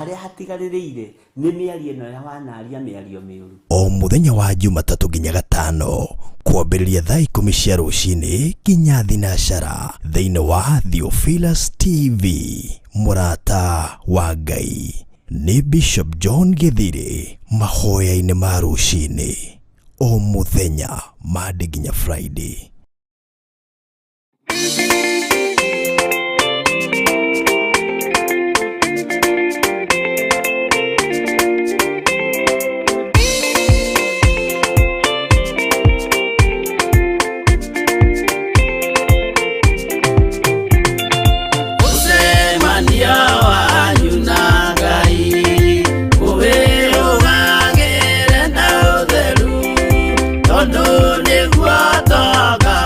Harĩa hatigarĩrĩire nĩ mĩario ĩno ya wanaria mĩario mĩũru. O mũthenya wa Jumatatũ nginya Gatano kwambĩrĩria thaa 10 cia rũcinĩ nginya thinacara thĩinĩ wa Theophilus TV, mũrata wa Ngai nĩ Bishop John Gĩthirĩ mahoya-inĩ ma rũcinĩ o mũthenya Monday nginya Friday. Mũcemanio wanyu na Ngai ũwĩrũgagĩre na ũtheru, tondũ nĩguo tonga.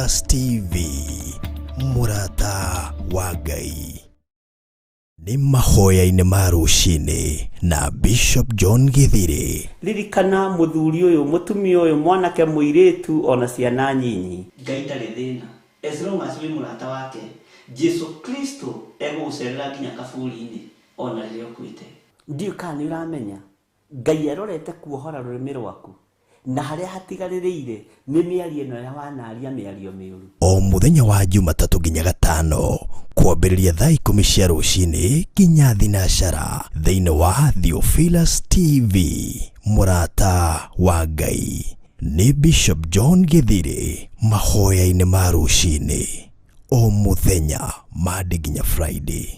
Theophilus TV, mũrata wa Ngai. Nĩ mahoya-inĩ ma rũcinĩ na Bishop John Githiri. Ririkana mũthuri ũyũ, mũtumia ũyũ, mwanake, mũirĩtu ona ciana nyinyi. Ngai ndarĩ thĩna as long as wĩ mũrata wake. Jesu Kristo egũgũcerera nginya kaburi-inĩ ona rĩrĩa ũkuĩte. Ndiũĩ kana nĩ ũramenya Ngai arorete kuohora rũrĩmĩ rwaku na harĩa hatigarĩrĩire nĩ mĩario ĩno ya wanaria mĩario mĩũru. O mũthenya wa Jumatatũ nginya Gatano kwambĩrĩria thaa 10 cia rũcinĩ nginya thinacara thĩinĩ wa Theophilus TV, mũrata wa Ngai. Nĩ Bishop John Githiri mahoya-inĩ ma rũcinĩ o mũthenya Monday nginya Friday.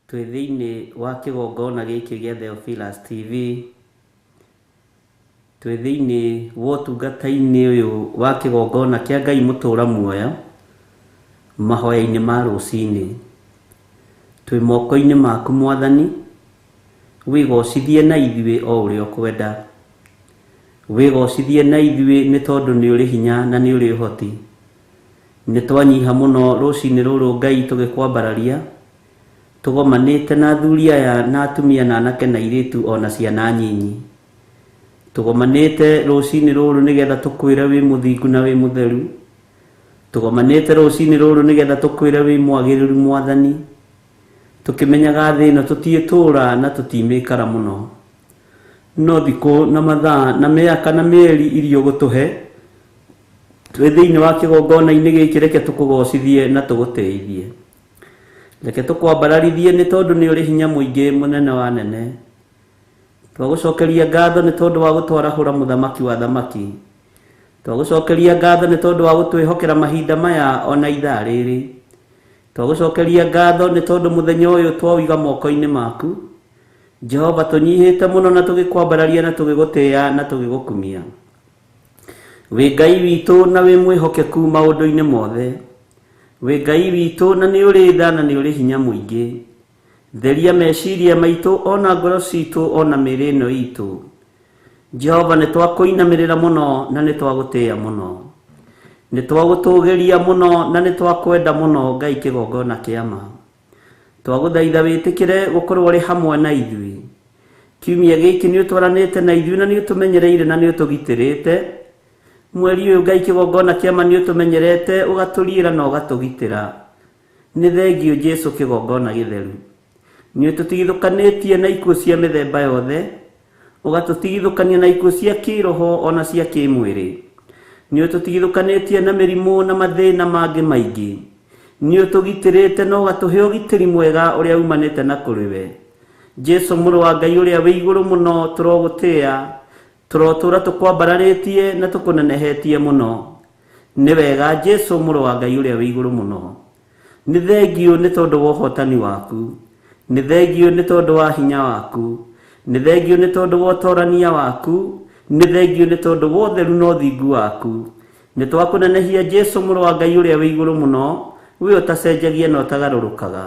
Twĩ thĩinĩ wa kĩgongona gĩkĩ gĩa Theophilus TV, twĩ thĩinĩ wa ũtungata-inĩ ũyũ wa kĩgongona kĩa Ngai mũtũra muoyo, mahoya-inĩ ma rũcinĩ. Twĩ moko-inĩ maku Mwathani, wĩgocithie na ithuĩ o ũrĩa ũkwenda. Wĩgocithie na ithuĩ nĩ tondũ nĩ ũrĩ hinya na nĩ ũrĩ ũhoti. Nĩ twanyiha mũno rũcinĩ rũrũ Ngai tũgĩkwambararia, tũgomanĩte na athuri aya na atumia na anake na airĩtu ona ciana nyinyi. Tũgomanĩte rũcinĩ rũrũ nĩgetha tũkwĩre wĩ mũthingu na wĩ mũtheru. Tũgomanĩte rũcinĩ rũrũ nĩgetha tũkwĩre wĩ mwagĩrĩru Mwathani. Tũkĩmenyaga thĩ ĩno tũtiĩtũra na tũtimĩkara mũno. No thikũ na mathaa na mĩaka na mĩeri iria ũgũtũhe, twĩ thĩinĩ wa kĩgongona-inĩ gĩkĩ reke tũkũgocithie na tũgũtĩithie. Reke tũkwambararithie nĩ tondũ nĩ ũrĩ hinya mũingĩ mũnene wa nene. Twagũcokeria ngatho nĩ tondũ wa gũtwarahũra mũthamaki wa thamaki. Twagũcokeria ngatho nĩ tondũ wa gũtwĩhokera mahinda maya ona ithaa rĩrĩ. Twagũcokeria ngatho nĩ tondũ mũthenya ũyũ twaũiga moko-inĩ maku. Jehova tũnyihĩte mũno na tũgĩkwambararia na tũgĩgũtĩĩa na tũgĩgũkumia. Wĩ Ngai witũ na wĩ mwĩhokeku maũndũ-inĩ mothe. Wĩ Ngai witũ na nĩ ũrĩ tha na nĩ ũrĩ hinya mũingĩ. Theria meciria maitũ ona ngoro citũ ona mĩĩrĩ ĩno itũ. Jehova nĩ twakũinamĩrĩra mũno na nĩ twagũtĩĩa mũno. Nĩ twagũtũgĩria mũno na nĩ twakwenda mũno Ngai kĩgongona kĩa ma. Twagũthaitha wĩtĩkĩre gũkorwo ũrĩ hamwe na ithuĩ. Kiumia gĩkĩ nĩ ũtwaranĩte na ithuĩ na nĩ ũtũmenyereire na nĩ ũtũgitĩrĩte. Mweri ũyũ Ngai kĩgongona kĩa ma nĩ ũtũmenyerete ũgatũriĩra na ũgatũgitĩra. Nĩ thengio Jesu kĩgongona gĩtheru. Nĩ ũtũtigithũkanĩtie na ikuũ cia mĩthemba yothe, ũgatũtigithũkania na ikuũ cia kĩroho ona cia kĩmwĩrĩ. Nĩ ũtũtigithũkanĩtie na mĩrimũ na mathĩna mangĩ maingĩ. Nĩ ũtũgitĩrĩte na ũgatũhe ũgitĩri mwega ũrĩa umanĩte na kũrĩ we. Jesu mũrũ wa Ngai ũrĩa wĩ igũrũ mũno tũrogũtĩĩa, tũrotũra tũkwambararĩtie na tũkũnenehetie mũno. Nĩ wega Jesu mũrũ wa Ngai ũrĩa wĩ igũrũ mũno. Nĩ thengio nĩ tondũ wa ũhotani waku. Nĩ thengio nĩ tondũ wa hinya waku. Nĩ thengio nĩ tondũ wa ũtorania waku. Nĩ thengio nĩ tondũ wa ũtheru na ũthingu waku. Nĩ twakũnenehia Jesu mũrũ wa Ngai ũrĩa wĩ igũrũ mũno, we ũtacenjagia na ũtagarũrũkaga.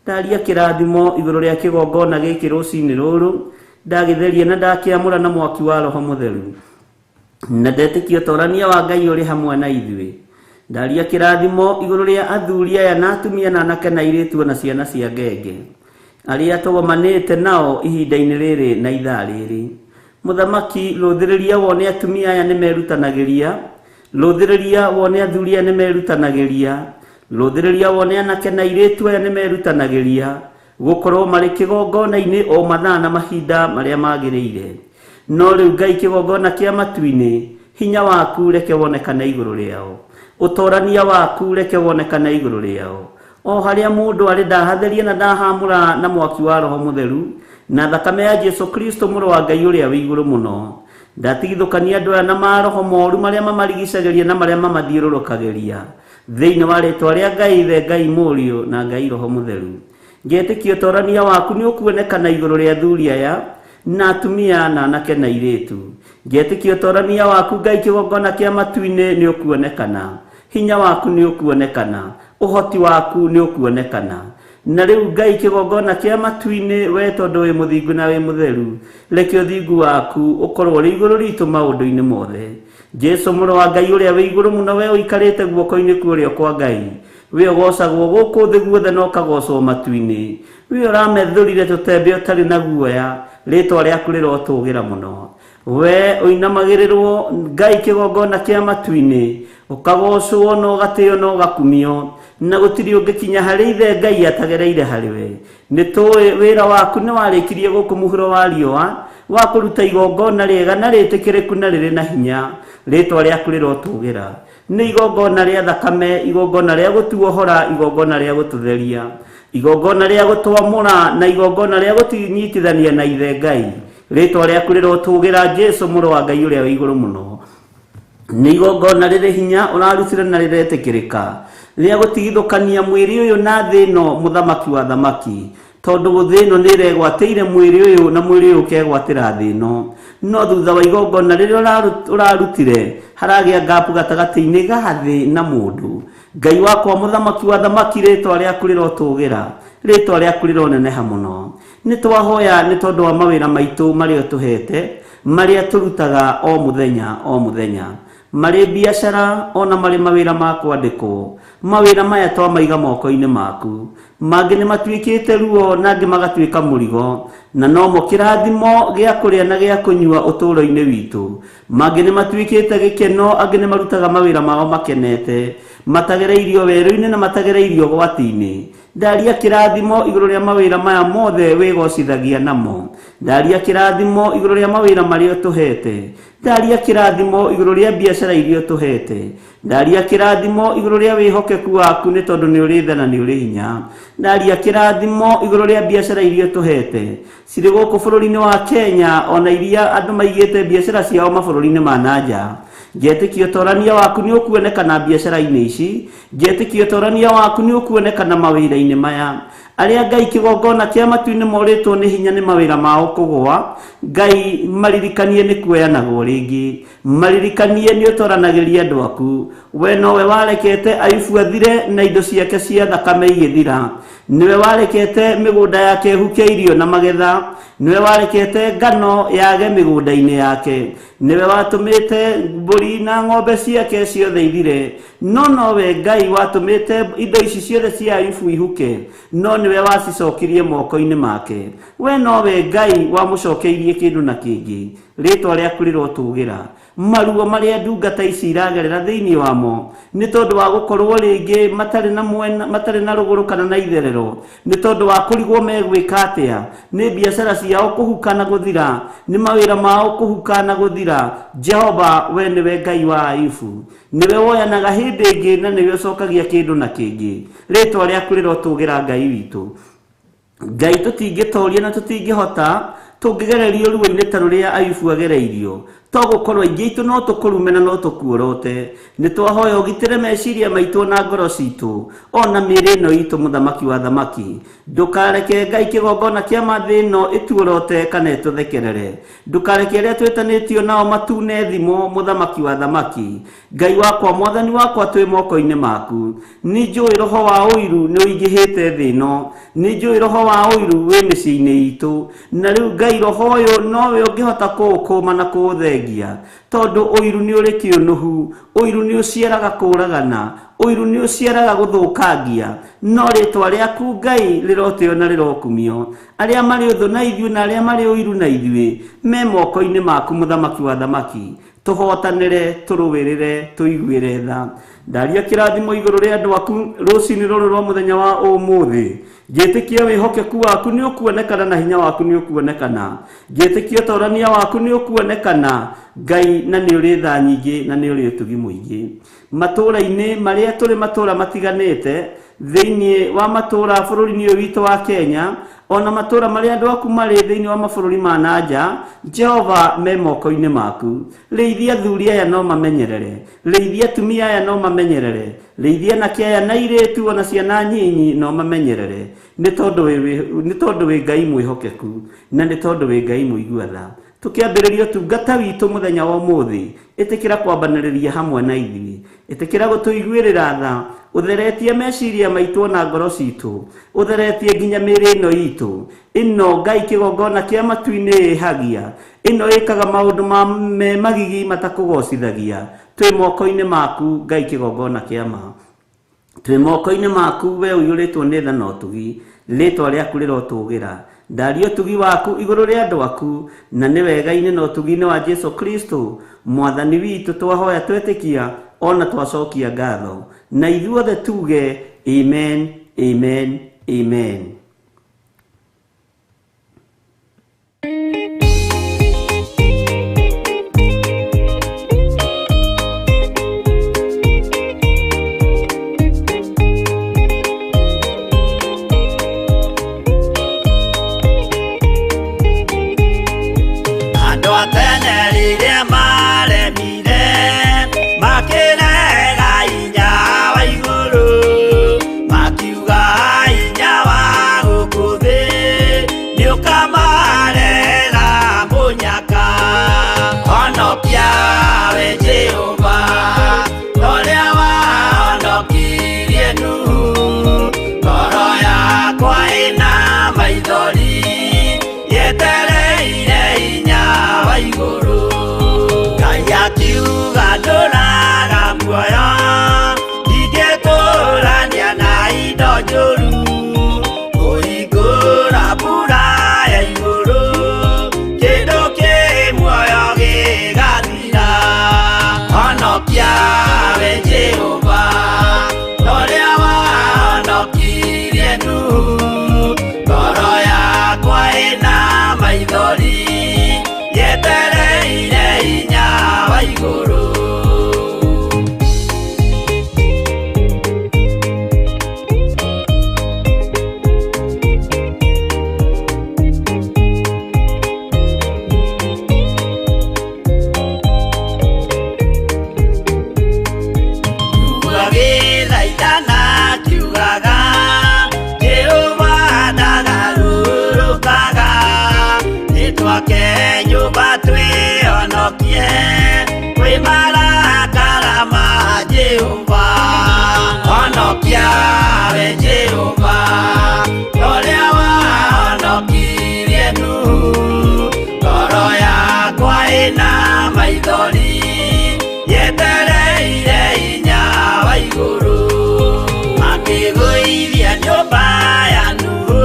Ndaria kĩrathimo igũrũ rĩa kĩgongona gĩkĩ rũcinĩ rũrũ, ndagĩtheria na ndakĩamũra na mwaki wa Roho Mũtheru. Na ndetĩkia ũtorania wa Ngai ũrĩ hamwe na ithuĩ. Ndaria kĩrathimo igũrũ rĩa athuri aya na atumia na anake na airĩtu na ciana cia ngenge, arĩa tũgomanĩte nao ihinda-inĩ rĩrĩ na ithaa rĩrĩ. Mũthamaki, rũthĩrĩria wone atumia aya nĩ merutanagĩria, rũthĩrĩria wone athuri aya nĩ merutanagĩria, rũthĩrĩria wone anake na airĩtu aya nĩ merutanagĩria gũkorwo marĩ kĩgongona-inĩ o mathaa na mahinda marĩa magĩrĩire. No rĩu Ngai kĩgongona kĩa matu-inĩ, hinya waku reke wonekane igũrũ rĩao. Ũtorania waku reke wonekane igũrũ rĩao. O harĩa mũndũ arĩ ndahatheria na ndahamũra na mwaki wa Roho Mũtheru na thakame ya Jesu Kristo mũrũ wa Ngai ũrĩa wĩ igũrũ mũno. Ndatigithũkania andũ aya na maroho moru marĩa mamarigicagĩria na marĩa mamathiũrũrũkagĩria. Thĩinĩ wa rĩtwa rĩa Ngai Ithe, Ngai Mũriũ na Ngai Roho Mũtheru. Ngetĩkia ũtorania waku nĩ ũkuonekana igũrũ rĩa athuri aya, Na atumia na anake na airĩtu. Ngetĩkia ũtorania waku Ngai kĩgongona kĩa matu-inĩ nĩ ũkuonekana, hinya waku nĩ ũkuonekana, ũhoti waku nĩ ũkuonekana. Na rĩu Ngai kĩgongona kĩa matu-inĩ, we tondũ wĩ mũthingu na wĩ mũtheru, reke ũthingu waku ũkorwo ũrĩ igũrũ ritũ maũndũ-inĩ mothe. Jesu mũrũ wa Ngai ũrĩa wĩ igũrũ mũno, we ũikarĩte guoko-inĩ kwa ũrĩo kwa Ngai, we ũgocagwo gũkũ thĩ guothe na ũkagocwo matu-inĩ, we ũramethũrire tũtembe ũtarĩ na guoya, rĩtwa rĩaku rĩrotũgĩra mũno. We ũinamagĩrĩrwo Ngai kĩgongona kĩa matu-inĩ, ũkagocwo na ũgatĩo na ũgakumio, na gũtirĩ ũngĩkinya harĩ ithe Ngai atagereire harĩ we. Nĩ tũĩ wĩra waku nĩ warĩkirie gũkũ mũhuro wa riũa, wa kũruta igongona rĩega na rĩtĩkĩrĩku na rĩrĩ na hinya, rĩtwa rĩaku rĩrotũgĩra. Nĩ igongona rĩa thakame, igongona rĩa gũtuohora, igongona rĩa gũtũtheria, igongona rĩa gũtwamũra, na igongona rĩa gũtũnyitithania na ithe Ngai. Rĩtwa rĩaku rĩrotũgĩra Jesu mũrũ wa Ngai ũrĩa wĩ igũrũ mũno. Nĩ igongona rĩrĩ hinya ũrarutire na rĩretĩkĩrĩka, rĩa gũtigithũkania mwĩrĩ ũyũ na thĩ ĩno, mũthamaki wa thamaki, tondũ thĩ ĩno nĩ ĩregwatĩire mwĩrĩ ũyũ na mwĩrĩ ũyũ ũkegwatĩra thĩ ĩno. No thutha wa igongona rĩrĩa ũrarutire, haragĩa ngapu gatagatĩ-inĩ ga thĩ na mũndũ. Ngai wakwa mũthamaki wa thamaki, rĩtwa rĩaku rĩrotũgĩra, rĩtwa rĩaku rĩroneneha mũno. Nĩ twahoya nĩ tondũ wa mawĩra maitũ marĩa ũtũhete, marĩa tũrutaga o mũthenya o mũthenya, marĩ biacara ona marĩ mawĩra ma kwandĩkwo. Mawĩra maya twamaiga moko-inĩ maku, mangĩ nĩ matuĩkĩte ruo na angĩ magatuĩka mũrigo, na nomo kĩrathimo gĩa kũrĩa na gĩa kũnyua ũtũũro-inĩ witũ. Mangĩ nĩ matuĩkĩte gĩkeno, angĩ nĩ marutaga mawĩra mao makenete, matagereirio werũ-inĩ na matagereirio ũgwati-inĩ. Ndaria kĩrathimo igũrũ rĩa mawĩra maya mothe wĩgocithagia namo. Ndaria kĩrathimo igũrũ rĩa mawĩra marĩa ũtũhete. Ndaria kĩrathimo igũrũ rĩa biacara iria ũtũhete. Ndaria kĩrathimo igũrũ rĩa wĩhokeku waku nĩ tondũ nĩ ũrĩ tha na nĩ ũrĩ hinya. Ndaria kĩrathimo igũrũ rĩa biacara iria ũtũhete cirĩ gũkũ bũrũri-inĩ wa Kenya, ona iria andũ maigĩte biacara ciao mabũrũri-inĩ ma nanja. Ngetĩkia ũtorania waku nĩ ũkuonekana biacara-inĩ ici. Ngetĩkia ũtorania waku nĩ ũkuonekana mawĩra-inĩ maya. Arĩa Ngai kĩgongona kĩa matu-inĩ morĩtwo nĩ hinya nĩ mawĩra mao kũgũa, Ngai maririkanie nĩ kuoyanagwo rĩngĩ, maririkanie nĩ ũtoranagĩria andũ aku. We nowe warekete Ayubu athire na indo ciake cia thakame igĩthira, nĩwe warekete mĩgũnda yake ĩhuke irio na magetha, nĩwe warekete ngano yage mĩgũnda-inĩ yake, nĩwe watũmĩte mbũri na ng'ombe ciake ciothe ithire, no nowe Ngai watũmĩte indo ici ciothe cia Ayubu ihuke, no nĩwe wacicokirie moko-inĩ make. We nowe Ngai wamũcokeirie kĩndũ na kĩngĩ. Rĩtwa rĩaku rĩrotũgĩra. Maruo marĩa ndungata ici iragerera thĩinĩ wamo nĩ tondũ wa gũkorwo rĩngĩ matarĩ na mwena, matarĩ na rũgũrũ kana na itherero, nĩ tondũ wa kũrigwo megwĩka atĩa, nĩ biacara ciao kũhuka na gũthira, nĩ mawĩra mao kũhuka na gũthira. Jehova, we nĩwe Ngai wa Ayubu, nĩwe woyanaga hĩndĩ ĩngĩ na nĩwe ũcokagia kĩndũ na kĩngĩ. Rĩtwa rĩaku rĩrotũgĩra Ngai witũ. Ngai tũtingĩtoria na tũtingĩhota tũngĩgererio ruo-inĩ ta rũrĩa Ayubu agereirio. To gũkorwo aingĩ aitũ no tũkũrume na no tũkuorote. Nĩ twahoya ũgitĩre meciria maitũ na ngoro citũ, ona mĩĩrĩ ĩno itũ, mũthamaki wa thamaki. Ndũkareke Ngai kĩgongona kĩa mathĩ ĩno ĩtuorote kana ĩtũthekerere. Ndũkareke arĩa twĩtanĩtio nao matune thimo, mũthamaki wa thamaki. Ngai wakwa, mwathani wakwa, twĩ moko-inĩ maku. Nĩ njũĩ roho wa ũiru nĩ ũingĩhĩte thĩ ĩno, nĩ njũĩ roho wa ũiru wĩ mĩciĩ-inĩ itũ, na rĩu Ngai roho ũyũ nowe ũngĩhota kũũkũma na kũũthengia, tondũ ũiru nĩ ũrĩ kĩũnũhu, ũiru nĩ ũciaraga kũũragana, ũiru nĩ ũciaraga gũthũkangia. No rĩtwa rĩaku Ngai rĩrotĩo na rĩrokumio. Arĩa marĩ ũthũ na ithuĩ na arĩa marĩ ũiru na ithuĩ me moko-inĩ maku, mũthamaki wa thamaki. Tũhotanĩre, tũrũĩrĩre, tũiguĩre tha. Ndaria kĩrathimo igũrũ rĩa andũ aku rũcinĩ rũrũ rwa mũthenya wa ũmũthĩ. Ngĩtĩkia wĩhokeku waku nĩ ũkuonekana na hinya waku nĩ ũkuonekana. Ngĩtĩkia ũtorania waku nĩ ũkuonekana, Ngai, na nĩ ũrĩ tha nyingĩ na nĩ ũrĩ ũtugi mũingĩ. Matũũra-inĩ marĩa tũrĩ matũũra matiganĩte thĩinĩ wa matũũra bũrũri-inĩ ũyũ witũ wa Kenya, Ona matũũra marĩa andũ aku marĩ thĩinĩ wa mabũrũri ma na nja, Jehova me moko-inĩ maku. Rĩithia athuri aya no mamenyerere, rĩithia atumia aya no mamenyerere, rĩithia anake aya na airĩtu ona ciana nyinyi no mamenyerere, nĩ tondũ wĩ Ngai mwĩhokeku na nĩ tondũ wĩ Ngai mũigua tha. Tukiambĩrĩria ũtungata witũ mũthenya wa ũmũthĩ, ĩtĩkĩra kwambanĩrĩria hamwe na ithuĩ, ĩtĩkĩra gũtũiguĩrĩra tha, ũtheretie meciria maitũ na ngoro citũ, ũtheretie nginya mĩĩrĩ ĩno itũ. Ĩno Ngai kĩgongona kĩa matu-inĩ ĩhagia, ĩno ĩkaga maũndũ ma me magigi matakũgocithagia. Twĩ moko-inĩ maku Ngai kĩgongona kĩa ma, twĩ moko-inĩ maku we ũiyũrĩtwo nĩ tha na ũtugi, rĩtwa rĩaku rĩrotũgĩra. Ndaria ũtugi waku igũrũ rĩa andũ aku, na nĩ wega-inĩ na ũtugi-inĩ wa Jesu Kristo mwathani witũ twahoya twetĩkia ona twacokia ngatho, na ithuothe tuge amen, amen, amen. Andũ a tene rĩrĩa maremire makĩrega hinya wa igũrũ, makiuga hinya wa gũkũ thĩ nĩũkamarehera mũnyaka. Honokia we Jehova ũrĩa wahonokirie Nuhu, ngoro yakwa ĩna maithori yetereire hinya wa igũrũ. Ngai akiuga ndũraga muoyo, ndingĩtũrania na indo njũru, kũhingũra mbura ya igũrũ, kĩndũ kĩ muoyo gĩgathira. Honokia we Jehova ũrĩa wahonokirie Nuhu, ngoro yakwa ĩna maithori yetereire hinya wa igũrũ. Agĩthaithana akiugaga Jehova ndagarũrũkaga, nĩtwake nyũmba twĩhonokie kwĩ marakara ma Jehova. Honokia we Jehova ũrĩa wahonokirie Nuhu, ngoro yakwa ĩna maithori yetereire hinya wa igũrũ. Makĩgũithia nyũmba ya Nuhu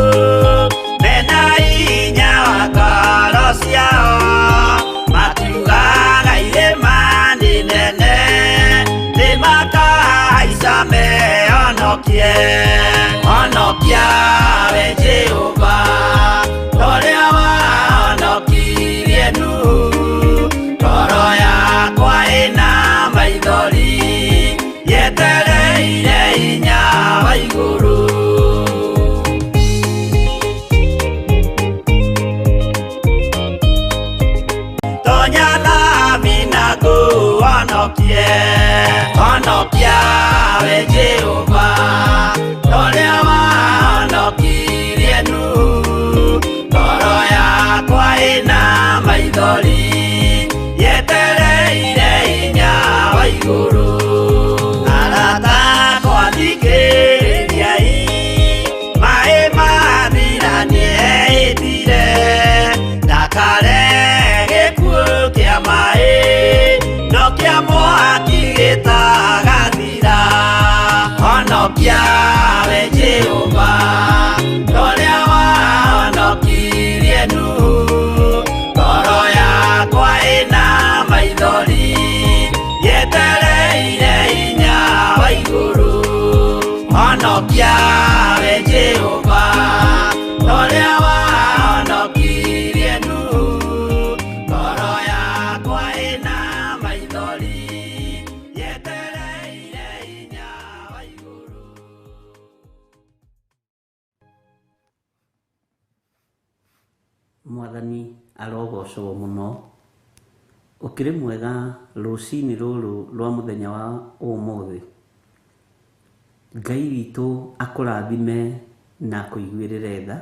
mena hinya wa ngoro ciao, makiugaga irĩma nĩ nene nĩmakahaica mehonokie. Honokia we Jehova ũrĩa wahonokirie Nuhu, ngoro yakwa ĩna maithori yetereire hinya wa igũrũ. Tonya thambi na ngũhonokie, honokia we Jehova ũrĩa wahonokirie Nuhu, ngoro yakwa ĩna maithori yetereire hinya wa igũrũ. Arata akwa thikĩrĩriai, maĩ mathira nĩehĩtire, ndakare gĩkuũ kĩa maĩ no kĩa mwaki gĩtagathira. Honokia we Jehova ũrĩa wahonokirie Nuhu, ngoro yakwa ĩna maithori yetereire hinya wa igũrũ. Honokia we Jehova ũrĩa wahonokirie Nuhu, ngoro yakwa ĩna maithori yetereire hinya wa igũrũ. Mwathani arogocwo mũno. Ũkĩrĩ mwega rũcinĩ rũrũ rwa mũthenya wa ũmũthĩ. Ngai witũ akũrathime na akũiguĩrĩre tha.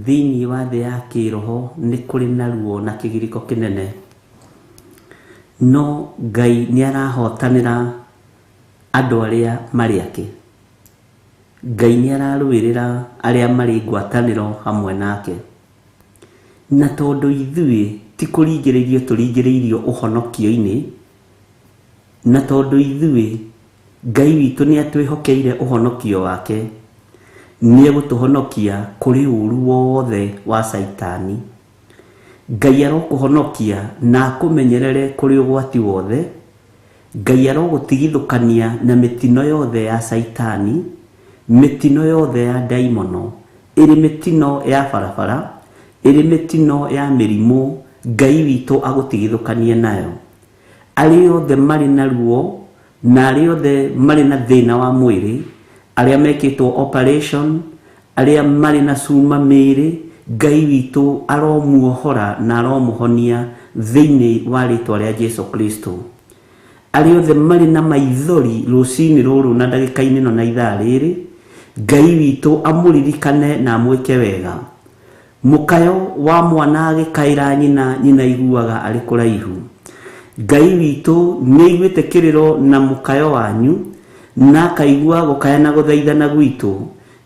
Thĩinĩ wa thĩ ya kĩroho nĩ kũrĩ na ruo na kĩgirĩko kĩnene, no Ngai nĩ arahotanĩra andũ arĩa marĩ ake. Ngai nĩ ararũĩrĩra arĩa marĩ ngwatanĩro hamwe nake. Na tondũ ithuĩ ti kũringĩrĩrio tũringĩrĩirio ũhonokio-inĩ, na tondũ ithuĩ Ngai witũ nĩ atwĩhokeire ũhonokio wake, nĩ egũtũhonokia kũrĩ ũru wothe wa Caitani. Ngai arokũhonokia na akũmenyerere kũrĩ ũgwati wothe. Ngai arogũtigithũkania na mĩtino yothe ya Caitani, mĩtino yothe ya ndaimono, ĩrĩ mĩtino ya barabara, ĩrĩ mĩtino ya mĩrimũ, Ngai witũ agũtigithũkanie nayo. Arĩa othe marĩ na ruo na arĩa othe marĩ na thĩna wa mwĩrĩ, arĩa mekĩtwo operation, arĩa marĩ na cuma mĩĩrĩ, Ngai witũ aromuohora na aromũhonia thĩinĩ wa rĩtwa rĩa Jesu Kristo. Arĩa othe marĩ na maithori rũcinĩ rũrũ na ndagĩka-inĩ ĩno na ithaa rĩrĩ, Ngai witũ amũririkane na amwĩke wega. Mũkayo wa mwana agĩkaĩra nyina, nyina aiguaga arĩ kũraihu. Ngai witũ nĩ aiguĩte kĩrĩro na mũkayo wanyu, na akaigua gũkaya na gũthaithana gwitũ.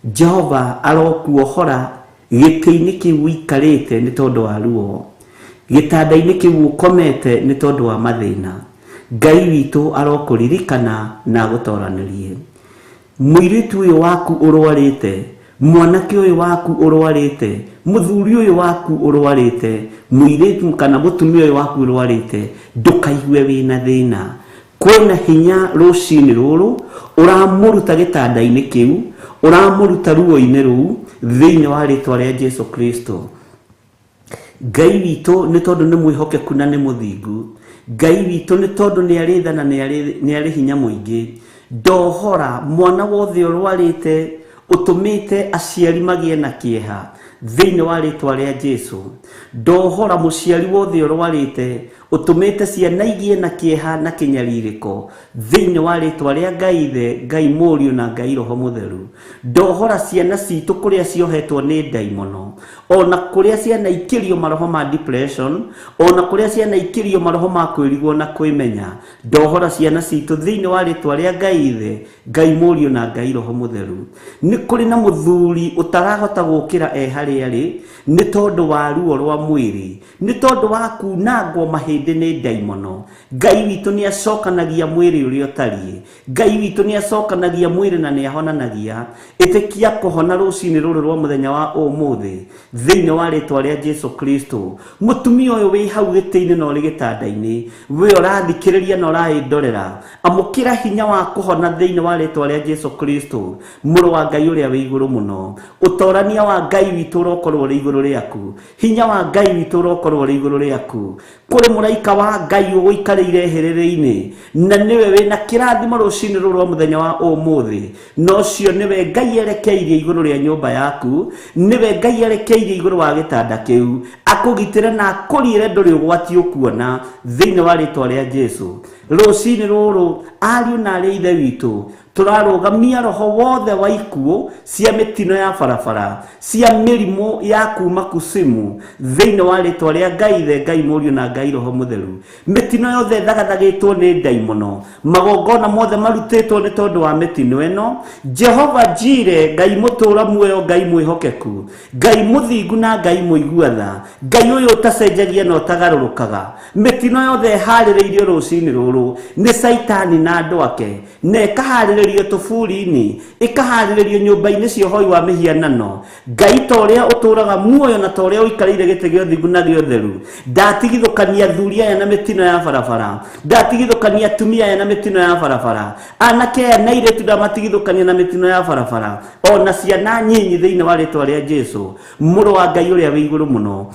Jehova arokuohora gĩtĩ-inĩ kĩu ũikarĩte nĩ tondũ wa ruo, gĩtanda-inĩ kĩu ũkomete nĩ tondũ wa mathĩna. Ngai witũ arokũririkana na agũtoranĩrie. Mũirĩtu ũyũ waku ũrwarĩte, mwanake ũyũ waku ũrwarĩte, mũthuri ũyũ waku ũrwarĩte, mũirĩtu kana mũtumia ũyũ waku ũrwarĩte, ndũkaigue wĩna thĩna. Kwĩna hinya rũcinĩ rũrũ ũramũruta gĩtanda-inĩ kĩu, ũramũruta ruo-inĩ rũu, thĩinĩ wa rĩtwa rĩa Jesu Kristo. Ngai witũ nĩ tondũ nĩ mwĩhokeku na nĩ mũthingu. Ngai witũ nĩ tondũ nĩ arĩ tha na nĩ arĩ hinya mũingĩ. Ndohora mwana wothe ũrwarĩte ũtũmĩte aciari magĩe na kĩeha thĩinĩ wa rĩtwa rĩa Jesu. Ndohora mũciari wothe ũrwarĩte ũtũmĩte ciana igĩe na kĩeha na kĩnyarirĩko thĩinĩ wa rĩtwa rĩa Ngai Ithe, Ngai Mũriũ na Ngai Roho Mũtheru. Ndohora ciana citũ kũrĩa ciohetwo nĩ ndaimono, ona kũrĩa ciana ikĩrio maroho ma depression, ona kũrĩa ciana ikĩrio maroho ma kwĩrigwo na kwĩmenya. Ndohora ciana citũ thĩinĩ wa rĩtwa rĩa Ngai Ithe, Ngai Mũriũ na Ngai Roho Mũtheru. Nĩ kũrĩ na mũthuri ũtarahota gũkĩra e harĩa arĩ nĩ tondũ wa ruo rwa mwĩrĩ, nĩ tondũ wa kunangwo mahĩndĩ nĩ ndaimono. Ngai witũ nĩ acokanagia mwĩrĩ ũrĩa ũtariĩ. Ngai witũ nĩ acokanagia mwĩrĩ na nĩ ahonanagia. Ĩtĩkia kũhona rũcinĩ rũrũ rwa mũthenya wa ũmũthĩ thĩinĩ wa rĩtwa rĩa Jesu Kristo. Mũtumia ũyũ wĩ hau gĩtĩ-inĩ na ũrĩ gĩtanda-inĩ, we ũrathikĩrĩria na ũraĩndorera, amũkĩra hinya wa kũhona thĩinĩ wa rĩtwa rĩa Jesu Kristo, mũrũ wa Ngai ũrĩa wĩ igũrũ mũno. Ũtorania wa Ngai witũ ũrokorwo ũrĩ igũrũ rĩaku. Hinya wa Ngai witũ ũrokorwo ũrĩ igũrũ rĩaku. Kũrĩ mũraika wa Ngai ũgũikarĩire hĩrĩrĩ-inĩ, na nĩwe wĩna kĩrathimo rũcinĩ rũrũ rwa mũthenya wa ũmũthĩ. Na ũcio nĩwe Ngai erekeirie igũrũ rĩa nyũmba yaku, nĩwe Ngai erekeirie igũrũ wa gĩtanda kĩu, akũgitĩre na akũriĩre ndũrĩ ũgwati ũkuona thĩinĩ wa rĩtwa rĩa Jesu. Rũcinĩ rũrũ ariũ na arĩ ithe witũ tũrarũgamia roho wothe wa ikuũ cia mĩtino ya barabara, cia mĩrimũ ya kuma kusimu thĩinĩ wa rĩtwa rĩa Ngai Ithe, Ngai Mũriũ na Ngai Roho Mũtheru. Mĩtino yothe ĩthagathagĩtwo nĩ ndaimono, magongona mothe marutĩtwo nĩ tondũ wa mĩtino ĩno. Jehova Jire, Ngai mũtũũra muoyo, Ngai mwĩhokeku, Ngai mũthingu na Ngai mũigua tha, Ngai ũyũ ũtacenjagia na ũtagarũrũkaga. Mĩtino yothe ĩharĩrĩirio rũcinĩ rũrũ nĩ Caitani na andũ ake, na ĩkaharĩrĩrio tũburi-inĩ, ĩkaharĩrĩrio nyũmba-inĩ cia ũhoi wa mĩhianano. Ngai ta ũrĩa ũtũũraga muoyo na ta ũrĩa ũikarĩire gĩtĩ gĩa ũthingu na gĩa ũtheru, ndatigithũkania athuri aya na mĩtino ya barabara, ndatigithũkania atumia aya na mĩtino ya barabara, anake aya na airĩtu ndamatigithũkania na mĩtino ya barabara, ona ciana nyinyi thĩinĩ wa rĩtwa rĩa Jesu, mũrũ wa Ngai ũrĩa wĩ igũrũ mũno.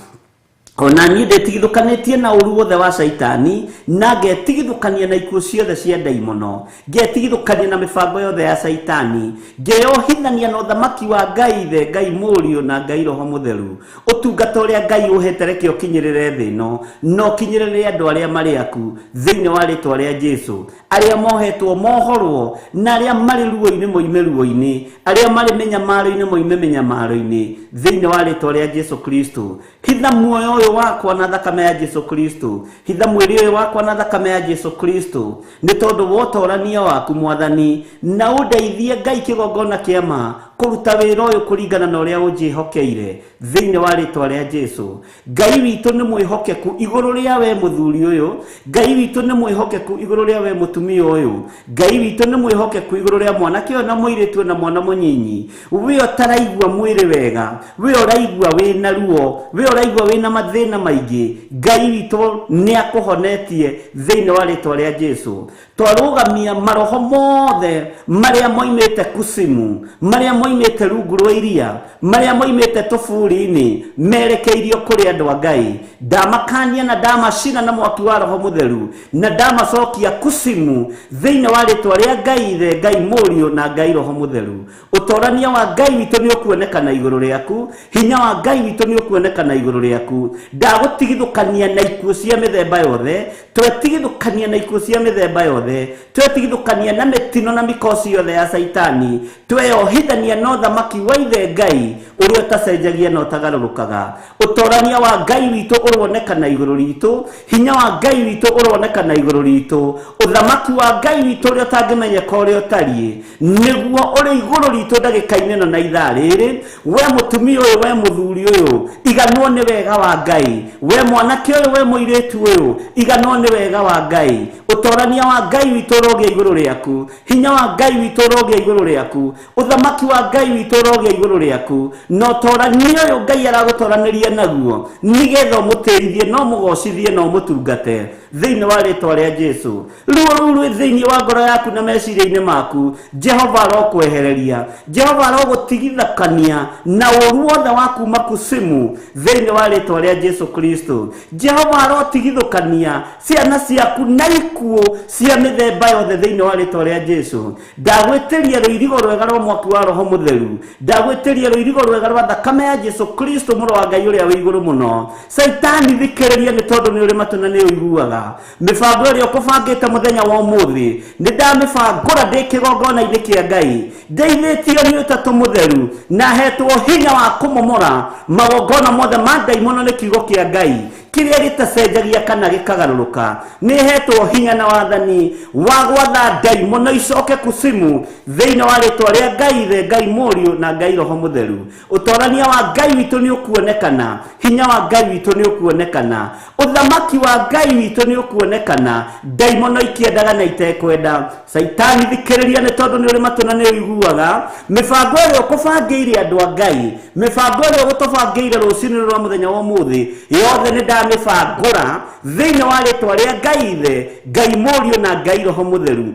Ona niĩ ndĩtigithũkanĩtie na ũru wothe wa Caitani, na ngetigithũkania na ikuũ ciothe cia ndaimono, ngetigithũkania na mĩbango yothe ya Caitani, ngeyohithania na ũthamaki wa Ngai Ithe, Ngai Mũriũ na Ngai Roho Mũtheru. Ũtungata ũrĩa Ngai ũhete reke ũkinyĩrĩre thĩ ĩno, na ũkinyĩrĩre andũ arĩa marĩ aku thĩinĩ wa rĩtwa rĩa Jesũ. Arĩa mohetwo mohorwo, na arĩa marĩ ruo-inĩ moime ruo-inĩ, arĩa marĩ mĩnyamaro-inĩ moime mĩnyamaro-inĩ thĩinĩ wa rĩtwa rĩa Jesũ Kristo. Hitha muoyo ũyũ wakwa na thakame ya Jesũ Kristo, hitha mwĩrĩ ũyũ wakwa na thakame ya Jesũ Kristo, nĩ tondũ wa ũtorania waku Mwathani, na ũndeithie Ngai kĩgongona kĩa ma kũruta wĩra ũyũ kũringana na ũrĩa ũnjĩhokeire thĩinĩ wa rĩtwa rĩa Jesũ. Ngai witũ nĩ mwĩhokeku igũrũ rĩa we mũthuri ũyũ, Ngai witũ nĩ mwĩhokeku igũrũ rĩa we mũtumia ũyũ, Ngai witũ nĩ mwĩhokeku igũrũ rĩa mwanake ũyũ na mũirĩtu ũyũ na mwana mũnyinyi. We ũtaraigua mwĩrĩ wega, we ũraigua wĩna ruo, we ũraigua wĩna mathĩna maingĩ, Ngai witũ nĩ akũhonetie thĩinĩ wa rĩtwa rĩa Jesũ. Twarũgamia maroho mothe marĩa moimĩte kusimu, marĩa moimĩte rungu rwa iria, marĩa moimĩte tũburi-inĩ, merekeirio kũrĩ andũ a Ngai. Ndamakania na ndamacina na mwaki wa Roho Mũtheru, na ndamacokia kusimu thĩinĩ wa rĩtwa rĩa Ngai Ithe, Ngai Mũriũ na Ngai Roho Mũtheru. Ũtorania wa Ngai witũ nĩ ũkuonekana igũrũ rĩaku, hinya wa Ngai witũ nĩ ũkuonekana igũrũ rĩaku. Ndagũtigithũkania na ikuũ cia mĩthemba yothe, twetigithũkania na ikuũ cia mĩthemba yothe, twetigithũkania na mĩtino na mĩkoci yothe ya Caitani, tweyohithania na ũthamaki wa Ithe Ngai ũrĩa ũtacenjagia na ũtagarũrũkaga. Ũtorania wa Ngai witũ ũronekana igũrũ ritũ, hinya wa Ngai witũ ũronekana igũrũ ritũ, ũthamaki wa Ngai witũ ũrĩa ũtangĩmenyeka ũrĩa ũtariĩ nĩguo ũrĩ igũrũ ritũ ndagĩka-inĩ ĩno na ithaa rĩrĩ. We mũtumia ũyũ, we mũthuri ũyũ, iganwo nĩ wega wa Ngai. We mwanake ũyũ, we mũirĩtu ũyũ, iganwo nĩ wega wa Ngai. Ũtorania wa Ngai witũ ũrogĩa igũrũ rĩaku, hinya wa Ngai witũ ũrogĩa igũrũ rĩaku, ũthamaki wa Ngai witũ ũrogĩa igũrũ rĩaku. Na ũtorania ũyũ Ngai aragũtoranĩria naguo nĩgetha ũmũtĩithie na ũmũgocithie na ũmũtungate thĩinĩ wa rĩtwa rĩa Jesũ. Ruo rũu rwĩ thĩinĩ wa ngoro yaku na meciria-inĩ maku, Jehova arokwehereria, Jehova arogũtigithũkania na ũru wothe wa kuma kusimu thĩinĩ wa rĩtwa rĩa Jesũ Kristo. Jehova arotigithũkania ciana ciaku na ikuũ cia mĩthemba yothe thĩinĩ wa rĩtwa rĩa Jesũ. Ndagwĩtĩria rũirigo rwega rwa mwaki wa Roho Mũtheru, ndagwĩtĩria rũirigo rwega rwa thakame ya Jesũ Kristo mũrũ wa Ngai ũrĩa wĩ igũrũ mũno. Caitani thikĩrĩria nĩ tondũ nĩ ũrĩ matũ na nĩ ũiguaga. Mĩbango ĩrĩa ũkũbangĩte mũthenya wa ũmũthĩ nĩ ndamĩbangũra ndĩ kĩgongona-inĩ kĩa Ngai, ndeithĩtio nĩ Ũtatũ Mũtheru na hetwo hinya wa kũmomora magongona mothe ma ndaimono nĩ kiugo kĩa Ngai kĩrĩa gĩtacenjagia kana gĩkagarũrũka. Nĩ hetwo hinya na wathani wa gwatha ndaimono icoke kusimu thĩinĩ wa rĩtwa rĩa Ngai Ithe, Ngai Mũriũ na Ngai Roho Mũtheru. Ũtorania wa Ngai witũ nĩ ũkuonekana, hinya wa Ngai witũ nĩ ũkuonekana, ũthamaki wa Ngai witũ nĩ ũkuonekana, ndaimono ikĩendaga na itekwenda. Caitani thikĩrĩria nĩ tondũ nĩ ũrĩ matũ na nĩ ũiguaga. Mĩbango ĩrĩa ũkũbangĩire andũ a Ngai, mĩbango ĩrĩa ũgũtũbangĩire rũcinĩ rwa mũthenya wa ũmũthĩ, yothe nĩ ndamĩbangũra thĩinĩ wa rĩtwa rĩa Ngai Ithe, Ngai Mũriũ na Ngai Roho Mũtheru.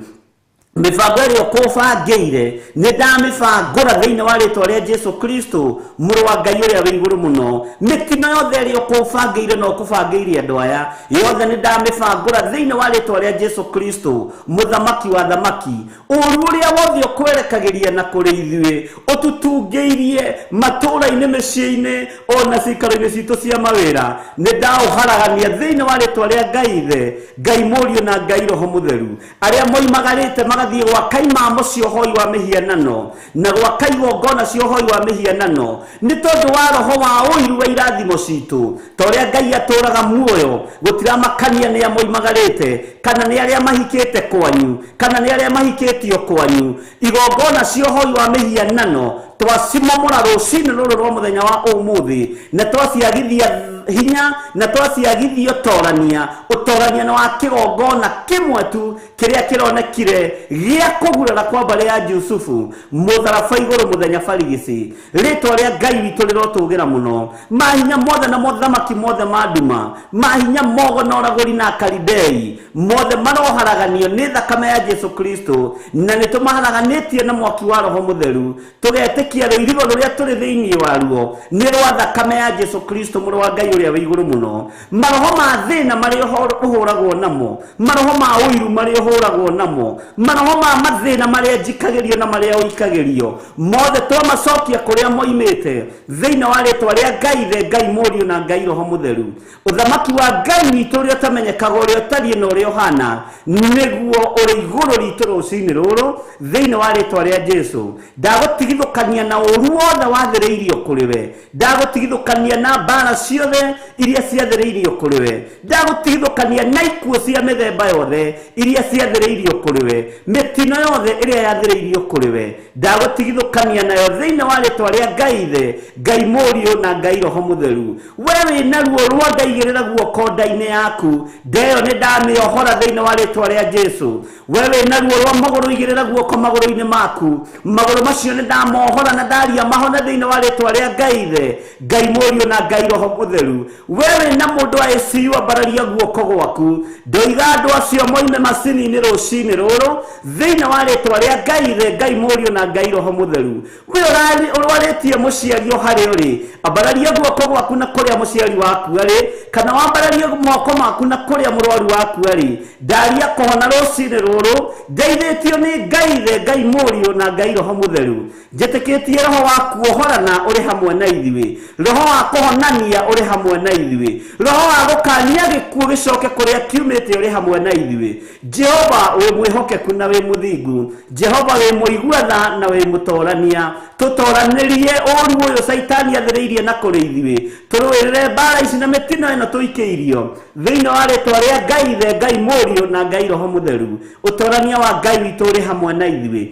Mĩbango ĩrĩa ũkũbangĩire nĩ ndamĩbangũra thĩinĩ wa rĩtwa rĩa Jesũ Kristo mũrũ wa Ngai ũrĩa wĩ igũrũ mũno. Mĩtino yothe ĩrĩa ũkũbangĩire na ũkũbangĩire andũ aya yothe nĩ ndamĩbangũra thĩinĩ wa rĩtwa rĩa Jesũ Kristo mũthamaki wa thamaki. Ũru ũrĩa wothe ũkwerekagĩria na kũrĩ ithuĩ ũtutungĩirie matũũra-inĩ, mĩciĩ-inĩ ona cikaro-inĩ citũ cia mawĩra, nĩ ndaũharagania thĩinĩ wa rĩtwa rĩa Ngai Ithe, Ngai Mũriũ na Ngai Roho Mũtheru. Arĩa moimagarĩte magathiĩ gwaka imamo cia ũhoi wa mĩhianano na gwaka igongona cia ũhoi wa mĩhianano nĩ tondũ wa roho wa ũiru wa irathimo citũ, ta ũrĩa Ngai atũũraga muoyo, gũtiramakania nĩ a moimagarĩte kana nĩ arĩa mahikĩte kwanyu kana nĩ arĩa mahikĩtio kwanyu. Igongona cia ũhoi wa mĩhianano twacimomora rũcinĩ rũrũ rwa mũthenya wa ũmũthĩ, na twaciagithia hinya na twaciagithia ũtorania. Ũtorania nĩ wa kĩgongona kĩmwe tu kĩrĩa kĩronekire gĩa kũgurara kwa mbarĩ ya Jusufu mũtharaba igũrũ mũthenya barigici. Rĩtwa rĩa Ngai witũ rĩrotũgĩra mũno. Mahinya mothe na mothamaki mothe ma nduma, mahinya mogo na ũragũri na Akalidei mothe maroharaganio nĩ thakame ya Jesũ Kristo, na nĩ tũmaharaganĩtie na mwaki wa Roho Mũtheru, tũgetĩkia rũirigo rũrĩa tũrĩ thĩinĩ waruo nĩ rwa thakame ya Jesũ Kristo mũrũ wa Ngai Ũrĩa wĩ igũrũ mũno. Maroho ma thĩna marĩa ũhũragwo namo, maroho ma ũiru marĩa ũhũragwo namo, maroho ma mathĩna marĩa njikagĩrio na marĩa ũikagĩrio, mothe twamacokia kũrĩa moimĩte thĩinĩ wa rĩtwa rĩa Ngai Ithe, Ngai Mũriũ na Ngai Roho Mũtheru. Ũthamaki wa Ngai witũ ũrĩa ũtamenyekaga, ũrĩa ũtariĩ na ũrĩa ũhana, nĩguo ũrĩ igũrũ ritũ rũcinĩ rũrũ thĩinĩ wa rĩtwa rĩa Jesu. Ndagũtigithũkania na ũru wothe wathĩrĩirio kũrĩ we, ndagũtigithũkania na mbara ciothe iria ciathĩrĩirio kũrĩ we, ndagũtigithũkania na ikuũ cia mĩthemba yothe iria ciathĩrĩirio kũrĩ we, mĩtino yothe ĩrĩa yathĩrĩirio kũrĩ we, ndagũtigithũkania nayo thĩinĩ wa rĩtwa rĩa Ngai Ithe, Ngai Mũriũ na Ngai Roho Mũtheru. We wĩna ruo rwa ndaigĩrĩra guoko nda-inĩ yaku, ndeyo nĩ ndamĩohora thĩinĩ wa rĩtwa rĩa Jesu. We wĩna ruo rwa magũrũ, igĩrĩra guoko magũrũ-inĩ maku, magũrũ macio nĩ ndamohora na ndaria mahone thĩinĩ wa rĩtwa rĩa Ngai Ithe, Ngai Mũriũ na Ngai Roho Mũtheru. We wĩna mũndũ wa ICU, ambararia guoko gwaku, ndoiga andũ acio moime macini-inĩ rũcinĩ rũrũ thĩinĩ wa rĩtwa rĩa Ngai Ithe, Ngai Mũriũ na Ngai Roho Mũtheru. We ũrwarĩtie mũciari o harĩa ũrĩ, ambararia guoko gwaku na kũrĩa mũciari waku arĩ, kana wambararie moko maku na kũrĩa mũrwaru waku arĩ, ndaria kũhona rũcinĩ rũrũ ndeithĩtio nĩ Ngai Ithe, Ngai Mũriũ na Ngai Roho Mũtheru. Njĩtĩkĩtie roho wa kuohorana ũrĩ hamwe na ithuĩ, roho wa kũhonania ũrĩ hamwe na ithuĩ, roho wa gũkania gĩkuũ gĩcoke kũrĩa kiumĩte ũrĩ hamwe na ithuĩ. Jehova wĩ mwĩhokeku na wĩ mũthingu, Jehova wĩ mũigua tha na wĩ mũtorania. Tũtoranĩrie ũru ũyũ Caitani athĩrĩirie na kũrĩ ithuĩ, tũrũĩrĩre mbara ici na mĩtino ĩno tũikĩirio thĩinĩ wa rĩtwa rĩa Ngai Ithe, Ngai Mũriũ na Ngai Roho Mũtheru. Ũtorania wa Ngai witũ ũrĩ hamwe na ithuĩ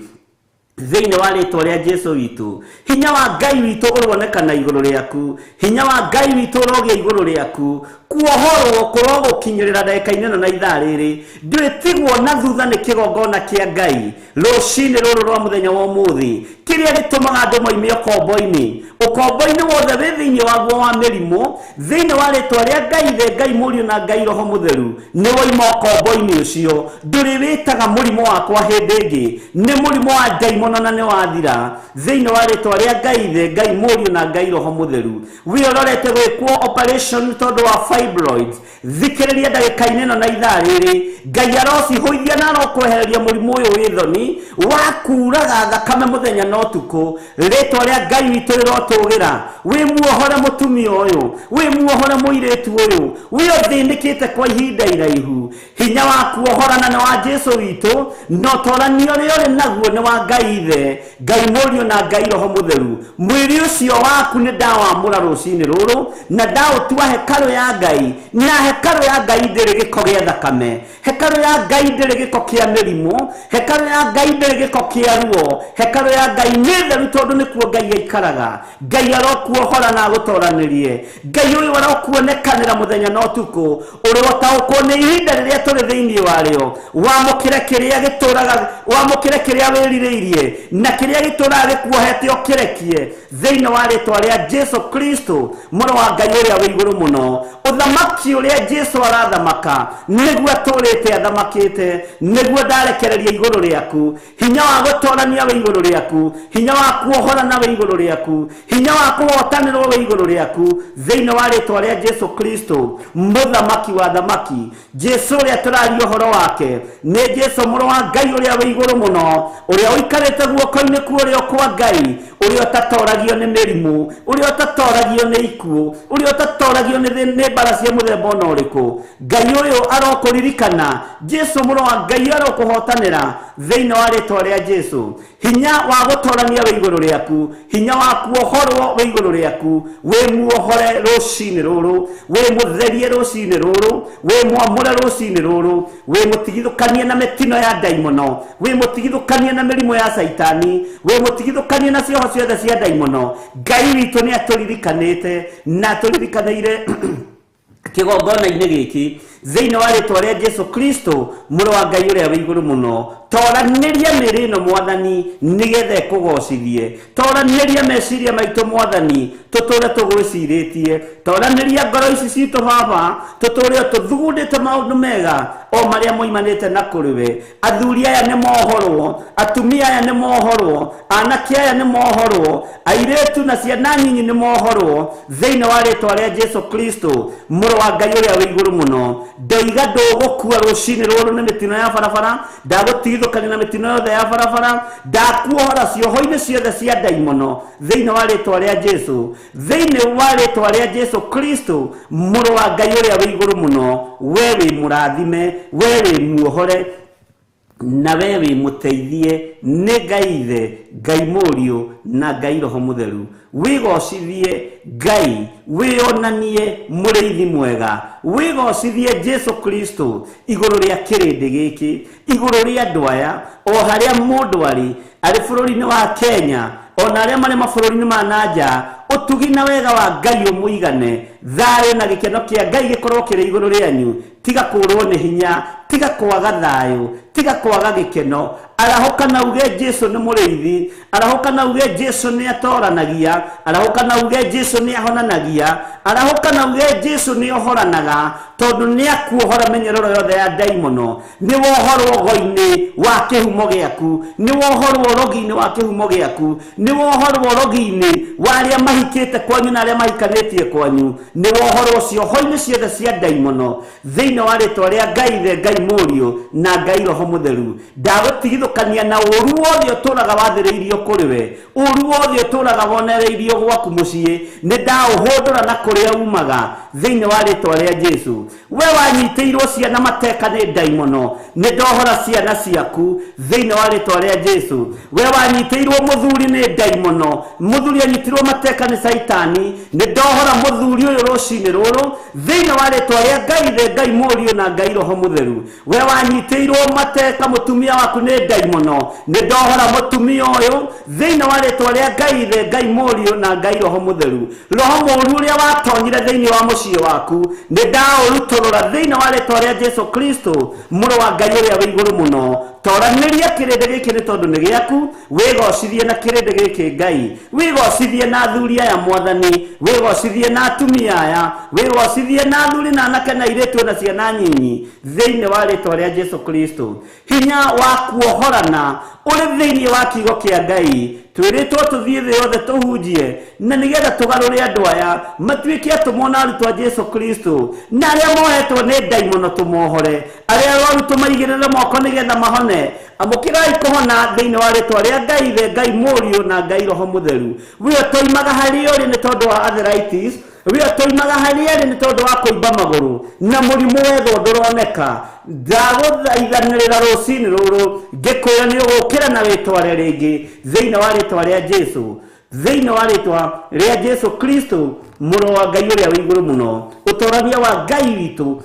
thĩinĩ wa rĩtwa rĩa Jesu witũ. Hinya wa Ngai witũ ũronekana igũrũ rĩaku, hinya wa Ngai witũ ũrogĩa igũrũ rĩaku, kuohorwo kũrogũkinyĩrĩra ndagĩka-inĩ ĩno na ithaa rĩrĩ. Ndwĩtigwo na thutha nĩ kĩgongona kĩa Ngai rũcinĩ rũrũ rwa mũthenya wa ũmũthĩ, kĩrĩa gĩtũmaga andũ moime ũkombo-inĩ, ũkombo-inĩ wothe wĩ thĩinĩ waguo wa mĩrimũ, thĩinĩ wa rĩtwa rĩa Ngai Ithe, Ngai Mũriũ na Ngai Roho Mũtheru. Nĩ woima ũkombo-inĩ ũcio, ndũrĩ wĩtaga mũrimũ wakwa hĩndĩ ĩngĩ, nĩ mũrimũ wa ndaimono na nĩ wathira thĩinĩ wa rĩtwa rĩa Ngai Ithe, Ngai Mũriũ na Ngai Roho Mũtheru. Wĩ ũrorete gwĩkwo operation tondũ wa fibroids, thikĩrĩria ndagĩka-inĩ ĩno na ithaa rĩrĩ, Ngai arocihũithia na arokwehereria mũrimũ ũyũ wĩ thoni wa kuraga thakame mũthenya na ũtukũ. Rĩtwa rĩa Ngai witũ rĩrotũgĩra. Wĩ muohore mũtumia ũyũ, wĩ muohore mũirĩtu ũyũ, wĩ ũthĩnĩkĩte kwa ihinda iraihu, hinya wa kuohorana nĩ wa Jesu witũ, na ũtorania ũrĩa ũrĩ naguo nĩ wa Ngai Ithe, Ngai Mũriũ na Ngai Roho Mũtheru. Mwĩrĩ ũcio waku nĩ ndawamũra rũcinĩ rũrũ na ndaũtua hekarũ ya Ngai, na hekarũ ya Ngai ndĩrĩ gĩko gĩa thakame, hekarũ ya Ngai ndĩrĩ gĩko kĩa mĩrimũ, hekarũ ya Ngai ndĩrĩ gĩko kĩa ruo, hekarũ ya Ngai nĩ theru tondũ nĩkuo Ngai aikaraga. Ngai arokuohora na agũtoranĩrie, Ngai ũyũ arokuonekanĩra mũthenya na ũtukũ, ũrotaũkwo nĩ ihinda rĩrĩa tũrĩ thĩinĩ warĩo. Wamũkĩre kĩrĩa gĩtũraga, wamũkĩre kĩrĩa wĩrirĩirie na kĩrĩa gĩtũraga gĩkuohete ũkĩrekie thĩinĩ wa rĩtwa rĩa Jesu Kristo mũrũ wa Ngai ũrĩa wĩ igũrũ mũno. Ũthamaki ũrĩa Jesu arathamaka nĩguo atũrĩte athamakĩte, nĩguo ndarekereria igũrũ rĩaku. Hinya wa gũtorania wĩ igũrũ rĩaku, hinya wa kuohorana wĩ igũrũ rĩaku, hinya wa kũhotanĩrwo wĩ igũrũ rĩaku thĩinĩ wa rĩtwa rĩa Jesu Kristo mũthamaki wa thamaki. Jesu ũrĩa tũraria ũhoro wake nĩ Jesu mũrũ wa Ngai ũrĩa wĩ igũrũ mũno, ũrĩa ũikarĩte guoko-inĩ kwa ũrĩo kwa Ngai, ũrĩa ũtatoragio nĩ mĩrimũ, ũrĩa ũtatoragio nĩ ikuũ, ũrĩa ũtatoragio nĩ mbara cia mũthemba ona ũrĩkũ. Ngai ũyũ arokũririkana, Jesu mũrũ wa Ngai arokũhotanĩra thĩinĩ wa rĩtwa rĩa Jesu. Hinya wa gũtorania wĩ igũrũ rĩaku, hinya wa kuohorwo wĩ igũrũ rĩaku, wĩ muohore rũcinĩ rũrũ, wĩ mũtherie rũcinĩ rũrũ, wĩ mwamũre rũcinĩ rũrũ, wĩ mũtigithũkanie na mĩtino ya ndaimono, wĩ mũtigithũkanie na mĩrimũ ya Caitani, wĩ mũtigithũkanie na cioho ciothe cia ndaimono. Ngai witũ nĩ atũririkanĩte na atũririkanĩire kĩgongona-inĩ gĩkĩ. Thĩinĩ wa rĩtwa rĩa Jesu Kristo, mũrũ wa Ngai ũrĩa wĩ igũrũ mũno, toranĩria mĩĩrĩ ĩno Mwathani, nĩgetha ĩkũgocithie. Toranĩria meciria maitũ Mwathani, tũtũre tũgwĩcirĩtie. Toranĩria ngoro ici citũ Baba, tũtũre o tũthugundĩte maũndũ mega o marĩa moimanĩte na kũrĩ we. Athuri aya nĩ mohorwo, atumia aya nĩ mohorwo, anake aya nĩ mohorwo, airĩtu na ciana nyinyi nĩ mohorwo, thĩinĩ wa rĩtwa rĩa Jesu Kristo, mũrũ wa Ngai ũrĩa wĩ igũrũ mũno. Ndoiga ndũgũkua rũcinĩ rũrũ nĩ mĩtino ya barabara, ndagũtigithũkania na mĩtino yothe ya barabara, ndakuohora cioho-inĩ ciothe cia ndaimono, thĩinĩ wa rĩtwa rĩa Jesu, thĩinĩ wa rĩtwa rĩa Jesu Kristo, mũrũ wa Ngai ũrĩa wĩ igũrũ mũno. We wĩ mũrathime, we wĩ muohore, na we wĩ mũteithie nĩ Ngai Ithe, Ngai Mũriũ na Ngai Roho Mũtheru. Wĩgocithie Ngai, wĩonanie mũrĩithi mwega, wĩgocithie Jesu Kristo igũrũ rĩa kĩrĩndĩ gĩkĩ, igũrũ rĩa andũ aya, o harĩa mũndũ arĩ, arĩ bũrũri-inĩ wa Kenya, ona arĩa marĩ mabũrũri-inĩ ma na nja, ũtugi na wega wa Ngai ũmũigane, thayũ na gĩkeno kĩa Ngai gĩkorwo kĩrĩ igũrũ rĩanyu. Tiga kũrwo nĩ hinya, tiga kwaga thayũ, tiga kwaga gĩkeno. Arahũka na uge Jesu nĩ mũrĩithi, arahũka na uge Jesu nĩ atoranagia, arahũka na uge Jesu nĩ ahonanagia, arahũka na uge Jesu nĩ ohoranaga, tondũ nĩ akuohora mĩnyororo yothe ya ndaimono. Nĩ wohorwo go-inĩ wa kĩhumo gĩaku, nĩ wohorwo rogi-inĩ wa kĩhumo gĩaku, nĩ wohorwo rogi-inĩ wa arĩa mahikĩte kwanyu na arĩa mahikanĩtie kwanyu, nĩ wohorwo cioho-inĩ ciothe cia ndaimono, thĩinĩ wa rĩtwa rĩa Ngai Ithe, Ngai Mũriũ na Ngai Roho Mũtheru. Ndagũtigithũkania na ũru wothe ũtũraga wathĩrĩirio kũrĩ we, ũru wothe ũtũraga wonereirio gwaku mũciĩ, nĩ ndaũhũndũra na kũrĩa umaga, thĩinĩ wa rĩtwa rĩa Jesu. We wanyitĩirwo ciana mateka nĩ ndaimono, nĩ ndohora ciana ciaku, thĩinĩ wa rĩtwa rĩa Jesu. We wanyitĩirwo mũthuri nĩ ndaimono, mũthuri anyitirwo mateka nĩ Caitani, nĩ ndohora mũthuri ũyũ rũcinĩ rũrũ, thĩinĩ wa rĩtwa rĩa Ngai Ithe, Ngai Mũriũ na Ngai Roho Mũtheru. We wanyitĩirwo mateka mũtumia waku nĩ ndaimono, nĩ ndohora mũtumia ũyũ, thĩinĩ wa rĩtwa rĩa Ngai Ithe, Ngai Mũriũ na Ngai Roho Mũtheru. Roho mũũru ũrĩa watonyire thĩinĩ wa mũciĩ waku, nĩ ndaũrutũrũra thĩinĩ wa rĩtwa rĩa Jesu Kristo, mũrũ wa Ngai ũrĩa wĩ igũrũ mũno. Toranĩria kĩrĩndĩ gĩkĩ nĩ tondũ nĩ gĩaku, wĩgocithie na kĩrĩndĩ gĩkĩ Ngai, wĩgocithie na athuri aya Mwathani, wĩgocithie na atumia aya, wĩgocithie na athuri na anake na airĩtu na ciana nyinyi, thĩinĩ wa rĩtwa rĩa Jesu Kristo. Hinya wa kuohorana ũrĩ thĩinĩ wa kiugo kĩa Ngai, twĩrĩtwo tũthiĩ thĩ yothe tũhunjie, na nĩgetha tũgarũre andũ aya matuĩke atũmwo na arutwo a Jesu Kristo, na arĩa mohetwo nĩ ndaimono tũmohore, arĩa arwaru tũmaigĩrĩre moko nĩgetha mahone. Amũkĩrai kũhona thĩinĩ wa rĩtwa rĩa Ngai Ithe, Ngai Mũriũ na Ngai Roho Mũtheru. We ũtoimaga harĩa ũrĩ nĩ tondũ wa arthritis, we ũtoimaga harĩa arĩ nĩ tondũ wa kũimba magũrũ na mũrimũ wethwo ndũroneka, ndagũthaithanĩrĩra rũcinĩ rũrũ ngĩkwĩra nĩ ũgũkĩra na wĩtware rĩngĩ thĩinĩ wa rĩtwa rĩa Jesu, thĩinĩ wa rĩtwa rĩa Jesu Kristo, mũrũ wa Ngai ũrĩa wĩ igũrũ mũno. Ũtorania wa Ngai witũ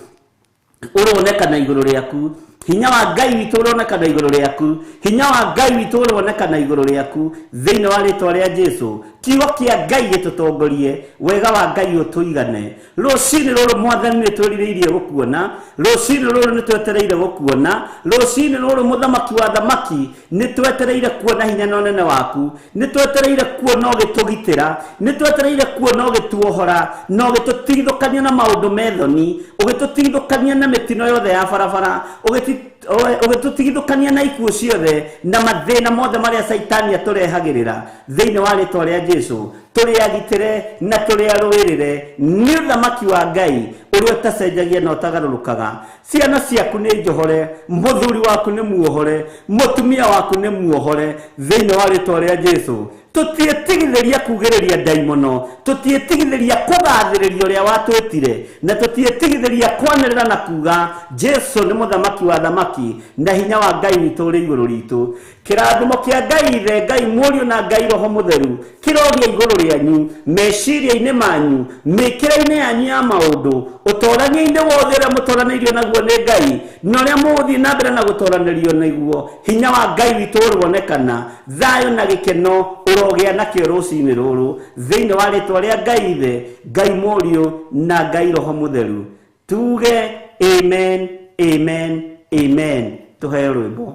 ũronekana igũrũ rĩaku, hinya wa Ngai witũ ũronekana igũrũ rĩaku, hinya wa Ngai witũ ũronekana igũrũ rĩaku, thĩinĩ wa rĩtwa rĩa Jesu. Kiugo kĩa Ngai gĩtũtongorie, wega wa Ngai ũtũigane. Rũcinĩ rũrũ Mwathani nĩ twĩrirĩirie gũkuona, rũcinĩ rũrũ nĩ twetereire gũkuona, rũcinĩ rũrũ Mũthamaki wa thamaki nĩ twetereire kuona hinya na ũnene waku, nĩ twetereire kuona ũgĩtũgitĩra, nĩ twetereire kuona ũgĩtuohora na ũgĩtũtigithũkania na maũndũ methoni, ũgĩtũtigithũkania na mĩtino yothe ya barabara, ũgĩtũtigithũkania na ikuũ ciothe na mathĩna mothe marĩa Caitani atũrehagĩrĩra, thĩinĩ wa rĩtwa rĩa Jesu. Tũrĩ agitĩre na tũrĩ arũĩrĩre nĩ ũthamaki wa Ngai ũrĩa ũtacenjagia na ũtagarũrũkaga. Ciana ciaku nĩ njohore, mũthuri waku nĩ muohore, mũtumia waku nĩ muohore, thĩinĩ wa rĩtwa rĩa Jesu. Tũtiĩtigithĩria kugĩrĩria ndaimono, tũtiĩtigithĩria kũgathĩrĩria ũrĩa watwĩtire, na tũtiĩtigithĩria kwanĩrĩra na kuga Jesu nĩ mũthamaki wa thamaki na hinya wa Ngai witũ ũrĩ igũrũ ritũ. Kĩrathimo kĩa Ngai Ithe, Ngai Mũriũ na Ngai Roho Mũtheru kĩrogĩa igũrũ rĩanyu, meciria-inĩ manyu, mĩkĩre-inĩ yanyu ya maũndũ, ũtorania-inĩ wothe ũrĩa mũtoranĩirio naguo nĩ Ngai, na ũrĩa mũgũthiĩ na mbere na gũtoranĩrio naguo. Hinya wa Ngai witũ ũronekana, thayũ na gĩkeno ũrogĩa nakĩo rũcinĩ rũrũ, thĩinĩ wa rĩtwa rĩa Ngai Ithe, Ngai Mũriũ na Ngai Roho Mũtheru. Tuge Amen, amen, amen. Tũheo rwĩmbo.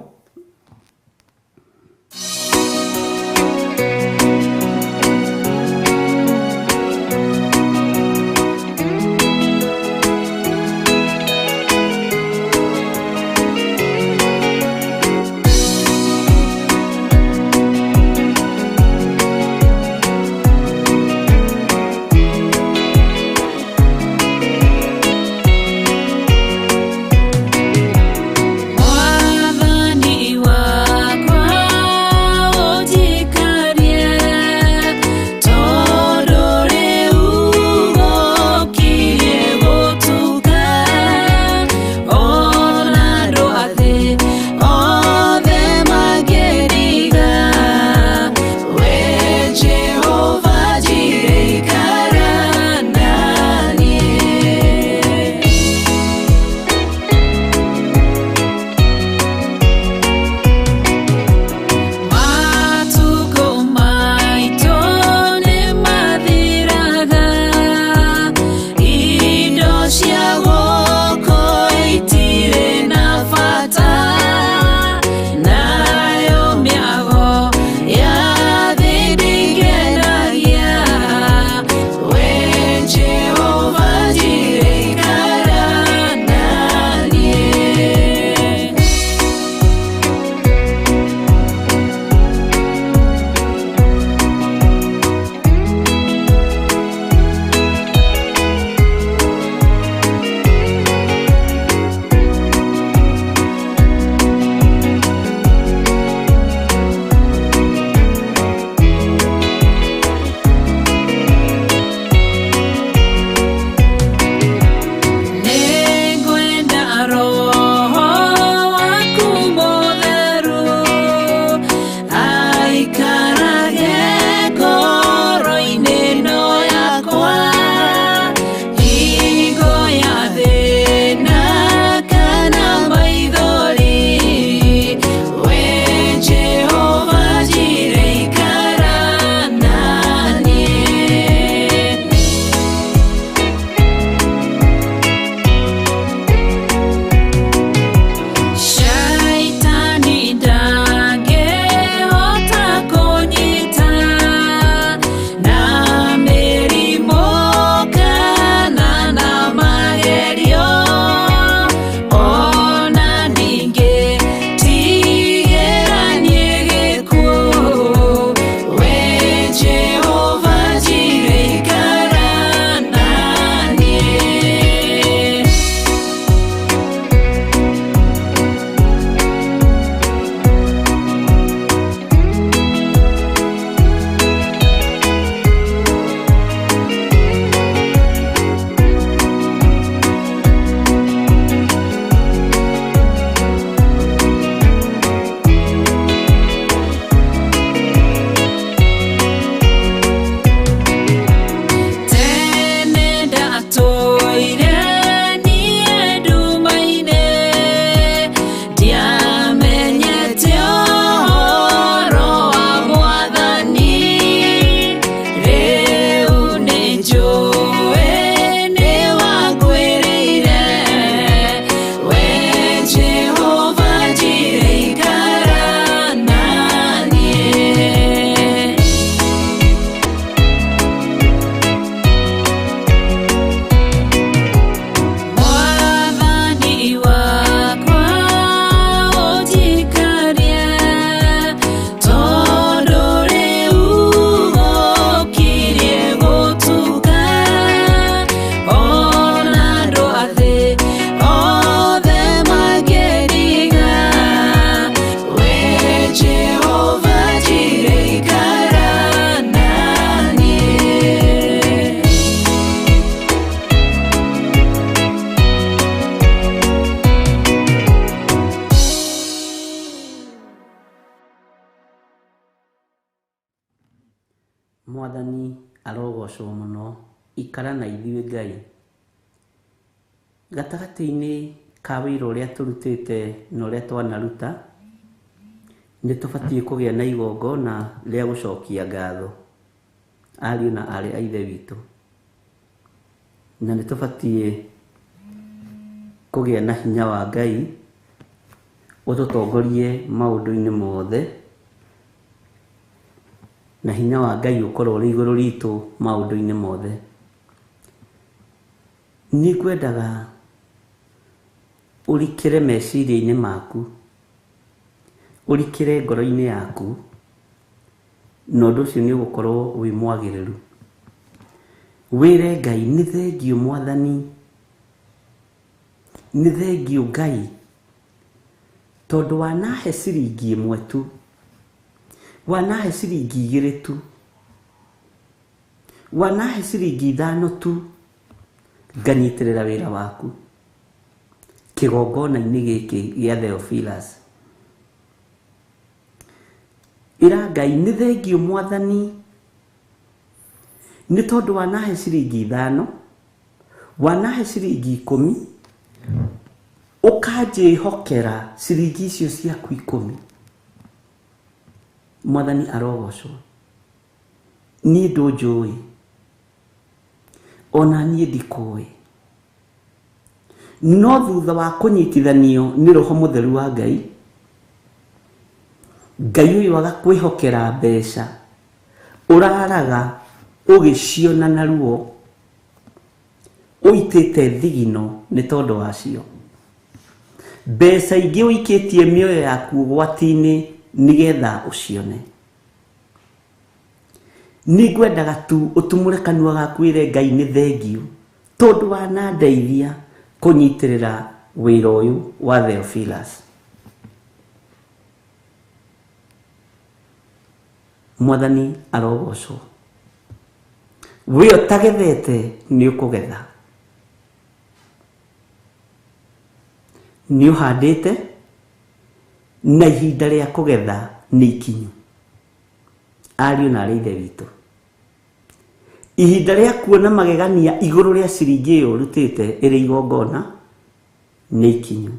Mwathani Mwathani arogocwo muno, ikara na ithuĩ Ngai. Gatagatĩ-inĩ ka wĩra ũrĩa tũrutĩte na ũrĩa twanaruta, nĩ tũbatiĩ kũgĩa na igongona rĩa gũcokia ngatho ariũ na aarĩ a Ithe witũ, na nĩ tũbatiĩ kũgĩa na hinya wa Ngai ũtũtongorie maũndũ-inĩ mothe, na hinya wa Ngai ũkorwo ũrĩ igũrũ ritũ maũndũ-inĩ mothe. Nĩ ngwendaga ũrikĩre meciria-inĩ maku, ũrikĩre ngoro-inĩ yaku, na ũndũ ũcio nĩ ũgũkorwo wĩ mwagĩrĩru. Wĩre Ngai, nĩ thengiũ Mwathani, nĩ thengiũ Ngai, tondũ wanahe ciringi ĩmwe tu, wanahe ciringi igĩrĩ tu, wanahe ciringi ithano tu, nganyitĩrĩra wĩra waku kĩgongona-inĩ gĩkĩ gĩa Theophilus. Ĩra Ngai, nĩ thengiũ Mwathani, nĩ tondũ wanahe ciringi ithano, wanahe ciringi ikũmi, ũkanjĩhokera ciringi icio ciaku ikũmi. Mwathani arogocwo. Niĩ ndũnjũĩ, ona niĩ ndikũĩ, no thutha wa kũnyitithanio nĩ Roho Mũtheru wa Ngai, Ngai ũyũ agakwĩhokera mbeca ũraraga ũgĩciona na ruo, ũitĩte thigino nĩ tondũ wacio. Mbeca ingĩ ũikĩtie mĩoyo yaku ũgwati-inĩ nĩgetha ũcione. Nĩ ngwendaga tu ũtumũre kanua gaku wĩre Ngai nĩ thengiũ tondũ wanandeithia kũnyitĩrĩra wĩra ũyũ wa Theophilus. Mwathani arogocwo. We ũtagethete nĩ ũkũgetha. Nĩ ũhandĩte na ihinda rĩa kũgetha nĩ ikinyu. Ariũ na arĩ ithe witũ, ihinda rĩa kuona magegania igũrũ rĩa ciringi ĩyo ũrutĩte ĩrĩ igongona nĩ ikinyu.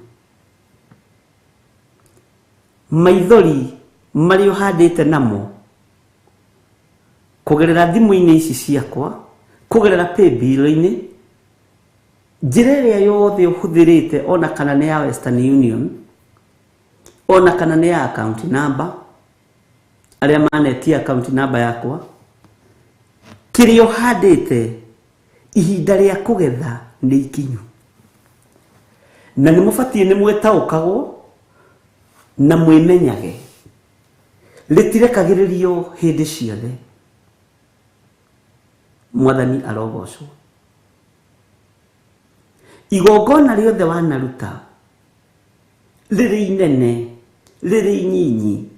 Maithori marĩa ũhandĩte namo kũgerera thimũ-inĩ ici ciakwa, kũgerera paybill-inĩ, njĩra ĩrĩa yothe ũhũthĩrĩte, ona kana nĩ ya Western Union, ona kana nĩ ya account number, arĩa manetia account number yakwa, kĩrĩa ũhandĩte ihinda rĩa kũgetha nĩ ikinyu. Na nĩ mũbatiĩ nĩ mwĩtaũkagwo na mwĩmenyage, rĩtirekagĩrĩrio hĩndĩ ciothe. Mwathani arogocwo. Igongona rĩothe wanaruta, rĩrĩ inene rĩrĩ inyinyi,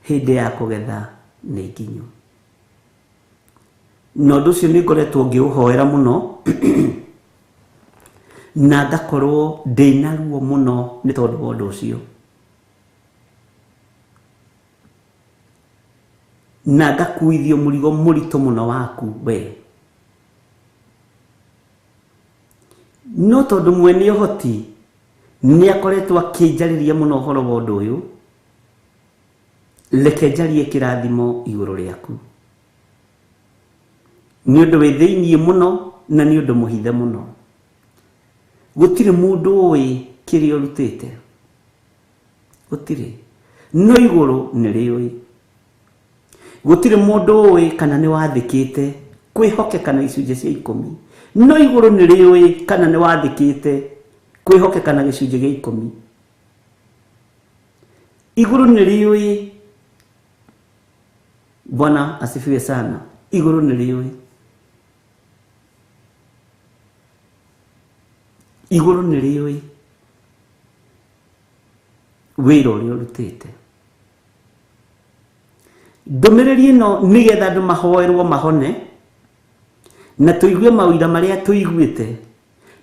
hĩndĩ ya kũgetha nĩ nginyu. Na ũndũ ũcio nĩ ngoretwo ngĩũhoera mũno na ngakorwo ndĩna ruo mũno nĩ tondũ wa ũndũ ũcio, na ngakuithio mũrigo mũritũ mũno waku we. No tondũ mwene ũhoti nĩ akoretwo akĩnjarĩria mũno ũhoro wa ũndũ ũyũ, reke njarie kĩrathimo igũrũ rĩaku. Nĩ ũndũ wĩ thĩiniĩ mũno na nĩ ũndũ mũhithe mũno. Gũtirĩ mũndũ ũĩ kĩrĩa ũrutĩte, gũtirĩ, no igũrũ nĩ rĩũĩ. Gũtirĩ mũndũ ũĩ kana nĩ wathĩkĩte kwĩhokeka na gĩcunjĩ cia ikũmi, no igũrũ nĩ rĩũĩ kana nĩ wathĩkĩte kwĩhokeka na gĩcunjĩ gĩa ikũmi. Igũrũ nĩ rĩũĩ. Bwana asifiwe sana. Igũrũ nĩ rĩũĩ, igũrũ nĩ rĩũĩ wĩra ũrĩa ũrutĩte. Ndũmĩrĩri ĩno nĩgetha andũ mahoerwo mahone, na tũigue maũira marĩa tũiguĩte,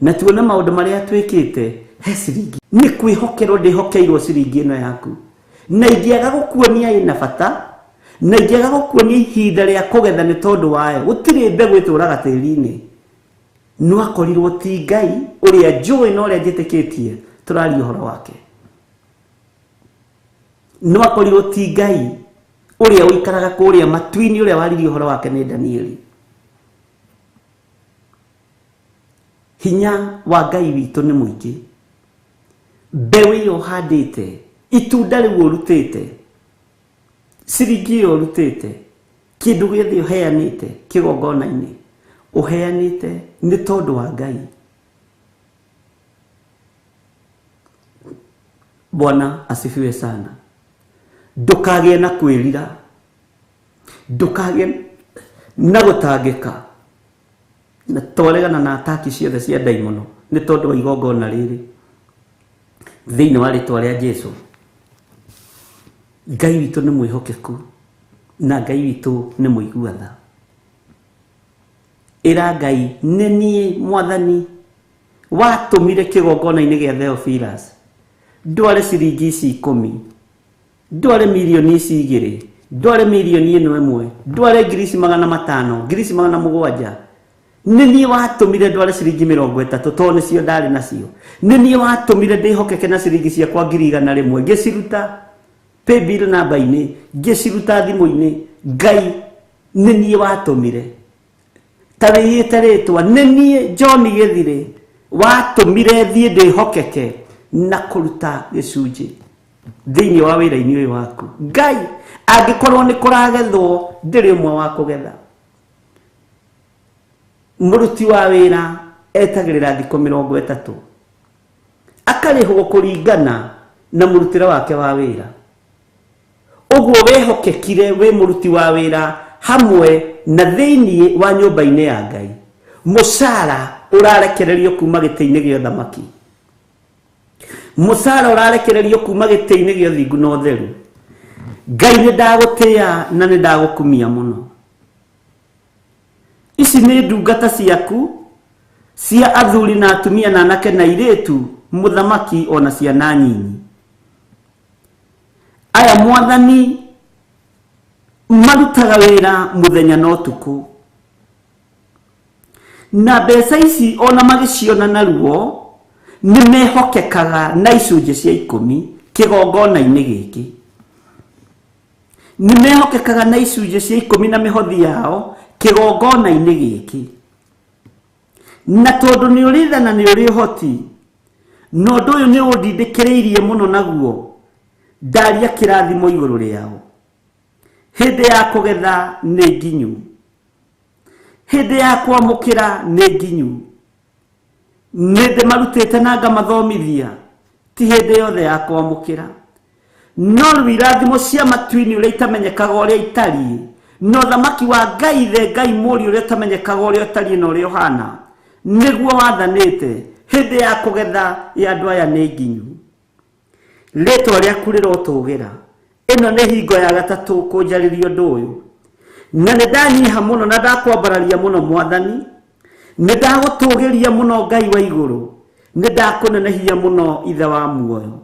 na tuone maũndũ marĩa twĩkĩte. He ciringi nĩ kwĩhokerwo ndĩhokeirwo ciringi ĩno yaku, na ingĩaga gũkuonia ĩna bata, na ingĩaga gũkuonia ihinda rĩa kũgetha nĩ tondũ wayo, gũtirĩ mbegũ ĩtũraga tĩri-inĩ. No akorirwo ti Ngai ũrĩa njũĩ na ũrĩa njĩtĩkĩtie tũraria ũhoro wake, no akorirwo ti Ngai ũrĩa ũikaraga kũrĩa matu-inĩ, ũrĩa waririe ũhoro wake nĩ Danieli. Hinya wa Ngai witũ nĩ mũingĩ. Mbeũ ĩyo ũhandĩte, itunda rĩu ũrutĩte, ciringi ĩyo ũrutĩte, kĩndũ gĩothe ũheanĩte kĩgongona-inĩ, ũheanĩte nĩ tondũ wa Ngai. Bwana asifiwe sana. Ndũkagĩe na kwĩrira, ndũkagĩe na gũtangĩka, na twaregana na ataki ciothe cia ndaimono nĩ tondũ wa igongona rĩrĩ thĩinĩ wa rĩtwa rĩa Jesu. Ngai witũ nĩ mwĩhokeku na Ngai witũ nĩ mũigua tha. Ĩra Ngai, nĩ niĩ mwathani watũmire kĩgongona-inĩ gĩa Theophilus ndware ciringi ici ikũmi, ndware mirioni ici igĩrĩ, ndware mirioni ĩno ĩmwe, ndware ngiri ici 500, ngiri ici 700. Nĩ niĩ watũmire ndware ciringi 30 tondũ nĩcio ndarĩ nacio. Nĩ niĩ watũmire ndĩhokeke na ciringi ciakwa 100,000, ngĩciruta paybill namba-inĩ, ngĩciruta thimũ-inĩ. Ngai, nĩ niĩ watũmire. Ta wĩyĩte rĩtwa, nĩ niĩ John Gĩthirĩ watũmire thiĩ ndĩhokeke na kũruta gĩcunjĩ thĩinĩ wa wĩra-inĩ ũyũ waku. Ngai, angĩkorwo nĩ kũragethwo, ndĩrĩ ũmwe wa kũgetha. Mũruti wa wĩra etagĩrĩra thikũ 30, akarĩhwo kũringana na mũrutĩre wake wa wĩra. Ũguo wehokekire wĩ mũruti wa wĩra hamwe na thĩinĩ wa nyũmba-inĩ ya Ngai. Mũcara ũrarekererio kuma gĩtĩ-inĩ gĩa ũthamaki. Mũcara ũrarekererio kuma gĩtĩ-inĩ gĩa ũthingu na ũtheru. Ngai, nĩ ndagũtĩa na nĩ ndagũkumia mũno. Ici nĩ ndungata ciaku cia athuri na atumia na anake na airĩtu, mũthamaki ona ciana nyinyi. Aya mwathani marutaga wĩra mũthenya na ũtukũ, na mbeca ici ona magĩciona naruo nĩ mehokekaga na icunjĩ cia ikũmi kĩgongona-inĩ gĩkĩ. Nĩ mehokekaga na icunjĩ cia ikũmi na mĩhothi yao kĩgongona-inĩ gĩkĩ. Na tondũ nĩ ũrĩ tha na nĩ ũrĩ ũhoti, na ũndũ ũyũ nĩ ũndindĩkĩrĩirie mũno naguo, ndaria kĩrathimo igũrũ rĩao. Hĩndĩ ya kũgetha nĩ nginyu, hĩndĩ ya kwamũkĩra nĩ nginyu. Nĩ ndĩmarutĩte na ngamathomithia, ti hĩndĩ yothe ya kwamũkĩra. No rĩu irathimo cia matu-inĩ ũrĩa itamenyekaga ũrĩa itariĩ, na ũthamaki wa Ngai Ithe, Ngai Mũriũ ũrĩa ũtamenyekaga ũrĩa ũtariĩ na ũrĩa ũhana, nĩguo wathanĩte. Hĩndĩ ya kũgetha ya andũ aya nĩ nginyu. Rĩtwa rĩaku rĩrotũgĩra. Ĩno nĩ hingo ya gatatũ kũnjarĩria ũndũ ũyũ, na nĩ ndanyiha mũno na ndakwambararia mũno mwathani. Nĩ ndagũtũgĩria mũno Ngai wa igũrũ, nĩ ndakũnenehia mũno Ithe wa muoyo.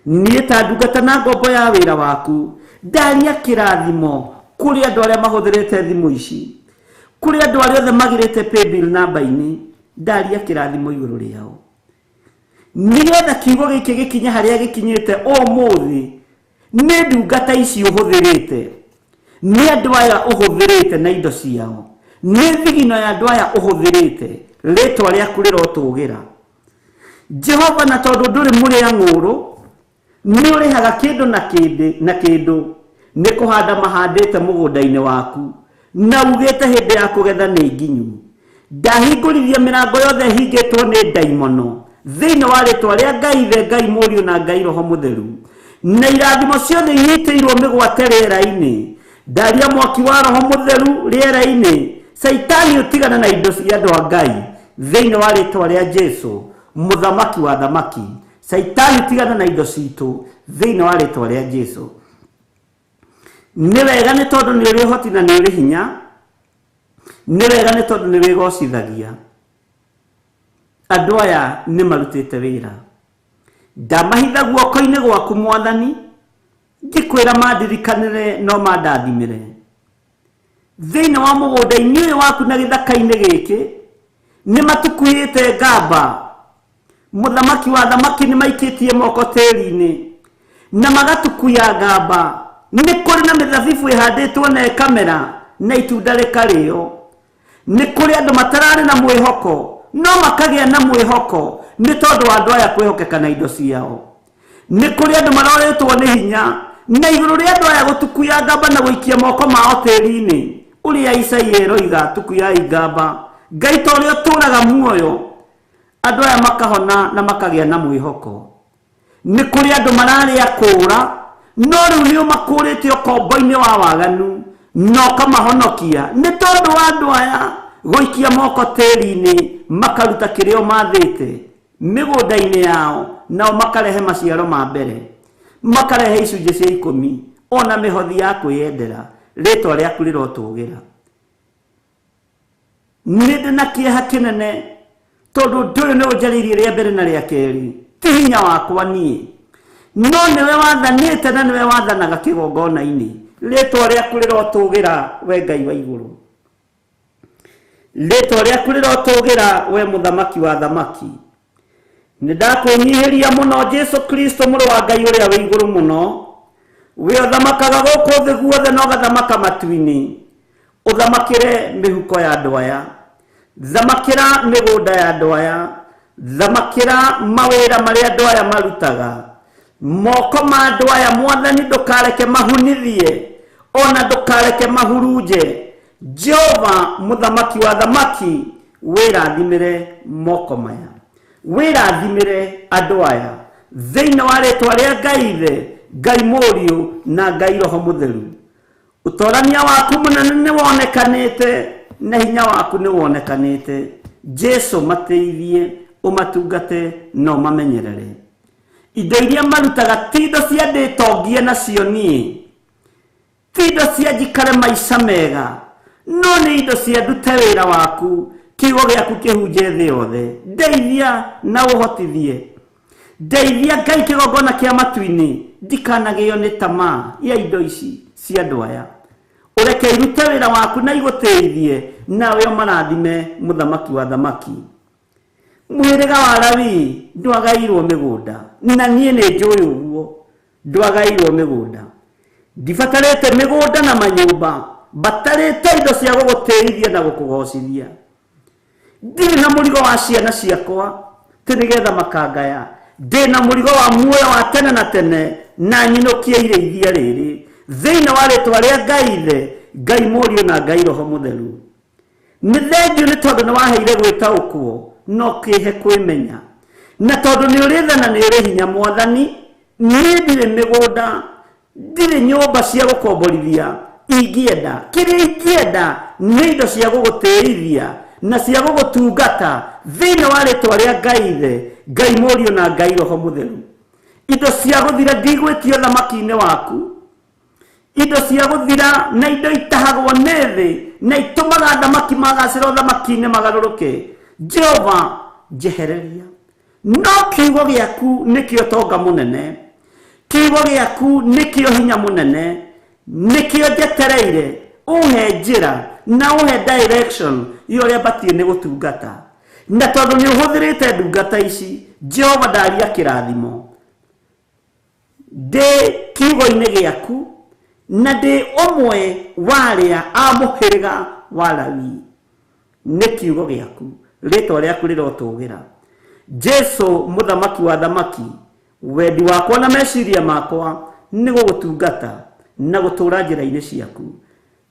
Niĩ ta ndungata na ngombo ya wĩra waku, ndaria kĩrathimo kũrĩ andũ arĩa mahũthĩrĩte thimũ ici, kũrĩ andũ arĩa othe magĩrĩte paybill namba-inĩ, ndaria kĩrathimo igũrũ rĩao, nĩgetha kiugo gĩkĩ gĩkinye harĩa gĩkinyĩte ũmũthĩ. Nĩ ndungata ici ũhũthĩrĩte, nĩ andũ aya ũhũthĩrĩte na indo ciao, nĩ thigino ya andũ aya ũhũthĩrĩte. Rĩtwa rĩaku rĩrotũgĩra, Jehova, na tondũ ndũrĩ mũrĩa ng'ũrũ, nĩ ũrĩhaga kĩndũ na kĩndĩ na kĩndũ nĩ kũhanda mahandĩte mũgũnda-inĩ waku, na ugĩte hĩndĩ ya kũgetha nĩ nginyu. Ndahingũrithia mĩrango yothe ĩhingĩtwo nĩ ndaimono thĩinĩ wa rĩtwa rĩa Ngai Ithe, Ngai Mũriũ na Ngai Roho Mũtheru, na irathimo ciothe inyitĩirwo mĩgwate rĩera-inĩ. Ndaria mwaki wa Roho Mũtheru rĩera-inĩ. Caitani, ũtigane na indo cia andũ a Ngai thĩinĩ wa rĩtwa rĩa Jesu, mũthamaki wa thamaki. Caitani, tigana na indo citũ thĩinĩ wa rĩtwa rĩa Jesu. Nĩ wega nĩ tondũ nĩ ũrĩ ũhoti na nĩ ũrĩ hinya. Nĩ wega nĩ tondũ nĩ wĩgocithagia. Andũ aya nĩ marutĩte wĩra. Ndamahitha guoko-inĩ gwaku mwathani, ngĩkwĩra mandirikanĩre no mandathimĩre. Thĩinĩ wa mũgũnda-inĩ ũyũ waku na gĩthaka-inĩ gĩkĩ nĩ matukuĩte ngamba. Mũthamaki wa thamaki, nĩ maikĩtie moko tĩri-inĩ na magatukuya ngamba. Nĩ kũrĩ na mĩthabibũ ĩhandĩtwo na ĩkamera na itunda rĩkarĩo. Nĩ kũrĩ andũ matararĩ na mwĩhoko no makagĩa na mwĩhoko nĩ tondũ wa andũ aya kwĩhokeka na indo ciao. Nĩ kũrĩ andũ marorĩtwo nĩ hinya na igũrũ rĩa andũ aya gũtukuya ngamba na gũikia moko mao tĩri-inĩ ũrĩa Isaia ĩroiga tukuya ngamba. Ngai ta ũrĩa ũtũũraga muoyo, andũ aya makahona na makagĩa na mwĩhoko. Nĩ kũrĩ andũ mararĩa kũũra no rĩu nĩ ũmakũrĩte ũkombo-inĩ wa waganu na ũkamahonokia nĩ tondũ wa andũ aya gũikia moko tĩri-inĩ makaruta kĩrĩa mathĩte mĩgũnda-inĩ yao, nao makarehe maciaro ma mbere, makarehe icunjĩ cia 10 ona mĩhothi ya kwĩyendera. Rĩtwa rĩaku rĩrotũgĩra. Nĩ ndĩ na kĩeha kĩnene tondũ ũndũ ũyũ nĩ ũnjarĩirie rĩa mbere na rĩa kerĩ, ti hinya wakwa niĩ, no nĩwe wathanĩte na nĩwe wathanaga kĩgongona-inĩ. Rĩtwa rĩaku rĩrotũgĩra we Ngai wa igũrũ, rĩtwa rĩaku rĩrotũgĩra we mũthamaki wa thamaki. Nĩ ndakwĩnyihĩria mũno Jesu Kristo mũrũ wa Ngai ũrĩa wĩ igũrũ mũno, we ũthamakaga gũkũ thĩ guothe na ũgathamaka matu-inĩ. Ũthamakĩre mĩhuko ya andũ aya, thamakĩra mĩgũnda ya andũ aya, thamakĩra mawĩra marĩa andũ aya marutaga. Moko ma andũ aya Mwathani ndũkareke mahunithie ona ndũkareke mahurunje. Jehova mũthamaki wa thamaki, wĩrathimĩre moko maya, wĩrathimĩre andũ aya thĩinĩ wa rĩtwa rĩa Ngai Ithe, Ngai Mũriũ na Ngai Roho Mũtheru. Ũtorania waku mũnene nĩ wonekanĩte na hinya waku nĩ wonekanĩte. Jesu mateithie, ũmatungate na ũmamenyerere. Indo iria marutaga ti indo cia ndĩtongie nacio niĩ, ti indo cia njikare maica mega, no nĩ indo cia ndute wĩra waku, kiugo gĩaku kĩhunje thĩ yothe. Ndeithia na ũhotithie, ndeithia Ngai kĩgongona kĩa matu-inĩ, ndikanagĩo nĩ tamaa ya indo ici cia andũ aya. Ũreke irute wĩra waku na igũteithie, nawe ũmarathime mũthamaki wa thamaki. Mũhĩrĩga wa Lawi ndwagairwo mĩgũnda, na niĩ nĩ njũĩ ũguo, ndwagairwo mĩgũnda. Ndibatarĩte mĩgũnda na manyũmba, mbatarĩte indo cia gũgũtĩithia na gũkũgocithia. Ndirĩ na mũrigo wa ciana ciakwa tĩ nĩgetha makangaya, ndĩ na mũrigo wa muoyo wa tene na tene na nyinũkie irĩithia rĩrĩ thĩinĩ wa rĩtwa rĩa Ngai Ithe, Ngai Mũriũ na Ngai Roho Mũtheru. Nĩ thengiũ nĩ tondũ nĩ waheire gwĩtaũkwo no kĩhe kwĩmenya, na tondũ nĩ ũrĩ tha na nĩ ũrĩ hinya Mwathani, niĩ ndirĩ mĩgũnda, ndirĩ nyũmba cia gũkomborithia ingĩenda. Kĩrĩa ingĩenda nĩ indo cia gũgũtĩithia na cia gũgũtungata thĩinĩ wa rĩtwa rĩa Ngai Ithe, Ngai Mũriũ na Ngai Roho Mũtheru. Indo cia gũthira ndigwĩtio thamaki-inĩ waku, indo cia gũthira na indo itahagwo nĩ thĩ na itũmaga thamaki magacĩra ũthamaki-inĩ magarũrũke. Jehova njehereria, no kiugo gĩaku nĩkĩo tonga mũnene, kiugo gĩaku nĩkĩo hinya mũnene, nĩkĩo njetereire. Ũhe njĩra na ũhe direction ya ũrĩa batiĩ nĩ gũtungata, na tondũ nĩ ũhũthĩrĩte ndungata ici, Jehova ndaria kĩrathimo ndĩ kiugo-inĩ gĩaku na ndĩ ũmwe wa arĩa a mũhĩrĩga wa Lawi. Nĩ kiugo gĩaku, rĩtwa rĩaku rĩrotũgĩra. Jesu mũthamaki wa thamaki, wendi wakwa na meciria makwa nĩ gũgũtungata na gũtũũra njĩra-inĩ ciaku.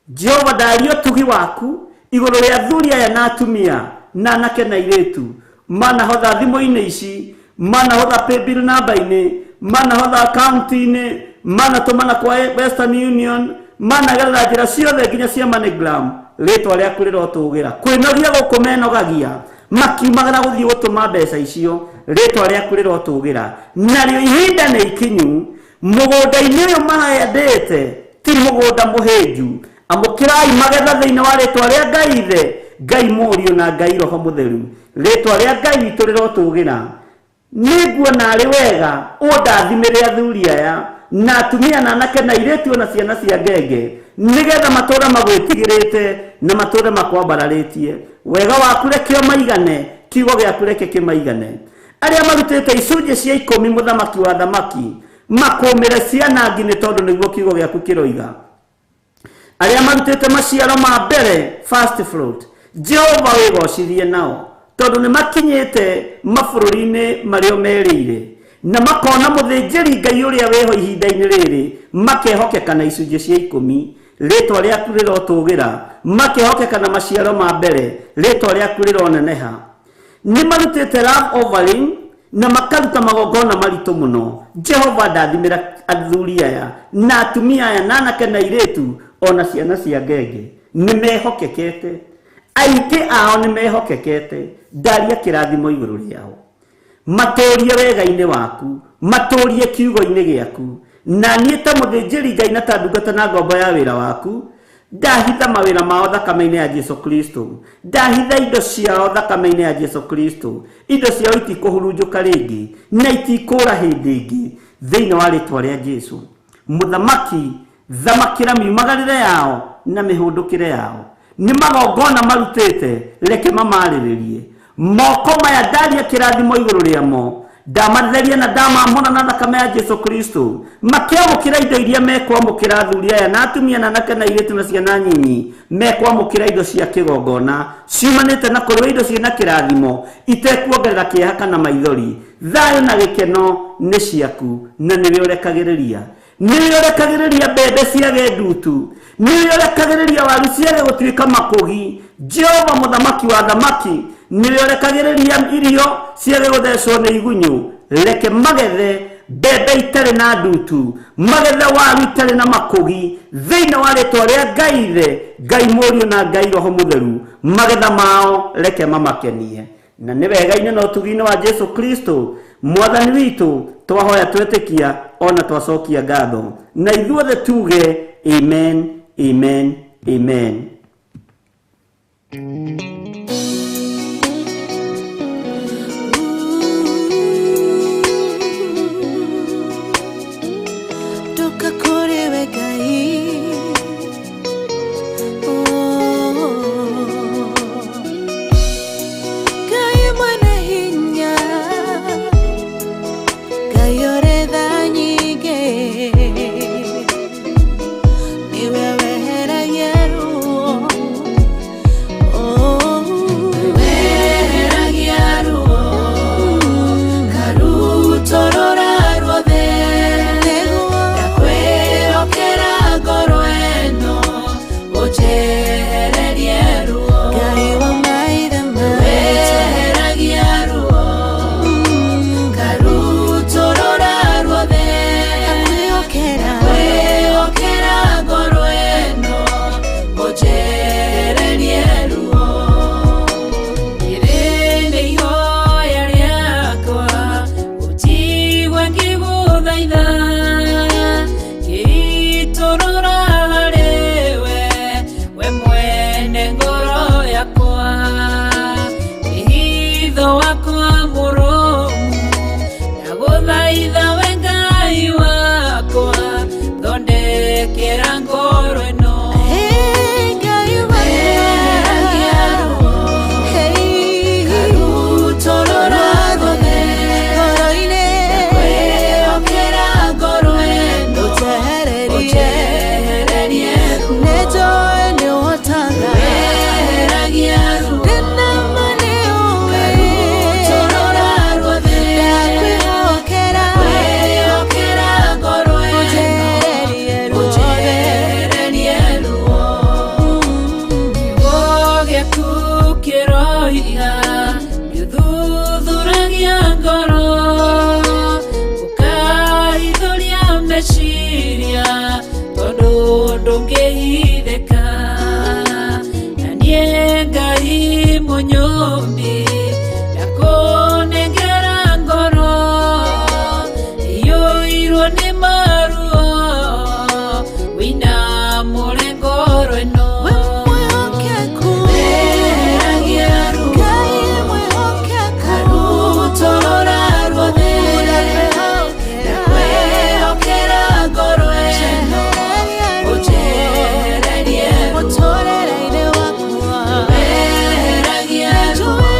Jehova ndaria ũtugi waku igũrũ rĩa athuri aya na atumia na anake na airĩtu manahotha thimũ-inĩ ici, manahotha paybill namba-inĩ, manahotha akaunti-inĩ, manatũmana kwa Western Union, managerera njĩra ciothe nginya cia MoneyGram. Rĩtwa rĩaku rĩrotũgĩra. Kwĩnogia gũkũ menogagia makiumagara gũthiĩ gũtũma mbeca icio, rĩtwa rĩaku rĩrotũgĩra. Narĩo ihinda nĩ ikinyu, mũgũnda-inĩ ũyũ mahandĩte ti mũgũnda mũhĩnju. Amũkĩrai magetha thĩinĩ wa rĩtwa rĩa Ngai Ithe, Ngai Mũriũ na Ngai Roho Mũtheru. Rĩtwa rĩa Ngai witũ rĩrotũgĩra. Nĩnguona arĩ wega ũndathimĩre athuri aya na atumia na anake na airĩtu ona ciana cia ngenge, nĩgetha matũũre magwĩtigĩrĩte na matũũre makwambararĩtie. Wega waku reke ũmaigane, kiugo gĩaku reke kĩmaigane. Arĩa marutĩte icunjĩ cia 10 mũthamaki wa thamaki makũmĩre cianangi nĩ tondũ nĩguo kiugo gĩaku kĩroiga. Arĩa marutĩte maciaro ma mbere first fruit, Jehova wĩgocithie nao tondũ nĩ makinyĩte mabũrũri-inĩ marĩa merĩire. Na makona mũthĩnjĩri Ngai ũrĩa wĩho ihinda-inĩ rĩrĩ, makehokeka na icunjĩ cia 10, rĩtwa rĩaku rĩrotũgĩra, makehokeka na maciaro ma mbere, rĩtwa rĩaku rĩroneneha. Nĩ marutĩte love offering na makaruta magongona maritũ mũno. Jehova ndathimĩra athuri aya na atumia aya na anake na airĩtu ona ciana cia ngenge. Nĩ mehokekete, aingĩ ao nĩ mehokekete. Ndaria kĩrathimo igũrũ rĩao, matũrie wega-inĩ waku, matũrie kiugo-inĩ gĩaku. Na niĩ ta mũthĩnjĩri Ngai na ta ndungata na ngombo ya wĩra waku, ndahitha mawĩra mao thakame-inĩ ya Jesu Kristo, ndahitha indo ciao thakame-inĩ ya Jesu Kristo. Indo ciao itikũhurunjũka rĩngĩ na itikũra hĩndĩ ĩngĩ thĩinĩ wa rĩtwa rĩa Jesu. Mũthamaki, thamakĩra miumagarĩre yao na mĩhũndũkĩre yao. Nĩ magongona marutĩte, reke mamarĩrĩrie. Moko maya ndaria kĩrathimo igũrũ rĩamo, ndamatheria na ndamamũra na thakame ya Jesu Kristo. Makĩamũkĩra indo iria mekwamũkĩra athuri aya na atumia na anake na airĩtu na ciana nyinyi, mekwamũkĩra indo cia kĩgongona ciumanĩte na kũrĩ indo ciĩna kĩrathimo itekuongerera kĩeha kana maithori. Thayũ na gĩkeno nĩ ciaku na nĩwe ũrekagĩrĩria. Nĩwe ũrekagĩrĩria mbembe ciage ndutu, nĩwe ũrekagĩrĩria waru ciage gũtuĩka makũgi. Jehova mũthamaki wa thamaki, nĩwe ũrekagĩrĩria irio ciage gũthecwo nĩ igunyũ. Reke magethe mbembe itarĩ na ndutu, magethe waru itarĩ na makũgi, thĩinĩ wa rĩtwa rĩa Ngai Ithe, Ngai Mũriũ na Ngai Roho Mũtheru. Magetha mao reke mamakenie. Na nĩ wega-inĩ na ũtugi-inĩ wa Jesu Kristo mwathani witũ twahoya twetĩkia ona twacokia ngatho, na ithuothe tuge amen, amen, amen. Ndoka kũrĩ we Ngai, Ngai mwene hinya, Ngai ũrĩ tha nyingĩ, nĩwe weheragia ruo. Weheragia ruo, karutorora ruothe, ndakwĩhokera ngoro ĩno, ũnjehererie ruo. Ngai wa maithe maitũ, weheragia ruo, karutorora ruothe, ndakwĩhokera ngoro ĩno, ũnjehererie ruo. Rĩrĩ nĩ ihoya rĩakwa, ũnjigue ngĩgũthaitha, ngĩitũrũra harĩ we, we mwene ngoro yakwa. Wĩhitho wakwa mũrũmu, ndagũthaitha we Ngai wakwa, thondekera ngoro ĩno. Weheragia ruo, karutorora ruothe, ndakwĩhokera ngoro ĩno, ũnjehererie ruo. Weheragia ruo, karutorora ruothe, ndakwĩhokera ngoro ĩno, ũnjehererie ruo. Kiugo gĩaku kĩroiga nĩũthuthuragia ngoro, ũkahithũria meciria, tondũ ndũngĩhithĩka. Na niĩ Ngai mũnyũmbi, ndakũnengera ngoro iyũirwo nĩ maruo, wĩinamũre ngoro ĩno. Weheragia ruo, karutorora ruothe, ndakwĩhokera ngoro ĩno, ũnjehererie ruo. Weheragia ruo,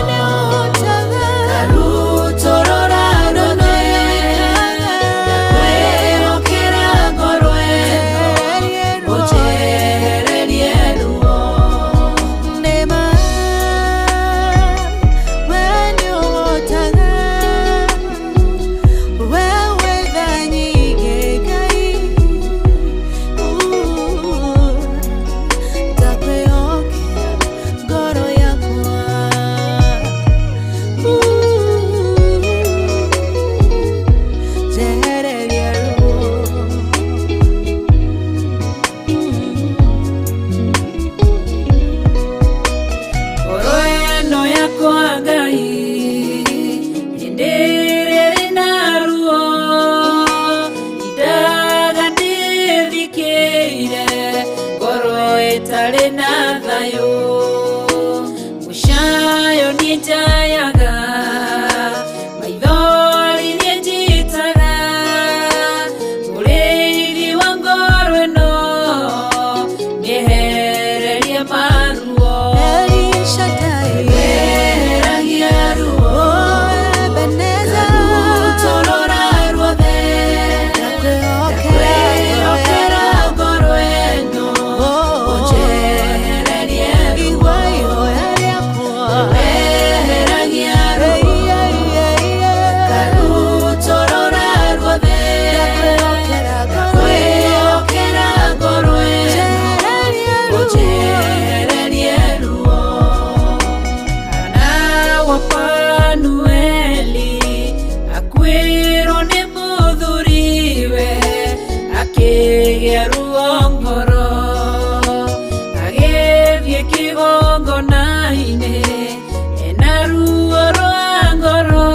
na thayũ mũcayo nĩnjayaga maithori nĩnjitaga mũrĩithi wa ngoro ĩno nĩehererie maruo El Shaddai, weheragia ruo oh Ebenezer, karutorora ruothe ndakwĩhokera ndakwĩhokera ngoro ĩno Oh, ũnjehererie ruo igua ihoya rĩakwa. weheragia Ei, ruo ei, ei, ei. karutorora ruothe Ndakwĩhokera ngoro ĩno, ndakwĩhokera ngoro ĩno njehererie ruo. ũnjehererie ruo Hana wa Fanueli akuĩrwo nĩ mũthuriwe akĩgĩa ruo ngoro agĩthiĩ kĩgongona-inĩ ena ruo rwa ngoro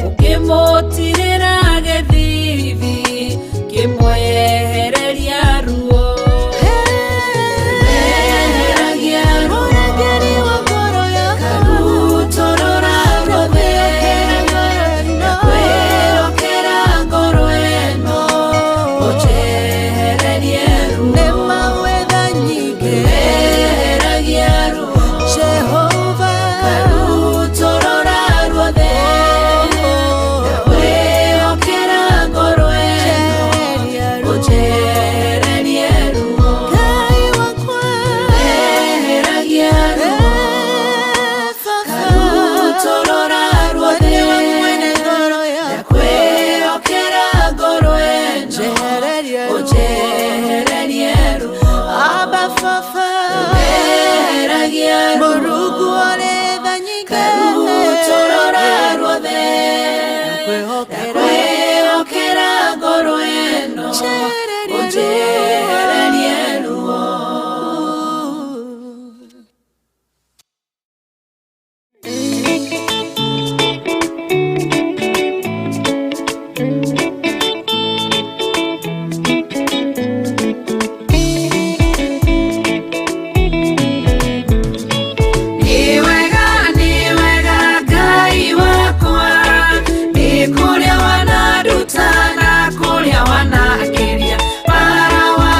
ũkĩmũtirĩra gĩthithi kĩmwehereria ruo weheragia ruo Mũrangĩri wa ngoro yakwa, karutorora ruothe ndakwĩhokera ndakwĩhokera ngoro ĩno ũnjehererie ruo nĩ mawetha nyingĩ. weheragia ruo Jehova, karutorora ruothe ndakwĩhokera ngoro ĩno njehereria ruo. ũnjehererie ruo Ngai wakwa, weheragia ruo eh, Baba, karutorora ruothe nĩwe mwene ngoro yakwa, ndakwĩhokera ngoro ĩno njehereria ruo. ũnjehererie ruo Abba Baba, weheragia ruo Mũrungu ũrĩ tha nyingĩ, karutorora ruothe ndakwĩhokera ndakwĩhokera ngoro ĩno njehereria ruo. ũnjehererie ruo Nĩ wega, nĩ wega Ngai wakwa, nĩ kũrĩa wananduta na kũrĩa wanakĩria. Bara wa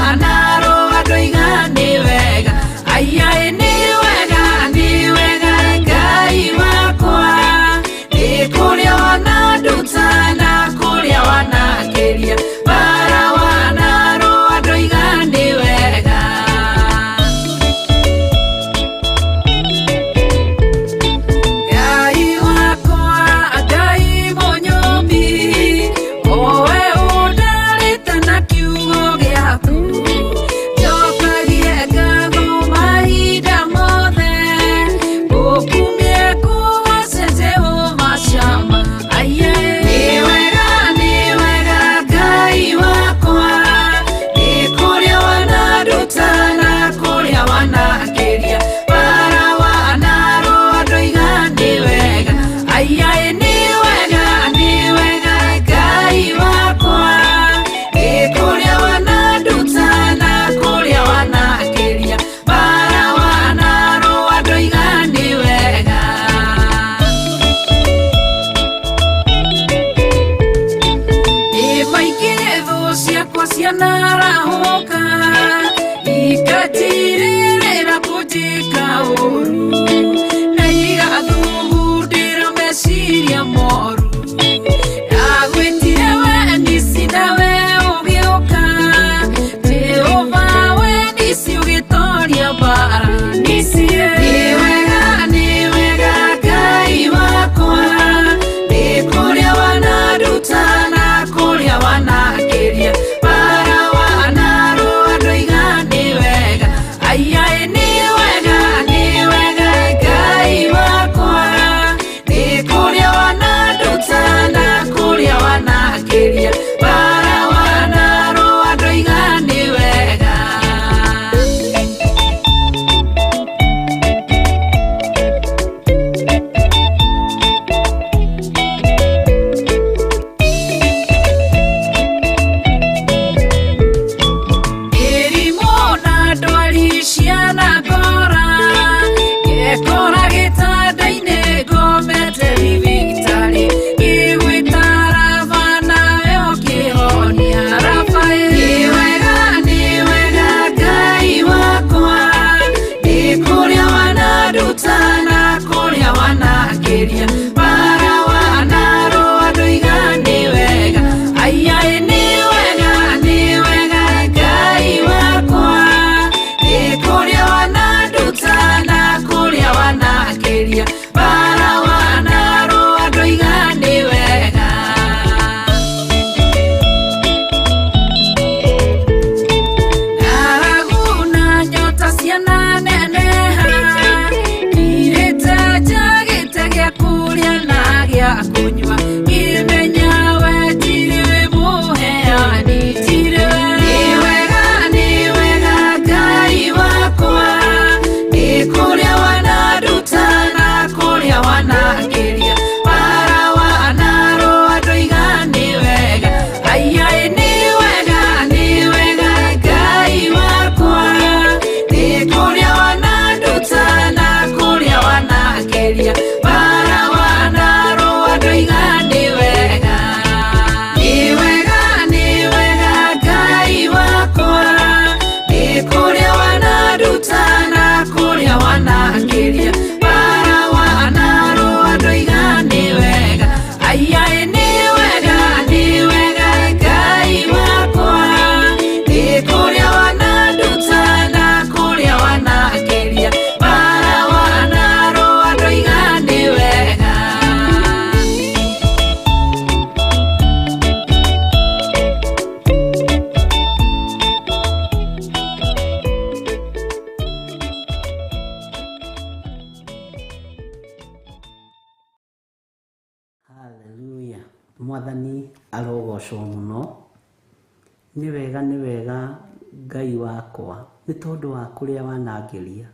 Ciananeneha Irĩte njagĩte gĩa kũrĩa na gĩa kũnyua Ngĩmenya we tirĩ mũheani tirĩ we nĩ wega Ngai wakwa Nĩ kũrĩa wananduta na kũrĩa wanangĩria Bara wanarũa ndoiga nĩ wega Aiai nĩ wega Ngai wakwa Nĩ kũrĩa wananduta na kũrĩa wanangĩria Bara wanarũa ndoiga nĩ wega Nĩ wega Ngai wakwa Nĩ kũrĩa wananduta na kũrĩa wanangĩria Bara wanarũa ndoiga nĩ wega Aiai nĩ wega Ngai wakwa Nĩ kũrĩa wananduta na kũrĩa wanangĩria Bara wanarũa ndoiga nĩ wega. Haleluya. Mwathani arogocwo mũno. Nĩ wega Ngai wakwa nĩ tondũ wa kũrĩa wanangĩria.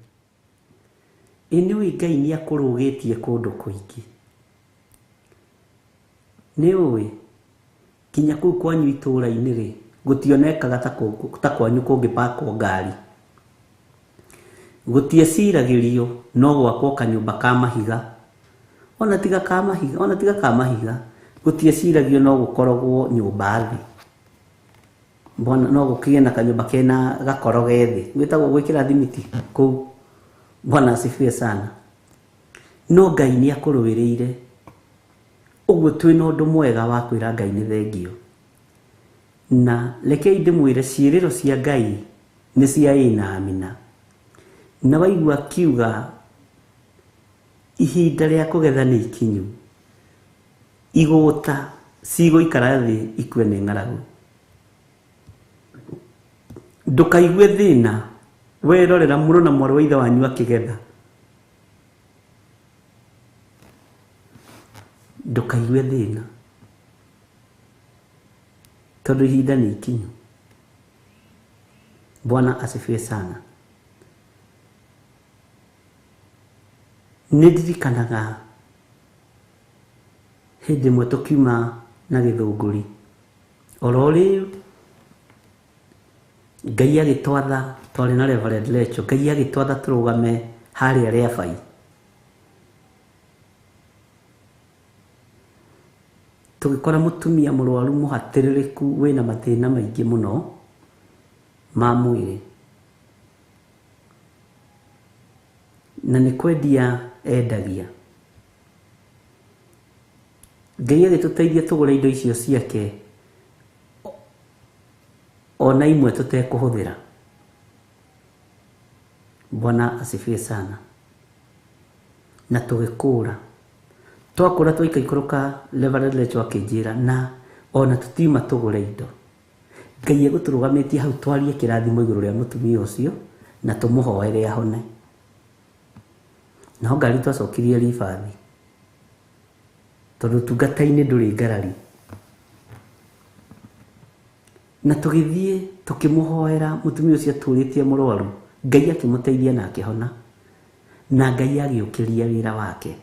Ĩ nĩũĩ Ngai nĩ akũrũgĩtie kũndũ kũingĩ. Nĩũĩ nginya kũu kwanyu itũũra-inĩ rĩ gũtionekaga ta kwanyu kũngĩpakwo ngari. Gũtieciragĩrio no gwakwo kanyũmba ka mahiga. Ona tiga ka mahiga, ona tiga ka mahiga gũtieciragio no gũkoragwo nyũmba thĩ. Mbona no gũkĩgĩe na kanyũmba kena gakoro ge thĩ gwĩtagwo gwĩkĩra thimiti kũu. Bwana asifiwe sana. No Ngai nĩ akũrũĩrĩire. Ũguo twĩna ũndũ mwega wa kwĩra Ngai nĩ thengio. Na rekei ndĩmwĩre ciĩrĩro cia Ngai nĩ cia ĩ na amina. Na waigua akiuga ihinda rĩa kũgetha nĩ ikinyu, igũta cigũikara thĩ ikue nĩ ng'aragu. Ndũkaigue thĩna werorera mũrũ na mwarĩ wa ithe wanyu akĩgetha. Ndũkaigue thĩna tondũ ihinda nĩ ikinyu. Bwana asifiwe sana. Nĩ ndirikanaga hĩndĩ ĩmwe tũkiuma na Gĩthũngũri oro rĩu Ngai agĩtwatha, twarĩ na Reverend Lecho, Ngai agĩtwatha tũrũgame harĩa Rĩabai. Tũgĩkora mũtumia mũrwaru mũhatĩrĩrĩku wĩna mathĩna maingĩ mũno ma mwĩrĩ. Na nĩ kwendia endagia. Ngai agĩtũteithia tũgũre indo icio ciake ona imwe tũtekũhũthĩra. Bwana asifiwe sana. Na tũgĩkũra. Twakũra twaikaikũrũka Reverend Lecho akĩnjĩra na ona tũtiuma tũgũre indo. Ngai egũtũrũgamĩtie hau twarie kĩrathimo igũrũ rĩa mũtumia ũcio na tũmũhoere ahone. Naho ngari twacokirie ribathi tondũ ũtungata-inĩ ndũrĩ ngarari. Na tũgĩthiĩ tũkĩmũhoera mũtumia ũcio atũrĩtie mũrwaru, Ngai akĩmũteithia na akĩhona, na Ngai agĩũkĩria wĩra wake.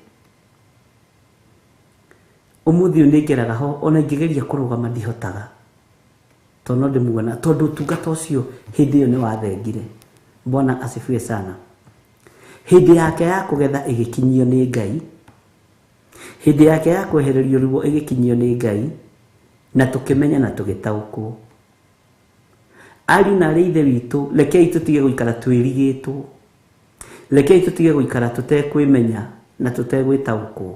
Ũmũthĩ ũyũ nĩngeraga ho ona ingĩgeria kũrũgama ndihotaga tondũ no ndĩmuona tondũ ũtungata ũcio hĩndĩ ĩyo nĩ wathengire. Bwana asifiwe sana. Hĩndĩ yake ya kũgetha ĩgĩkinyio nĩ Ngai, hĩndĩ yake ya kwehererio ruo ĩgĩkinyio nĩ Ngai, na tũkĩmenya na tũgĩtaũkwo. Ariũ na arĩ ithe witũ, rekei tũtige gũikara twĩrigĩtwo, rekei tũtige gũikara tũtekwĩmenya na tũtegwĩtaũkwo.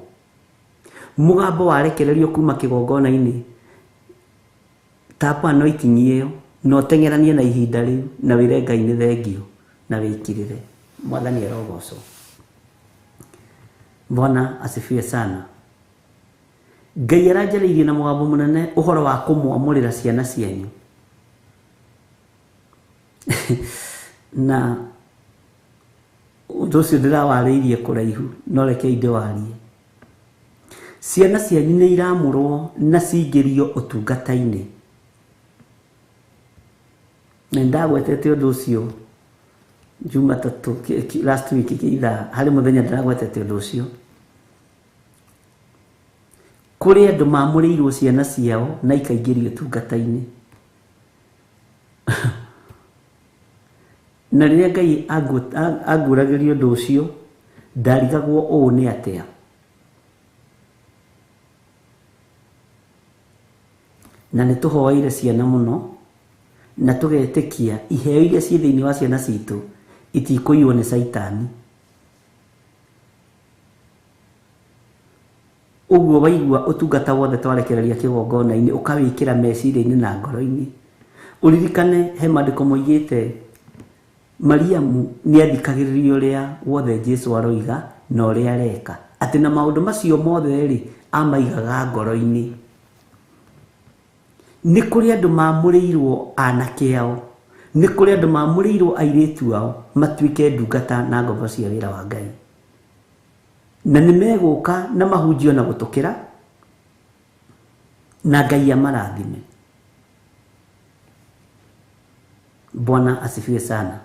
Mũgambo warekererio kuma kĩgongona-inĩ tapa no ikinyie ĩyo na ũteng'eranie na ihinda rĩu na wĩre Ngai nĩ thengio na wĩkirĩre. Mwathani arogocwo. Bwana asifiwe sana. Ngai aranjarĩirie na mũgambo mũnene ũhoro wa kũmwamũrĩra ciana cianyu. Na Ũndũ ũcio ndĩrawarĩirie kũraihu no reke ndĩwarie. Ciana cianyu nĩ iramũrwo na cingĩrio ũtungata-inĩ. Na nĩndagwetete ũndũ ũcio Jumatatũ last week ithaa harĩ mũthenya ndĩragwetete ũndũ ũcio. Kũrĩ andũ mamũrĩirwo ciana ciao na ikaingĩrio ũtungata-inĩ. Na rĩrĩa Ngai anguragĩria ũndũ ũcio ndarigagwo ũũ nĩ atĩa. Na nĩ tũhoeire ciana mũno na tũgetĩkia iheo iria ciĩ thĩinĩ wa ciana citũ itikũiywo nĩ Caitani. Ũguo waigua ũtungata wothe twarekereria kĩgongona-inĩ ũkawĩkĩra meciria-inĩ na ngoro-inĩ. Ũririkane he maandĩko moigĩte Mariamu nĩ athikagĩrĩria ũrĩa wothe Jesu aroiga na ũrĩa areka. Atĩ na maũndũ macio mothe rĩ amaigaga ngoro-inĩ. Nĩ kũrĩ andũ mamũrĩirwo anake ao, nĩ kũrĩ andũ mamũrĩirwo airĩtu ao matuĩke ndungata na ngombo cia wĩra wa Ngai. Na nĩ megũka na mahunjio na gũtũkĩra na Ngai amarathime. Bwana asifiwe sana.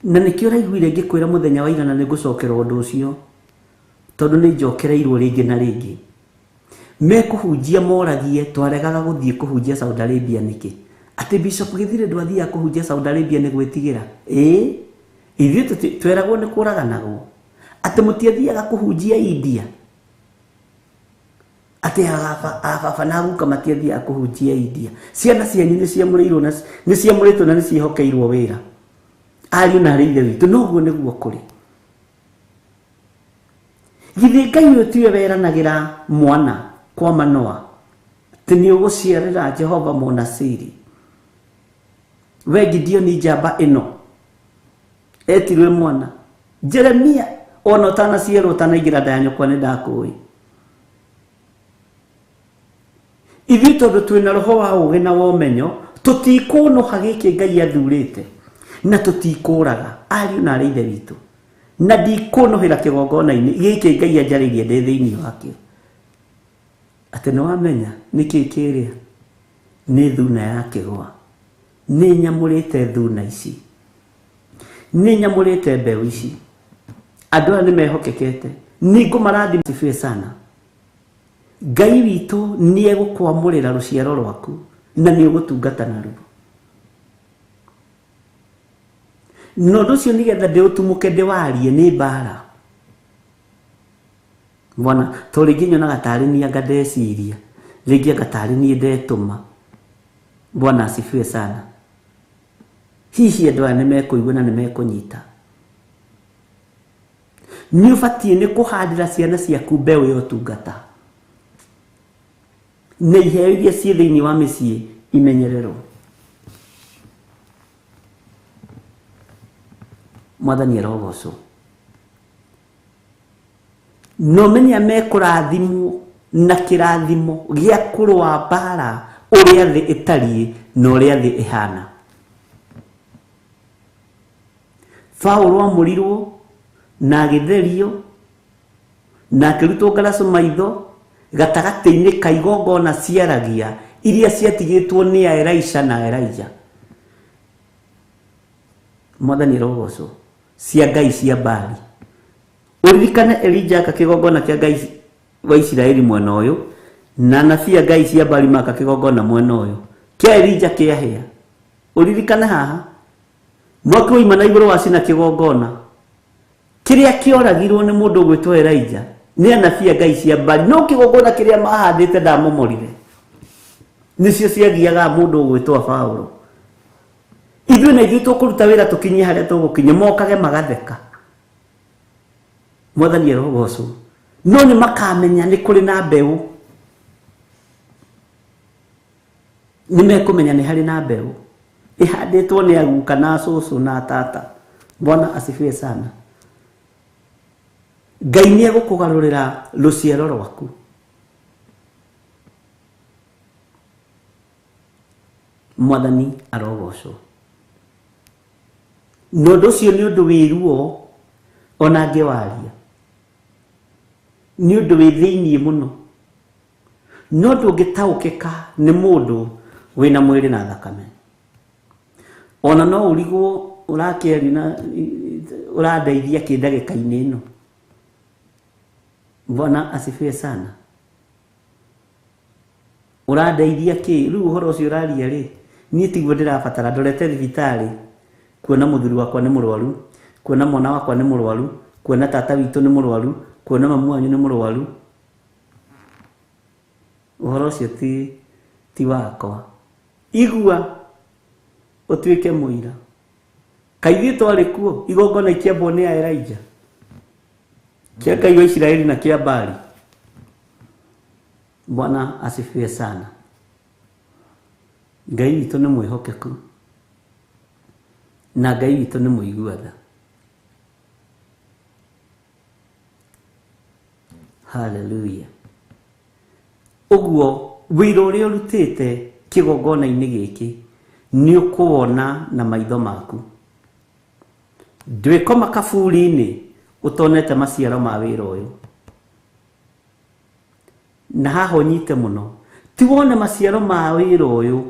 Na nĩkĩo ũraiguire ngĩkwĩra mũthenya wa ira na nĩngũcokera ũndũ ũcio tondũ nĩ njokereirwo rĩngĩ na rĩngĩ. Mekũhunjia moragie twaregaga gũthiĩ kũhunjia Saudi Arabia nĩkĩ? Atĩ Bishop Gĩthire ndwathiaga kũhunjia Saudi Arabia nĩ gwĩtigĩra. Ĩĩ, ithuĩ tweragwo nĩ kũraganagwo. Atĩ mũtiathiaga kũhunjia India. Atĩ ababa na guka matiathiaga kũhunjia India. Ciana cianyu nĩ ciamũrĩirwo na nĩ ciamũrĩtwo na nĩ ciĩhokeirwo wĩra. Ariũ na arĩ ithe witũ noguo nĩguo kũrĩ. Githĩ Ngai ũyũ tiwe weranagĩra mwana kwa Manoa atĩ nĩ ũgũciarĩra Jehova Mũnasiri. We Gideoni njamba ĩno etirwe mwana. Jeremia ona ũtanaciarwo ũtanaingĩra nda ya nyũkwa nĩ ndakũĩ. Ithuĩ tondũ twĩna roho wa ũũgĩ na wa ũmenyo tũtikũnũha gĩkĩ Ngai athurĩte na tũtikũraga ariũ na arĩ ithe witũ. Na ndikũnũhĩra kĩgongona-inĩ gĩkĩ Ngai anjarĩirie ndĩ thĩinĩ wakĩo. Atĩ nĩ wamenya nĩkĩ kĩrĩa nĩ thuna ya kĩgwa. Nĩ nyamũrĩte thuna ici, nĩ nyamũrĩte mbeũ ici. Andũ aya nĩ mehokekete, nĩ ngũmarathima sifiwe sana. Ngai witũ nĩ egũkwamũrĩra rũciaro rwaku na nĩ ũgũtungata naruo. Na ũndũ ũcio nĩgetha ndĩũtumũke ndĩwarie nĩ mbara. Bwana, to rĩngĩ nyonaga tarĩ niĩ anga ndeciria, rĩngĩ anga tarĩ niĩ ndetũma. Bwana asifiwe sana. Hihi andũ aya nĩ mekũigua na nĩ mekũnyita. Nĩ ũbatiĩ nĩ kũhandĩra ciana ciaku mbeũ ya ũtungata. Na iheo iria ciĩ thĩinĩ wa mĩciĩ imenyererwo. Mwathani arogocwo. No menye mekũrathimwo na kĩrathimo gĩa kũrũa mbara ũrĩa thĩ ĩtariĩ na ũrĩa thĩ ĩhana. Paũlũ amũrirwo na agĩtherio na akĩrutwo ngaracu maitho gatagatĩ-inĩ ka igongona ciaragia iria ciatigĩtwo nĩ Elisha na Elijah. Mwathani arogocwo. Cia Ngai cia Baali. Ũririkane Elijah aka kĩgongona kĩa Ngai wa Isiraeli mwena ũyũ na anabii a Ngai cia Baali maka kĩgongona mwena ũyũ. Kĩa Elijah kĩahĩa. Ũririkane haha mwaki waima na igũrũ wacina kĩgongona kĩrĩa kĩoragirwo nĩ mũndũ ũgwĩtwo Elijah nĩ anabii a Ngai cia Baali, no kĩgongona kĩrĩa mahandĩte ndamomorire nĩcio ciagiaga mũndũ ũgwĩtwo Paũlũ. Ithuĩ na ithuĩ tũkũruta wĩra tũkinyie harĩa tũgũkinya, mokage magatheka. Mwathani arogocwo. No nĩ makamenya nĩ kũrĩ na mbeũ. Nĩ mekũmenya nĩ harĩ na mbeũ ĩhandĩtwo nĩ aguka na cũcũ na tata. Bwana asifiwe sana. Ngai nĩ egũkũgarũrĩra rũciaro rwaku. Mwathani arogocwo. Na ũndũ ũcio nĩ ũndũ wĩ ruo ona ngĩwaria, nĩ ũndũ wĩ thĩiniĩ mũno, no ndũngĩtaũkĩka nĩ mũndũ wĩna mwĩrĩ na thakame. Ona no ũrigwo ũrakĩaria na ũrandeithia kĩ ndagĩka-inĩ ĩno. Bwana asifiwe sana. Ũrandeithia kĩ? Rĩu ũhoro ũcio ũraria rĩ, niĩ tiguo ndĩrabatara. Ndorete thibitarĩ kuona mũthuri wakwa nĩ mũrwaru, kuona mwana wakwa nĩ mũrwaru, kuona tata witũ nĩ mũrwaru, kuona mamu wanyu nĩ mũrwaru. Ũhoro ũcio ti wakwa. Igua ũtuĩke mũira. Kaithuĩ twarĩ kuo igongona ikĩambwo nĩ Elijah, kĩa Ngai wa Isiraeli na kĩa Baali. Bwana asifiwe sana. Ngai witũ nĩ mwĩhokeku na Ngai witũ nĩ mũigua tha. Hallelujah. Ũguo wĩra ũrĩa ũrutĩte kĩgongona-inĩ gĩkĩ nĩ ũkũwona na maitho maku. Ndwĩkoma kaburi-inĩ ũtonete maciaro ma wĩra ũyũ. Na haha ũnyite mũno, ti wone maciaro ma wĩra ũyũ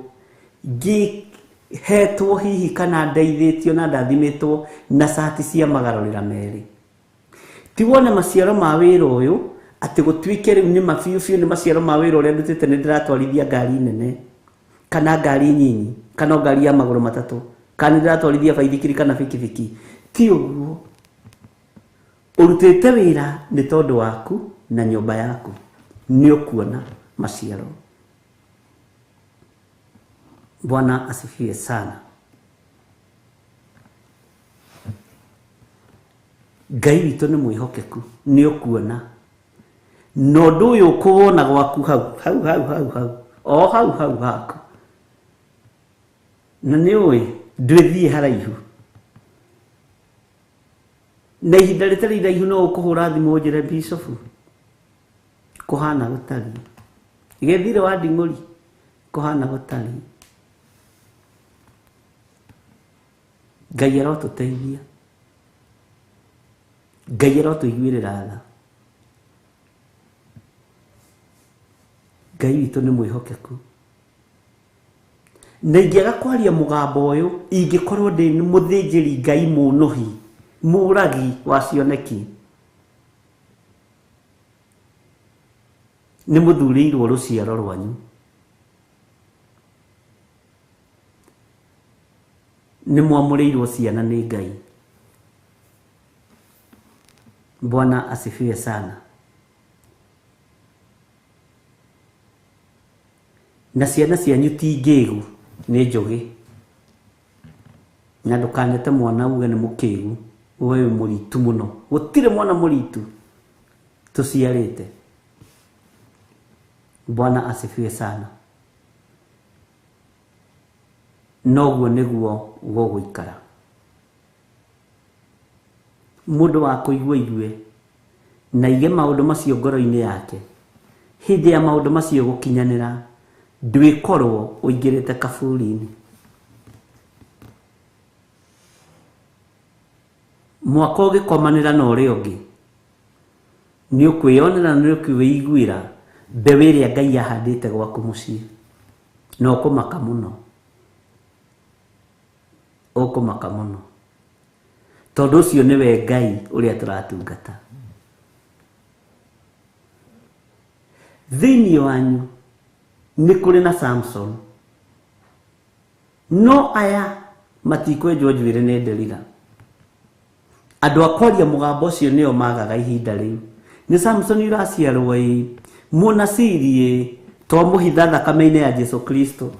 ngĩhetwo hihi kana ndeithĩtio na ndathimĩtwo na cati cia magarũrĩra merĩ. Ti wone maciaro ma wĩra ũyũ atĩ gũtuĩke rĩu nĩ mabiũ biũ nĩ maciaro ma wĩra ũrĩa ndutĩte nĩ ndĩratwarithia ngari nene kana ngari nyinyi kana ngari ya magũrũ matatũ kana nĩ ndĩratwarithia baithikiri kana bikibiki. Ti ũguo. Ũrutĩte wĩra nĩ tondũ waku na nyũmba yaku, nĩ ũkuona maciaro. Bwana asifiwe sana. Ngai witũ nĩ mwĩhokeku, nĩ ũkuona. Na ũndũ ũyũ ũkũwona gwaku hau hau hau hau hau o hau hau haku, na nĩ ũĩ ndwĩthiĩ haraihu, na ihinda rĩtarĩ iraihu no ũkũhũra thimũ ũnjĩre Bishop kũhana gũtariĩ, gĩthire wa nding'ũri kũhana gũtariĩ. Ngai arotũteithia, Ngai arotũiguĩrĩra tha. Ngai witũ nĩ mwĩhokeku. Na ingĩaga kwaria mũgambo ũyũ, ingĩkorwo ndĩ mũthĩnjĩri Ngai mũnũhi, mũragi wa cioneki. Nĩ mũthurĩirwo rũciaro rwanyu. Nĩ mwamũrĩirwo ciana nĩ Ngai. Bwana asifiwe sana. Na ciana cianyu ti ngĩgu, nĩ njũgĩ. Na ndũkanete mwana uge nĩ mũkĩgu, uge wĩ mũritu mũno. Gũtirĩ mwana mũritu tũciarĩte. Bwana asifiwe sana. Noguo nĩguo gũgũikara. Mũndũ wa kũigua igue na aige maũndũ macio ngoro-inĩ yake, hĩndĩ ya maũndũ macio gũkinyanĩra, ndwĩkorwo ũingĩrĩte kaburi-inĩ. Mwaka ũgĩkomanĩra na ũrĩa ũngĩ, nĩ ũkwĩyonera na nĩ ũkwĩiguĩra mbeũ ĩrĩa Ngai ahandĩte gwaku mũciĩ, na ũkũmaka mũno, ũkũmaka mũno, tondũ ũcio nĩwe Ngai ũrĩa tũratungata. Thĩinĩ wanyu nĩ kũrĩ na Samson, no aya matikwenjwo njuĩrĩ nĩ Delila. Andũ a kwaria mũgambo ũcio nĩo magaga ihinda rĩu. Nĩ Samson ũraciarwo ĩ, mũnasiri ĩ, twamũhitha thakame-inĩ ya Jesu Kristo.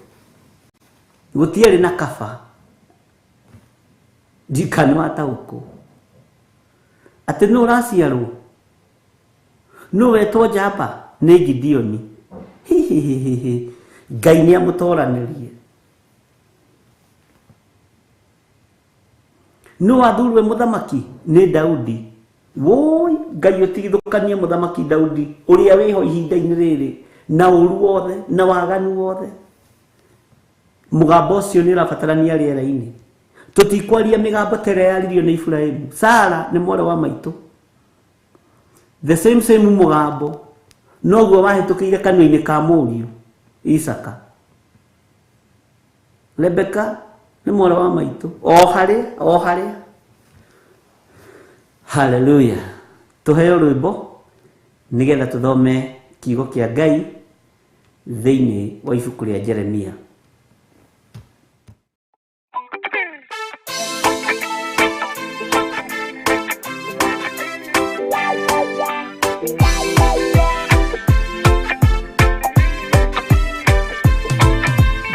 Gũtiarĩ na kaba. Ndikana wataũkwo atĩ nũ ũraciarwo, nũ wetwo njamba nĩ Gideoni. Hihihihi, Ngai nĩ amũtoranĩrie. Nũ wathurwe mũthamaki nĩ Daudi. Woi, Ngai ũtigithũkanie mũthamaki Daudi ũrĩa wĩho ihinda-inĩ rĩrĩ na ũru wothe na waganu wothe. Mũgambo ũcio nĩ ũrabatarania rĩera-inĩ, Tũtikwaria mĩgambo ta ĩrĩa yaririo nĩ Iburahĩmu. Sara nĩ mwarĩ wa maitũ. The same same mũgambo noguo wahĩtũkĩire kanua-inĩ ka mũriũ Isaka. Rebeka nĩ mwarĩ wa maitũ o harĩa o harĩa. Haleluya. Tũheo rwĩmbo nĩgetha tũthome kiugo kĩa Ngai thĩinĩ wa ibuku rĩa Jeremia.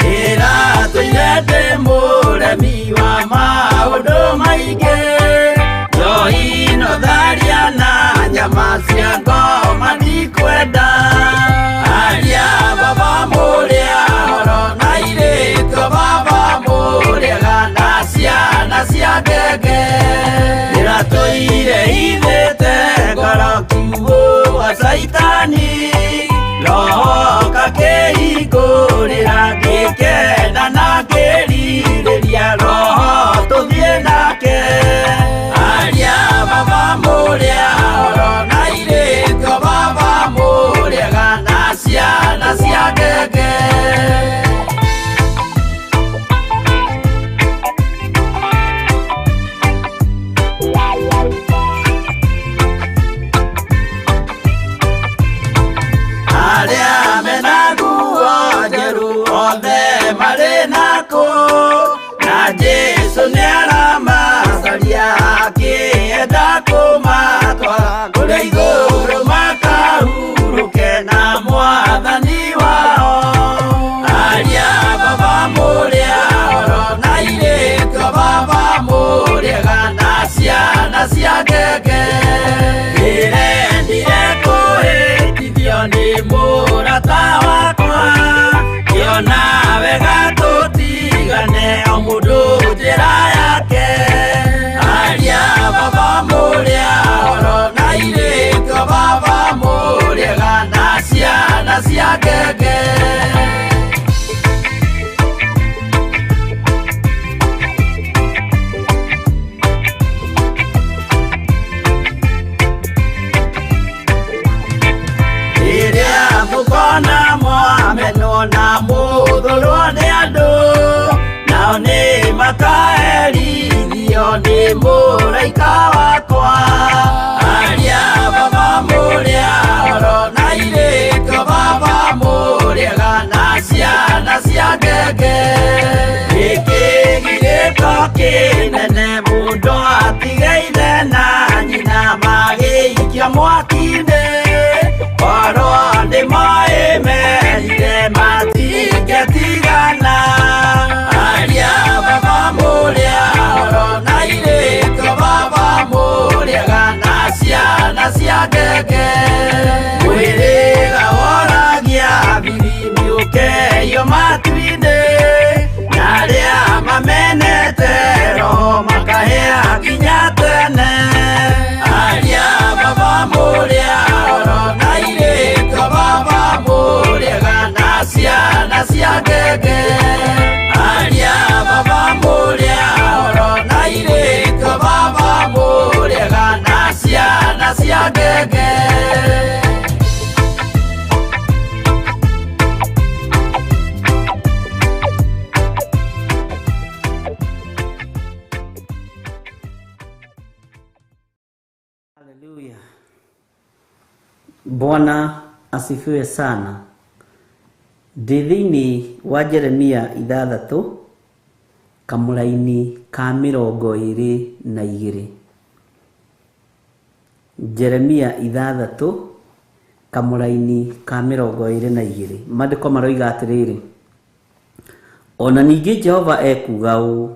Ndĩratũire ndĩ mũremi wa maũndũ maingĩ, njohi no tharia na nyama cia ngoma ndikwenda. Aria baba mũrĩa horo na airĩtu baba mũrĩega na ciana cia ngenge. Ndĩratũire ithĩte ngoro kiugũ wa Caitani, roho kakĩhingũrĩra ngĩkena na ngĩrirĩria roho tũthiĩ nake. Aria baba mũrĩa horo na airĩtu baba mũrĩega na ciana cia ngenge. Arĩa mena nguo njerũ othe marĩ nakũ, na Jesũ nĩaramacaria akĩenda kũmatwara kũrĩa igũrũ makahurũke na Mwathani wao. Aria baba mũrĩa horo na airĩtu baba mũrĩega na ciana cia ngenge. Ndĩrendire kũhĩtithio nĩ mũrata wakwa, ngĩona wega tũtigane o mũndũ njĩra yake. Aria baba mũrĩa horo na airĩtu baba mũrĩega na ciana cia ngenge. Rĩrĩa mũkona mwamenwo na mũthũrwo nĩ andũ, nao nĩ makaherithio nĩ mũraika wakwa. Aria baba mũrĩa horo na airĩtu baba mũrĩega na ciana cia ngenge. Gĩkĩ gĩgĩko kĩnene mũndũ atige ithe na nyina magĩikio mwaki-inĩ. Korwo nĩ moĩ merire matingĩtigana. Aria baba mũrĩa horo na airĩtu baba mũrĩega na ciana cia ngenge. Mwĩrĩga woragia biribiri ũkeio matu-inĩ, na arĩa mamenete roho makahĩa nginya tene. Aria baba mũrĩa horo na airĩtu baba mũrĩega na ciana cia ngenge. Aria baba mũrĩa horo na airĩtu baba mũrĩega na ciana cia ngenge. Haleluya. Bwana asifiwe sana. Ndĩ thĩinĩ wa Jeremia 6 kamũraini ka 22. Jeremia 6 kamũraini ka 22. Maandĩko maroiga atĩrĩrĩ, ona ningĩ Jehova ekuuga ũũ,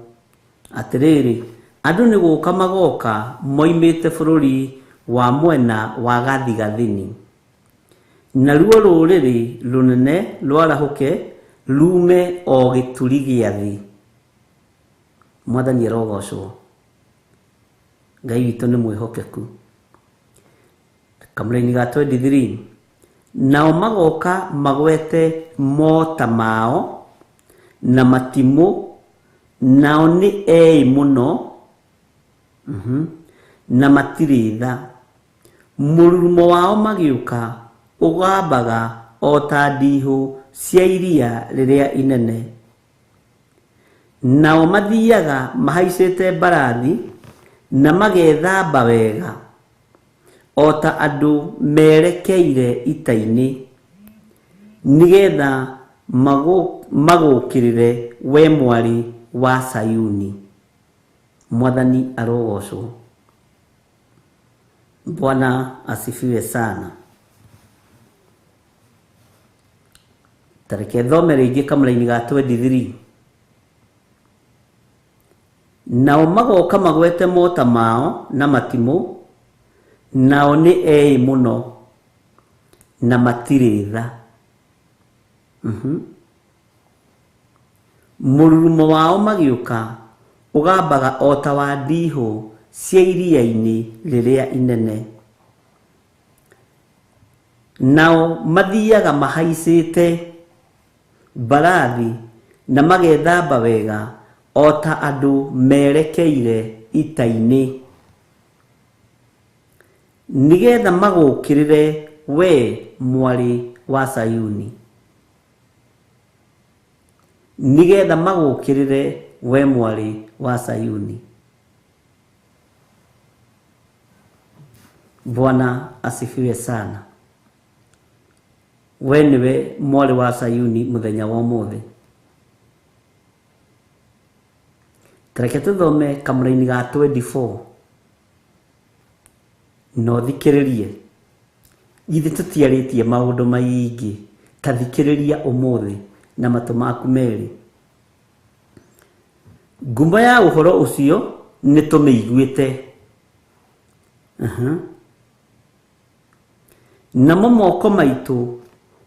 atĩrĩrĩ, andũ nĩ gũka magoka moimĩte bũrũri wa mwena wa gathigathini, naruo rũrĩrĩ rũnene rwarahũke rume o gĩturi gĩa thĩ. Mwathani arogocwo. Ngai witũ nĩ mwĩhokeku. Kamũraini ga 23, nao magoka magwete mota mao na matimũ Nao nĩ eĩ mũno, na matirĩ tha. Mũrurumo wao magĩũka ũgambaga o ta ndihũ cia iria rĩrĩa inene. Nao mathiaga mahaicĩte mbarathi na magethamba wega o ta andũ merekeire ita-inĩ, nĩgetha magũũkĩrĩre we mwarĩ wa Sayuni. Mwathani arogocwo. Bwana asifiwe sana. Tareke thome rĩngĩ kamũraini ga 23. Nao magoka magwete mota mao na matimũ, nao nĩ eĩ mũno na matirĩ tha. Mũrurumo wao magĩũka ũgambaga o ta wa ndihũ cia iria-inĩ rĩrĩa inene. Nao mathiaga mahaicĩte mbarathi na magethamba wega o ta andũ merekeire ita-inĩ, nĩgetha magũũkĩrĩre we mwarĩ wa Sayuni. Nĩgetha magũũkĩrĩre we mwarĩ wa Sayuni. Bwana asifiwe sana. We nĩwe mwarĩ wa Sayuni mũthenya wa ũmũthĩ. Tareke tũthome kamũraini ga 24 na ũthikĩrĩrie. Ithe tũtiarĩtie maũndũ maingĩ, ta thikĩrĩria ũmũthĩ na matũ maku merĩ. Ngumo ya ũhoro ũcio nĩ tũmĩiguĩte. Namo moko maitũ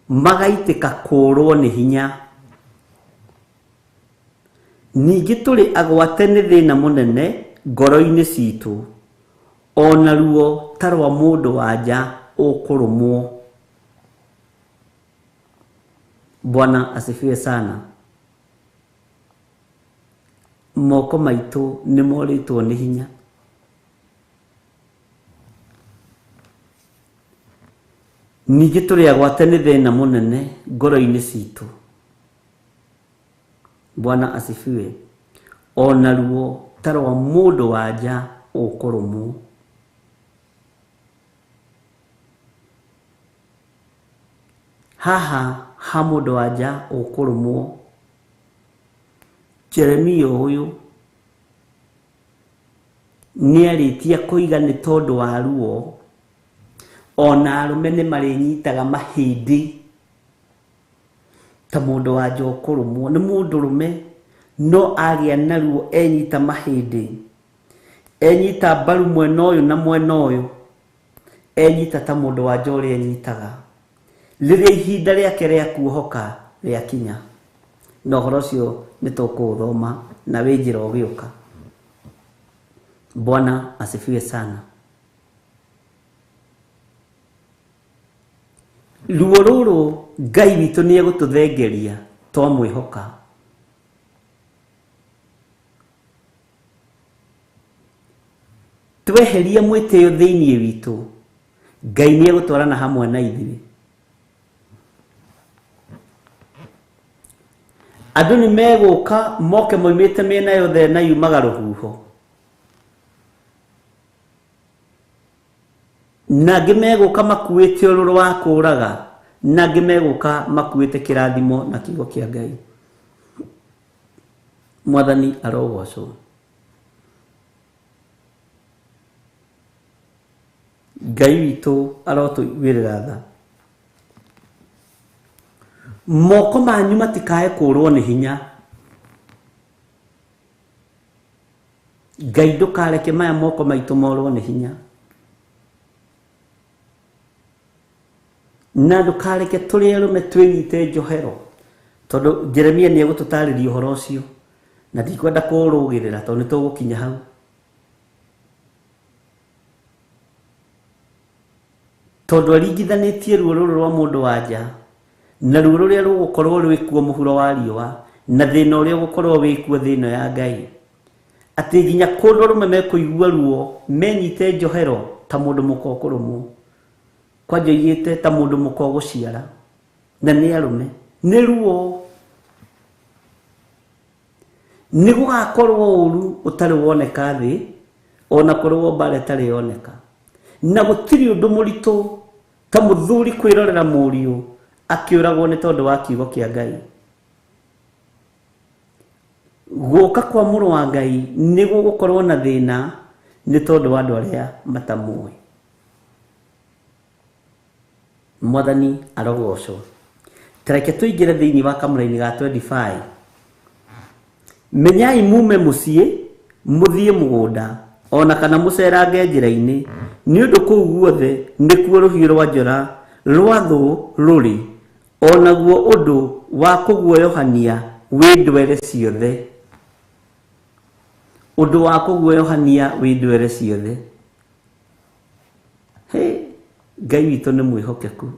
magaitĩka kũũrwo nĩ hinya. Ningĩ tũrĩ agwate nĩ thĩna mũnene ngoro-inĩ citũ, ona ruo ta rwa mũndũ wa nja ũkũrũmwo. Bwana asifiwe sana. Moko maitũ nĩ morĩtwo nĩ hinya. Ningĩ tũrĩ agwate nĩ thĩna mũnene ngoro-inĩ citũ. Bwana asifiwe. Ona ruo ta rwa mũndũ wa nja ũkũrũmwo. Haha ha mũndũ wa nja ũkũrũmwo, Jeremia ũyũ nĩarĩtie kũiga nĩ tondũ wa ruo, ona arũme nĩ marĩnyitaga mahĩndĩ ta mũndũ wa nja ũkũrũmwo. Nĩ mũndũrũme no agĩa na ruo enyita mahĩndĩ, enyita mbaru mwena ũyũ na mwena ũyũ, enyita ta mũndũ wa nja ũrĩa enyitaga rĩrĩa ihinda rĩake rĩa kuohoka rĩakinya. Na ũhoro ũcio nĩ tũkũũthoma na wĩ njĩra ũgĩũka. Bwana asifiwe sana. Ruo rũrũ Ngai witũ nĩ egũtũthengeria twamwĩhoka. Tweheria mwĩtĩo thĩinĩ witũ, Ngai nĩ egũtwarana hamwe na ithuĩ. Andũ nĩ megũka moke moimĩte mĩena yothe na yumaga rũhuho, na angĩ megũka makuĩte ũrũrũ wa kũũraga, na angĩ megũka makuĩte kĩrathimo na kiugo kĩa Ngai. Mwathani arogocwo. Ngai witũ arotũiguĩrĩra tha. Moko manyu matikae kũũrwo nĩ hinya. Ngai ndũkareke maya moko maitũ morwo nĩ hinya, na ndũkareke tũrĩ arũme twĩnyite njohero, tondũ Jeremia nĩ egũtũtarĩria ũhoro ũcio, na ndikwenda kũũrũgĩrĩra tondũ nĩ tũgũkinya hau. Tondũ aringithanĩtie ruo rũrũ rwa mũndũ wa nja na ruo rũrĩa rũgũkorwo rwĩkuo mũhuro wa riũa Na thĩna ũrĩa ũgũkorwo wĩkuo thĩ ĩno ya Ngai, atĩ nginya kũndũ arũme mekũigua ruo menyite njohero ta mũndũ mũka ũkũrũmwo, kwanja oigĩte ta mũndũ mũka ũgũciara, na nĩ arũme nĩ ruo. Nĩ gũgakorwo ũru ũtarĩ woneka thĩ, ona kũrĩ mbara ĩtarĩ yoneka, na gũtirĩ ũndũ mũritũ ta mũthuri kwĩrorera mũriũ akĩũragwo nĩ tondũ wa kiugo kĩa Ngai. Gũka kwa mũrũ wa Ngai nĩ gũgũkorwo na thĩna nĩ tondũ wa andũ arĩa matamũĩ. Mwathani arogocwo. Tareke tũingĩre thĩinĩ wa kamũra-inĩ ga 25. Menyai mume mũciĩ mũthiĩ mũgũnda ona kana mũcerange njĩra-inĩ, nĩ ũndũ kũu guothe nĩkuo rũhiũ rwa njora rwa thũ rũrĩ, onaguo ũndũ wa kũguoyohania wĩ ndwere ciothe. Ũndũ wa kũguoyohania wĩ ndwere ciothe. He, Ngai witũ nĩ mwĩhokeku.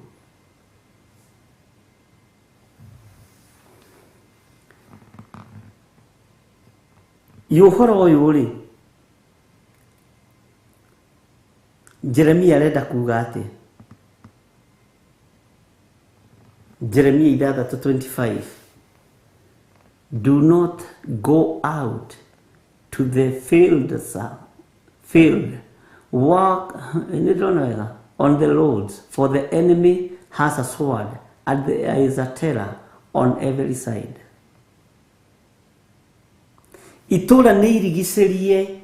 Ũhoro ũyũ rĩ, Jeremia arenda kuga atĩa? Jeremia 6:25. Do not go out to the field, sir. Field. Walk on the roads, for the enemy has a sword, and there is a terror on every side. Itũra nĩ irigicĩrie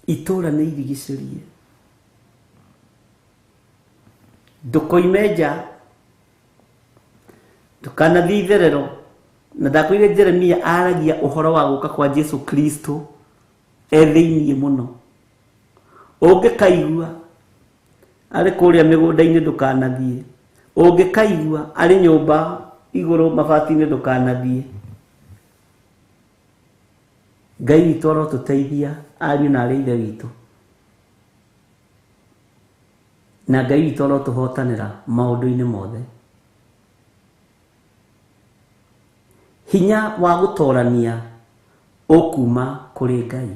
itũra nĩ irigicĩrie, ndũkoime nja, ndũkanathiĩ itherero. Na ndakwĩrire Jeremia aragia ũhoro wa gũka kwa Jesu Kristo e thĩiniĩ mũno. Ũngĩkaigua arĩ kũrĩa mĩgũnda-inĩ ndũkanathiĩ, ũngĩkaigua arĩ nyũmba igũrũ mabati-inĩ ndũkanathiĩ. Ngai witũ arotũteithia ariũ na arĩ ithe witũ, na Ngai witũ arotũhotanĩra maũndũ-inĩ mothe. Hinya wa gũtorania ũkuma kũrĩ Ngai.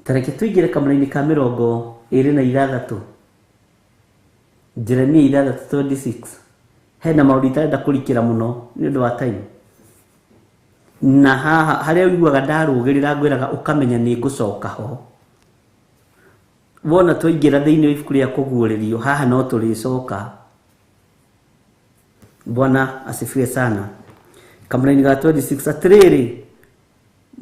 Tareke tũingĩre kamũra-inĩ ka 26, Jeremia 6:26. Hena maũndũ itarenda kũrikĩra mũno nĩ ũndũ wa time. Na haha harĩa ũiguaga ndarũgĩrĩra ngwĩraga ũkamenya nĩ ngũcoka ho. Wona twaingĩra thĩinĩ wa ibuku rĩa kũguũrĩrio haha no tũrĩcoka. Bwana asifiwe sana. Kamũra-inĩ ga 26, atĩrĩrĩ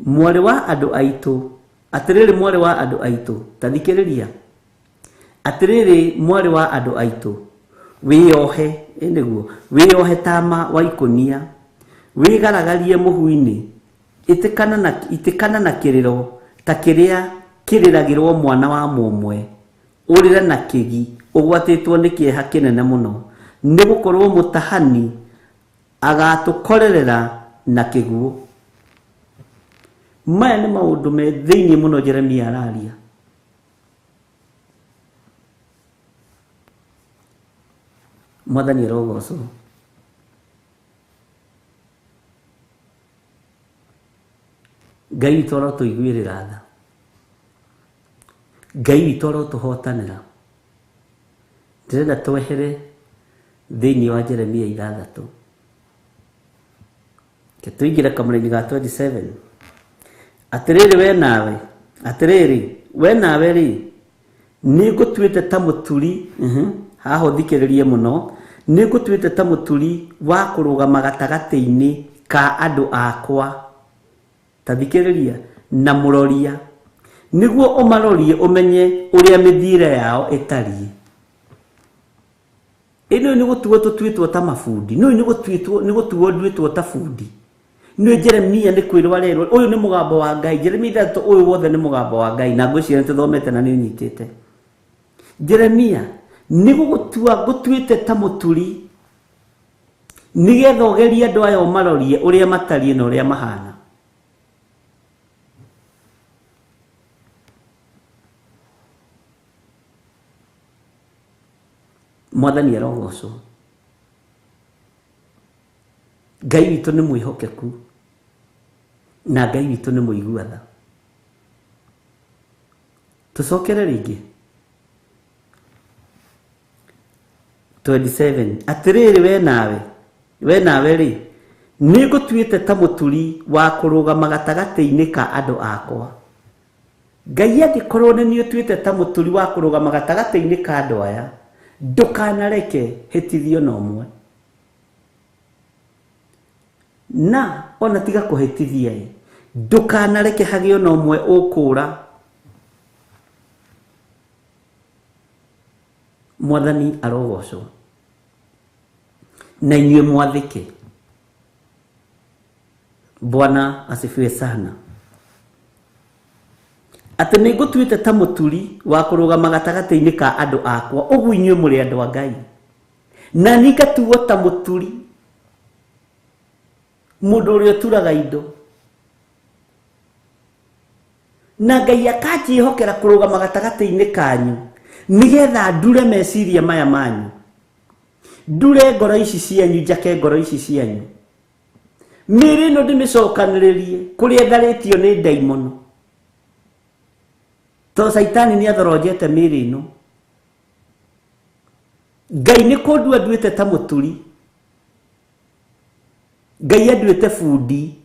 mwarĩ wa andũ aitũ, atĩrĩrĩ mwarĩ wa andũ aitũ, ta thikĩrĩria. Atĩrĩrĩ mwarĩ wa andũ aitũ, wĩyohe, nĩguo wĩyohe tama wa ikũnia, wĩgaragarie mũhu-inĩ, ĩtĩkana na kĩrĩro ta kĩrĩa kĩrĩragĩrwo mwana wa mũmwe, ũrĩre na kĩgi ũgwatĩtwo nĩ kĩeha kĩnene mũno, nĩ gũkorwo mũtahani agatũkorerera na kĩguũ. Maya nĩ maũndũ me thĩiniĩ mũno Jeremia araria. Mwathani arogocwo. Ngai witũ arotũiguĩrĩra tha, Ngai witũ arotũhotanĩra. Ndĩrenda twehere thĩinĩ wa Jeremia 6. Ke tũingĩre kamũra-inĩ ga 27. Atĩrĩrĩ we nawe, atĩrĩrĩ we nawe rĩ, nĩ ngũtuĩte ta mũturi, haha ũthikĩrĩrie mũno, nĩ ngũtuĩte ta mũturi wa kũrũgama gatagatĩ-inĩ ka andũ akwa, ta thikĩrĩria, na mũroria, nĩguo ũmarorie ũmenye ũrĩa mĩthiĩre yao ĩtariĩ. Ĩno nĩ gũtuo tũtuĩtwo ta mabundi, no nĩ gũtuĩtwo, nĩ gũtuo nduĩtwo ta bundi. Nĩ Jeremia nĩ kwĩrwo arerwo, ũyũ nĩ mũgambo wa Ngai. Jeremia 3 ũyũ wothe nĩ mũgambo wa Ngai, na ngwĩciria nĩ tũthomete na nĩ ũnyitĩte. Jeremia nĩ gũgũtua ngũtuĩte ta mũturi, nĩgetha ũgerie andũ aya ũmarorie ũrĩa matariĩ na ũrĩa mahana. Mwathani arogocwo. Ngai witũ nĩ mwĩhokeku na Ngai witũ nĩ mũigua tha. Tũcokere rĩngĩ 27 atĩrĩrĩ we nawe rĩ nĩngũtuĩte ta mũturi wa kũrũgama gatagatĩ-inĩ ka andũ akwa. Ngai angĩkorwo nĩ niĩ ũtuĩte ta mũturi wa kũrũgama gatagatĩ-inĩ ka andũ aya, ndũkanareke hĩtithio na ũmwe. Na ona tiga kũhĩtithia ĩ, ndũkanareke hagĩe na ũmwe ũkũũra. Mwathani arogocwo. Na inyuĩ mwathĩke. Bwana asifiwe sana. Atĩ nĩngũtuĩte ta mũturi wa kũrũgama gatagatĩ-inĩ ka andũ akwa, ũguo inyuĩ mũrĩ andũ a Ngai. Na niĩ ngatuo ta mũturi, mũndũ ũrĩa ũturaga indo. Na Ngai akanjĩhokera kũrũgama gatagatĩ-inĩ kanyu nĩgetha ndure meciria maya manyu, ndure ngoro ici cianyu, njake ngoro ici cianyu, mĩĩrĩ ĩno ndĩmĩcokanĩrĩrie kũrĩa ĩtharĩtio nĩ ndaimono, tondũ Caitani nĩ athoronjete mĩĩrĩ ĩno. Ngai nĩ kũndua nduĩte ta mũturi, Ngai anduĩte bundi,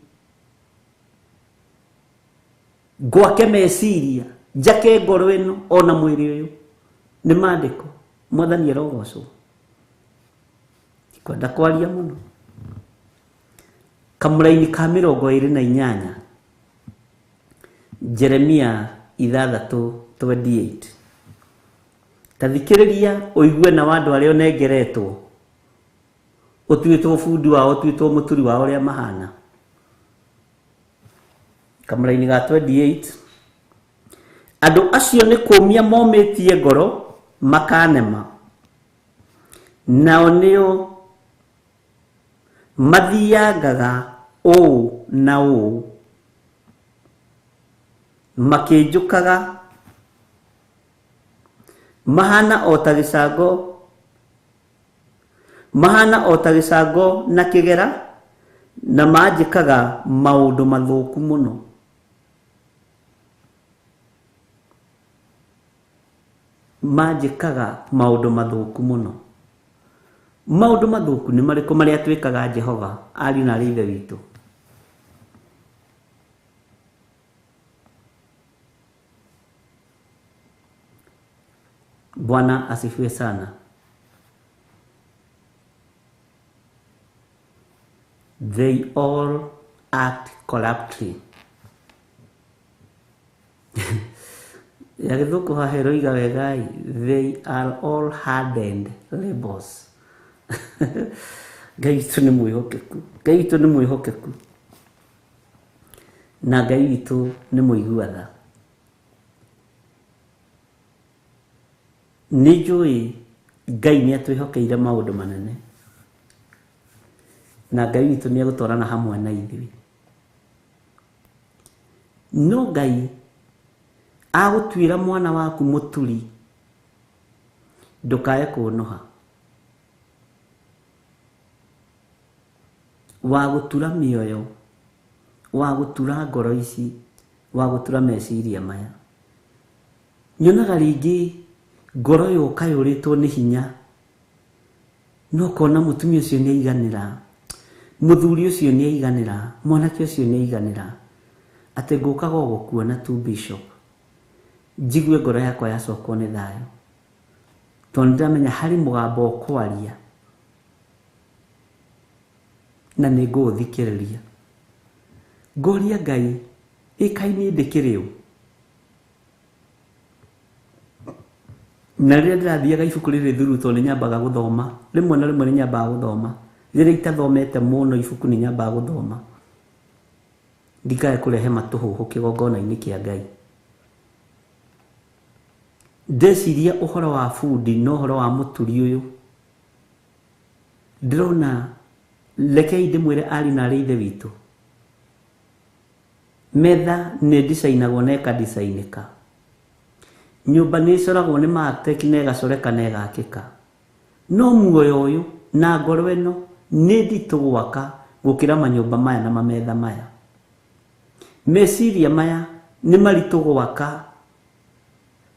ngwake meciria, njake ngoro ĩno ona mwĩrĩ ũyũ. Nĩ maandĩko. Mwathani arogocwo. Ndikwenda kwaria mũno. Kamũraini ka 28 Jeremia 6:28. Ta thikĩrĩria ũigue na andũ arĩa ũnengeretwo, ũtuĩtwo bundi wao, ũtuĩtwo mũturi wao ũrĩa mahana. Kamũraini ga 28 andũ acio nĩ kũmia momĩtie ngoro makanema, nao nĩo mathiangaga ũũ na ũũ makĩnjũkaga, mahana o ta gĩcango, mahana o ta gĩcango na kĩgera, na manjĩkaga maũndũ mathũku mũno. Manjĩkaga maũndũ mathũku mũno. Maũndũ mathũku nĩ marĩkũ marĩa twĩkaga Jehova, ariũ na arĩ Ithe witũ? Bwana asifiwe sana. They all act corruptly. Ya gĩthũngũ haha ĩroiga wegai, they are all hardened rebels. Ngai witũ nĩ mwĩhokeku. Ngai witũ nĩ mwĩhokeku. Na Ngai witũ nĩ mũigua tha. Nĩ njũĩ Ngai nĩ atwĩhokeire maũndũ manene. Na Ngai witũ nĩ egũtwarana hamwe na ithuĩ. No Ngai agũtuĩra mwana waku mũturi, ndũkae kũũnũha. Wa gũtura mĩoyo, wa gũtura ngoro ici, wa gũtura meciria maya. Nyonaga rĩngĩ ngoro yoka yũrĩtwo nĩ hinya, no kona mũtumia ũcio nĩ aiganĩra, mũthuri ũcio nĩ aiganĩra, mwanake ũcio nĩ aiganĩra, atĩ ngũkaga o gũkuona tu bishop, njigue ngoro yakwa yacokwo nĩ thayũ, tondũ nĩndĩramenya harĩ mũgambo ũkwaria na nĩ ngũũthikĩrĩria. Ngoria Ngai, ĩkai niĩ ndĩkĩrĩ ũ? Na rĩrĩa ndĩrathiaga ibuku rĩrĩ thuru, tondũ nĩ nyambaga gũthoma, rĩmwe na rĩmwe nĩ nyambaga gũthoma, rĩrĩa itathomete mũno ibuku nĩ nyambaga gũthoma, ndikae kũrehe matũhũhũ kĩgongona-inĩ kĩa Ngai. Ndeciria ũhoro wa bundi na ũhoro wa mũturi ũyũ, ndĩrona rekei ndĩmwĩre ariũ na arĩ Ithe witũ, metha nĩ ndicainagwo na ĩkandicainĩka, nyũmba nĩ ĩcoragwo nĩ architect na ĩgacoreka na ĩgakĩka, No muoyo ũyũ na ngoro ĩno nĩ nditũ gwaka gũkĩra manyũmba maya na mametha maya. Meciria maya nĩ maritũ gwaka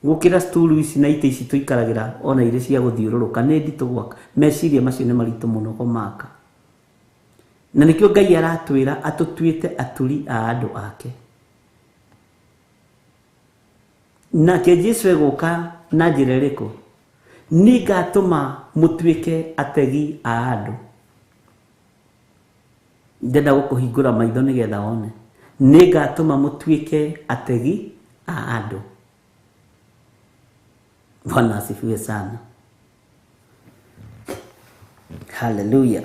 gũkĩra sturu ici na itĩ ici tũikaragĩra ona irĩ cia gũthiũrũrũka, nĩ nditũ gwaka. Meciria macio nĩ maritũ mũno kũmaka. Na nĩkĩo Ngai aratwĩra atũtuĩte aturi a andũ ake. Nake Jesu egũka na njĩra ĩrĩkũ? Nĩngatũma mũtuĩke ategi a andũ. Ndenda gũkũhingũra maitho nĩgetha wone. Nĩngatũma mũtuĩke ategi a andũ. Bwana asifiwe sana. Haleluya.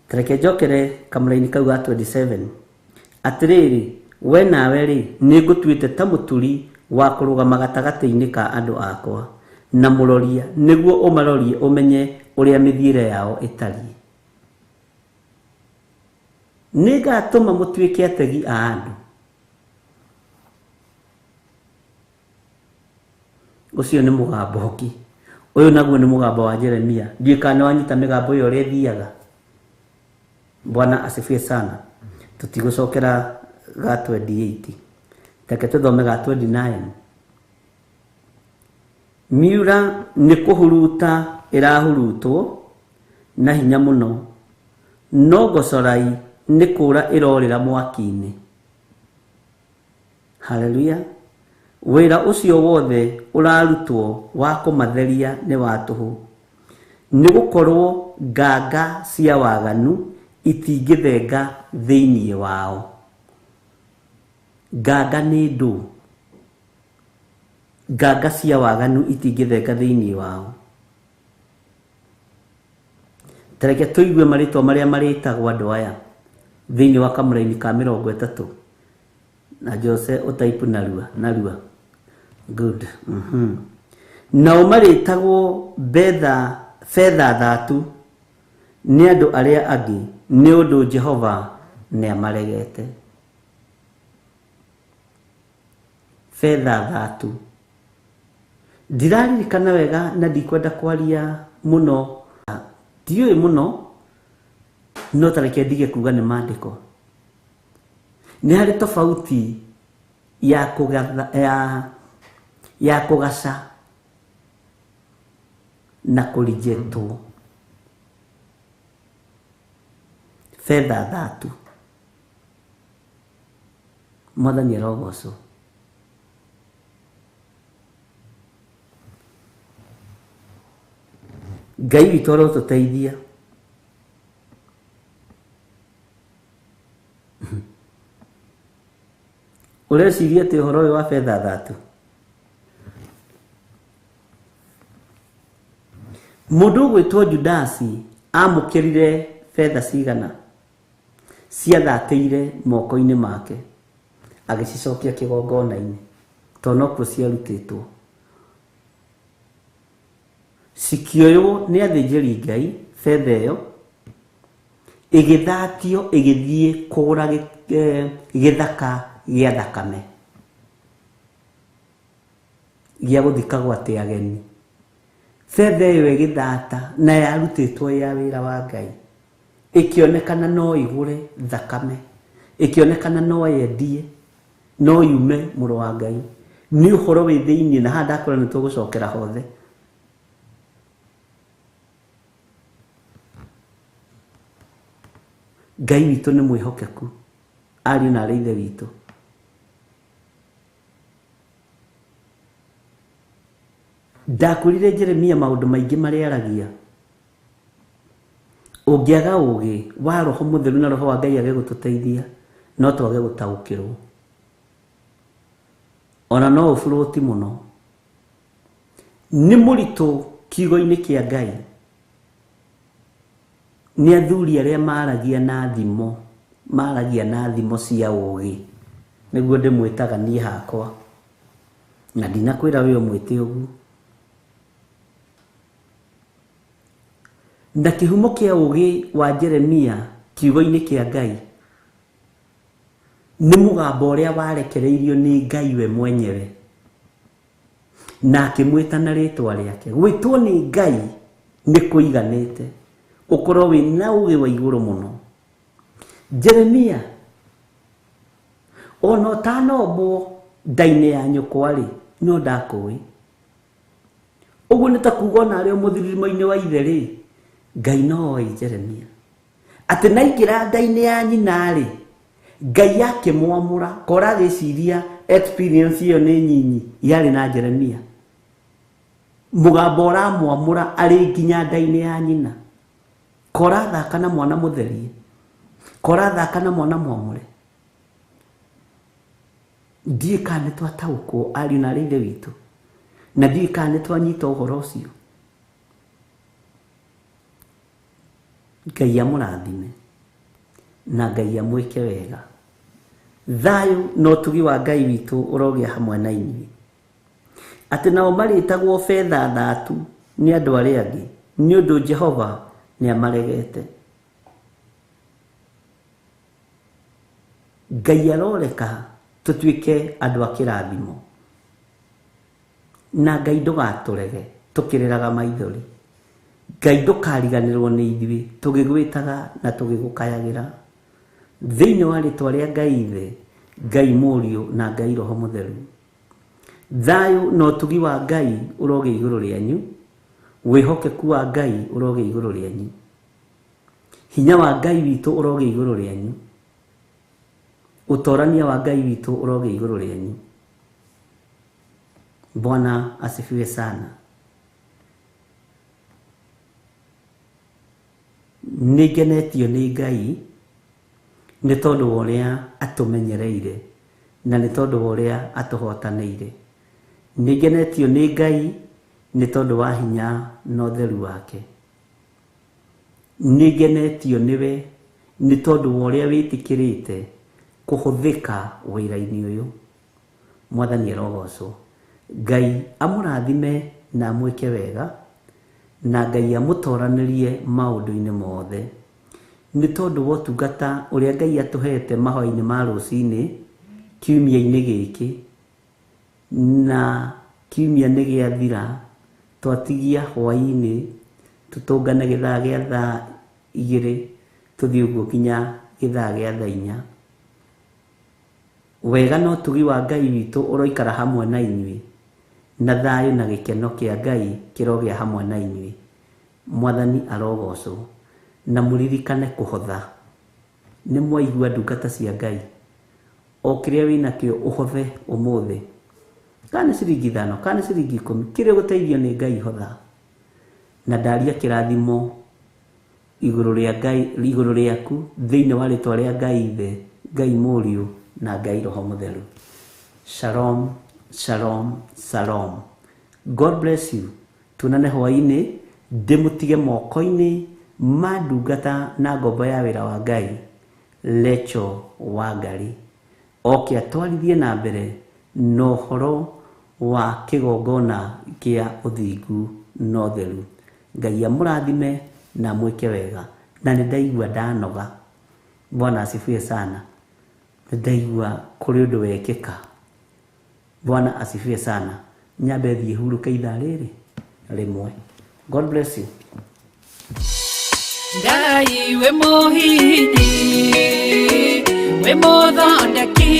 Tareke njokere kamũraini kau ga 27. Atĩrĩrĩ, we nawe rĩ, nĩngũtuĩte ta mũturi wa kũrũgama gatagatĩ-inĩ ka andũ akwa, na mũroria, nĩguo ũmarorie ũmenye ũrĩa mĩthiĩre yao ĩtariĩ. Nĩngatũma mũtuĩke ategi a andũ. Ũcio nĩ mũgambo ũngĩ. Ũyũ naguo nĩ mũgambo wa Jeremia. Ndiũĩ kana nĩ wanyita mĩgambo ĩyo ũrĩa ĩthiaga. Bwana asifiwe sana. Tũtigũcokera ga 28. Reke tũthome ga 29. Miura nĩ kũhuruta ĩrahurutwo na hinya mũno, no ngocorai nĩ kũũra ĩrorĩra mwaki-inĩ. Haleluya. Wĩra ũcio wothe ũrarutwo wa kũmatheria nĩ wa tũhũ, nĩ gũkorwo nganga cia waganu itingĩthenga thĩinĩ wao. Nganga nĩ ndũ. Nganga cia waganu itingĩthenga thĩinĩ wao. Tareke tũigue marĩtwa marĩa marĩtagwo andũ aya thĩinĩ wa kamũraini ka 30. Na Jose ũtaipu narua narua. Good. Nao marĩtagwo betha betha thatu nĩ andũ arĩa angĩ, nĩ ũndũ Jehova nĩamaregete. Betha thatu. Ndiraririkana wega na ndikwenda kwaria mũno, ndiũĩ mũno, no tareke ndige kuga nĩ maandĩko. Nĩ harĩ tofauti ya kũgatha, ya kũgaca na kũrijetwo. Betha thatu. Mwathani arogocwo. Ngai witũ arotũteithia. Ũreciria atĩ ũhoro ũyũ wa betha thatu? Mũndũ ũgwĩtwo Judasi amũkĩrire betha cigana ciathatĩire moko-inĩ make, agĩcicokia kĩgongona-inĩ, tondũ nokuo ciarutĩtwo. Cikĩoywo nĩ athĩnjĩri Ngai betha ĩyo, ĩgĩthatio ĩgĩthiĩ kũgũra gĩthaka gĩa thakame gĩa gũthikagwo atĩ ageni. Betha ĩyo ĩgĩthata na yarutĩtwo ya wĩra wa Ngai, ĩkĩonekana no ĩgũre thakame, ĩkĩonekana no yendie, no yume mũrũ wa Ngai. Nĩ ũhoro wĩ thĩinĩ, na haha ndakwĩra nĩ tũgũcokera hothe. Ngai witũ nĩ mwĩhokeku, ariũ na arĩ ithe witũ. Ndakwĩrire Jeremia maũndũ maingĩ marĩa aragia. Ũngĩaga ũũgĩ wa Roho Mũtheru na Roho wa Ngai age gũtũteithia, no twage gũtaũkĩrwo. Ona no ũburũti mũno. Nĩ mũritũ kiugo-inĩ kĩa Ngai. Nĩ athuri arĩa maragia na thimo, maragia na thimo cia ũũgĩ. Nĩguo ndĩmwĩtaga niĩ hakwa. Na ndinakwĩra we ũmwĩte ũguo. Na kĩhumo kĩa ũũgĩ wa Jeremia kiugo-inĩ kĩa Ngai nĩ mũgambo ũrĩa warekereirio nĩ Ngai we mwenyewe. Na akĩmwĩta na rĩtwa rĩake. Gwĩtwo nĩ Ngai nĩ kũiganĩte ũkorwo wĩna ũgĩ wa igũrũ mũno. Jeremia ona ũtanombwo nda-inĩ ya nyũkwa-rĩ, no ndakũĩ. Ũguo nĩ ta kuga ona arĩ o mũthirimo-inĩ wa ithe-rĩ, Ngai no oĩ Jeremia. Atĩ naingĩra nda-inĩ ya nyina-rĩ, Ngai akĩmwamũra, kora agĩciria experience ĩyo nĩ nyinyi yarĩ na Jeremia. Mũgambo ũramwamũra arĩ nginya nda-inĩ ya nyina. Kora athaka na mwana mũtherie, kora athaka na mwana mwamũre. Ndiĩ kana nĩ twataũkwo ariũ na arĩ ithe witũ, na ndiĩ kana nĩ twanyita ũhoro ũcio. Ngai amũrathime na Ngai amwĩke wega. Thayũ na ũtugi wa Ngai witũ ũrogĩa hamwe na inyuĩ. Atĩ nao marĩtagwo betha thatu nĩ andũ arĩa angĩ, nĩ ũndũ Jehova nĩ amaregete. Ngai aroreka tũtuĩke andũ a kĩrathimo, na Ngai ndũgatũrege tũkĩrĩraga maithori. Ngai ndũkariganĩrwo nĩ ithuĩ tũgĩgwĩtaga na tũgĩgũkayagĩra. Thĩinĩ wa rĩtwa rĩa Ngai Ithe, Ngai Mũriũ na Ngai Roho Mũtheru. Thayũ na ũtugi wa Ngai ũrogĩa igũrũ rĩanyu, wĩhokeku wa Ngai ũrogĩa igũrũ rĩanyu, hinya wa Ngai witũ ũrogĩa igũrũ rĩanyu, ũtorania wa Ngai witũ ũrogĩa igũrũ rĩanyu. Bwana asifiwe sana. Nĩ ngenetio nĩ Ngai nĩ tondũ wa ũrĩa atũmenyereire na nĩ tondũ wa ũrĩa atũhotanĩire. Nĩ ngenetio nĩ Ngai nĩ tondũ wa hinya na ũtheru wake. Nĩ ngenetio nĩwe nĩ tondũ wa ũrĩa wĩtĩkĩrĩte kũhũthĩka wĩra-inĩ ũyũ. Mwathani arogocwo. Ngai amũrathime na amwĩke wega, na Ngai amũtoranĩrie maũndũ-inĩ mothe. Nĩ tondũ wa ũtungata ũrĩa Ngai atũhete mahoya-inĩ ma rũcinĩ kiumia-inĩ gĩkĩ, na kiumia nĩ gĩathira, twatigia hwaĩ-inĩ tũtũngane gĩthaa gĩa thaa 2 tũthiĩ ũguo nginya gĩthaa gĩa thaa 4. Wega na ũtugi wa Ngai witũ ũroikara hamwe na inyuĩ, na thayũ na gĩkeno kĩa Ngai kĩrogĩa hamwe na inyuĩ. Mwathani arogocwo. Na mũririkane kũhotha. Nĩ mwaigua ndungata cia Ngai, o kĩrĩa wĩnakĩo ũhothe ũmũthĩ, kana nĩ ciringi 5, kana nĩ ciringi 10, kĩrĩa ũgũteithio nĩ Ngai hotha. Na ndaria kĩrathimo igũrũ rĩa Ngai, igũrũ rĩaku, thĩinĩ wa rĩtwa rĩa Ngai Ithe, Ngai Mũriũ na Ngai Roho Mũtheru. Shalom, shalom, shalom. God bless you. Tuonane hwaĩ-inĩ, ndĩmũtige moko-inĩ ma ndungata na ngombo ya wĩra wa Ngai, Lecho Wangari, oke atwarithie na mbere na ũhoro wa kĩgongona kĩa ũthingu na ũtheru. Ngai amũrathime na amwĩke wega. Na nĩ ndaigua ndanoga. Bwana asifiwe sana. Nĩ ndaigua kũrĩ ũndũ wekĩka. Bwana asifiwe sana. Nyambe thiĩ hurũke ithaa rĩrĩ rĩmwe. God bless you. Ngai we mũhihinyi, we mũthondeki,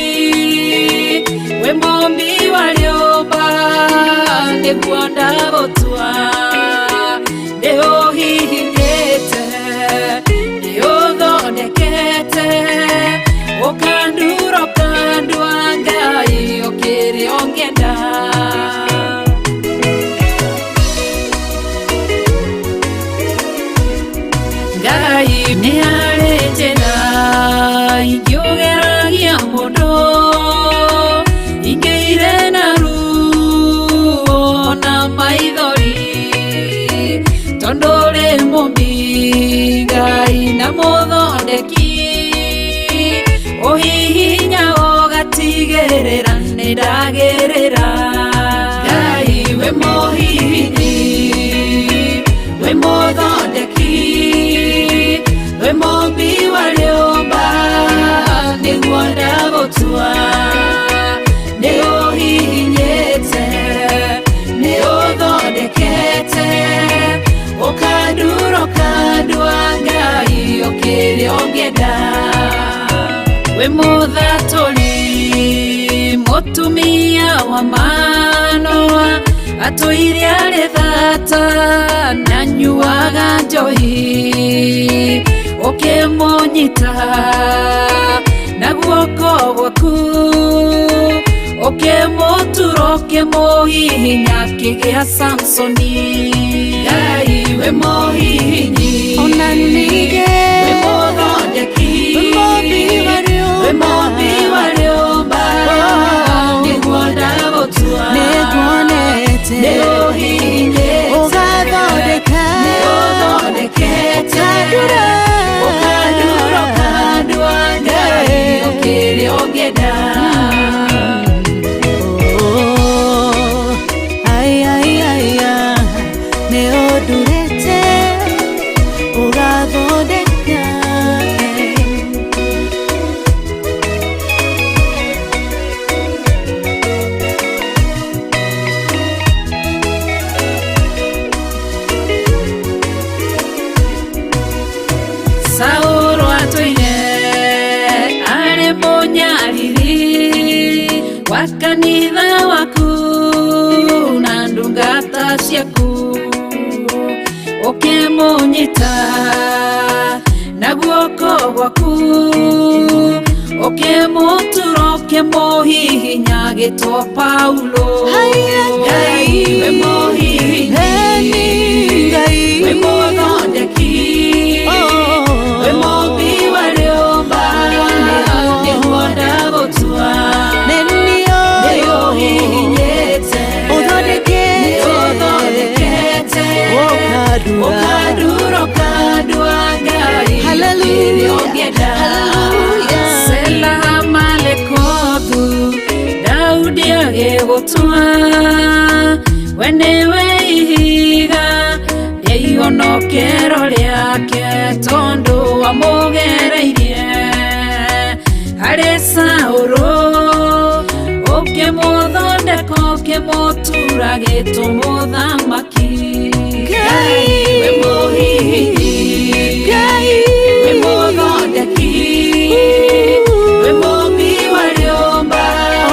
we mũmbi wa rĩũmba, nĩguo ndagũtua. Nĩũhihinyĩte, nĩũthondekete, ũkandura ũkandua, Ngai ũkĩrĩ ũngĩenda. Ngai nĩ harĩ njĩra ingĩũgeragia mũndũ, ingĩire na ruo na maithori, tondũ ũrĩ mũmbi Ngai na mũthondeki, ũhihinya ũgatigĩrĩra nĩ ndagĩrĩra. Ngai we mũhihinyi, we mũthondeki, we mũmbi wa rĩũmba, nĩguo ndagũtua. Nĩũhihinyĩte, Kĩrĩa ũngĩenda. Wĩ mũthatũri mũtumia wa Manoa, atũire arĩ thata na nyuaga njohi, ũkĩmũnyita na guoko gwaku, ũkĩmũtura ũkĩmũhihinya akĩgĩa Samsoni. Ngai wĩ mũhihinyi, Ona ningĩ wĩ mũthondeki, wĩ mũmbi wa rĩũmba. Wĩ mũmbi wa rĩũmba, nĩguo ndagũtua, Nĩnguonete. Nĩũhihinyĩte, Ũgathondeka. Nĩũthondekete, Ũkandura. Ũkandura, ũkandua, Ngai kĩrĩa ũngĩenda. Oh, ai, ai, ai, ah, nĩ ũndurĩte ũgathondeka. Saũlũ atũire arĩ mũnyariri wa kanitha waku na ndungata ciaku, ũkĩmũnyita na guoko gwaku, ũkĩmũtura ũkĩmũhihinya agĩtwo Paulo. Haiya, Ngai wĩ mũhihinyi, Eni Ngai. Wĩ mũthondeki, Oh. wĩ mũmbi wa rĩũmba, nĩguo ndagũtua, Nĩ niĩ. Nĩũhihinyĩte, Ũthondekete. Nĩũthondekete, Ũkandura. Ũkandura, ũkandua, Ngai Hallelujah. kĩrĩa ũngĩenda. Hallelujah. Sela Malekothu, Daudi agĩgũtua, we nĩwe ihiga rĩa ihonokero rĩake, tondũ wamũgereirie harĩ Saũlũ, ũkĩmũthondeka ũkĩmũtura gĩtũ mũthamaki. Ngai. Wĩ mũhihinyi, Ngai. Wĩ mũthondeki, wĩ mũmbi wa rĩũmba,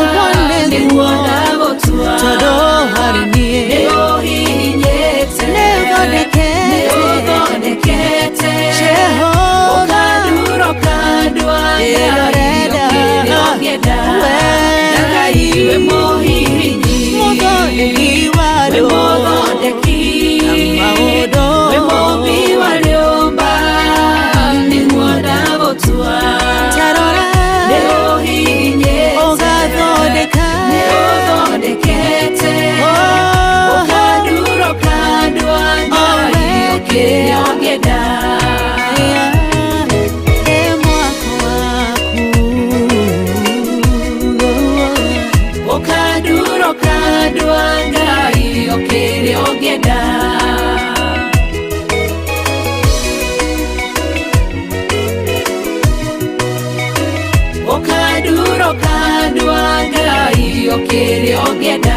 Ũguo nĩguo. Nĩguo ndagũtua, Tondũ harĩ niĩ. Nĩũhihinyĩte, Nĩũthondekete. Nĩũthondekete, Jehova. Ũkandura, ũkandua, Ngai Ĩrorenda. kĩrĩa ũngĩenda. We. Ngai wĩ mũhihinyi, Mũthondeki wa wĩ andũ. mũthondeki, Maũndũ. Wĩ mũmbi wa rĩũmba, nĩguo ndagũtua, Tarora. Nĩũhihinyĩte, Ũgathondeka. Nĩũthondekete, Oh. Ũkandura, ũkandua, Ngai kĩrĩa ũngĩenda. Ĩ mwako waku. Ũkandura, ũkandua, Ngai kĩrĩa ũngĩenda. Ũkandura, ũkandua, Ngai kĩrĩa ũngĩenda.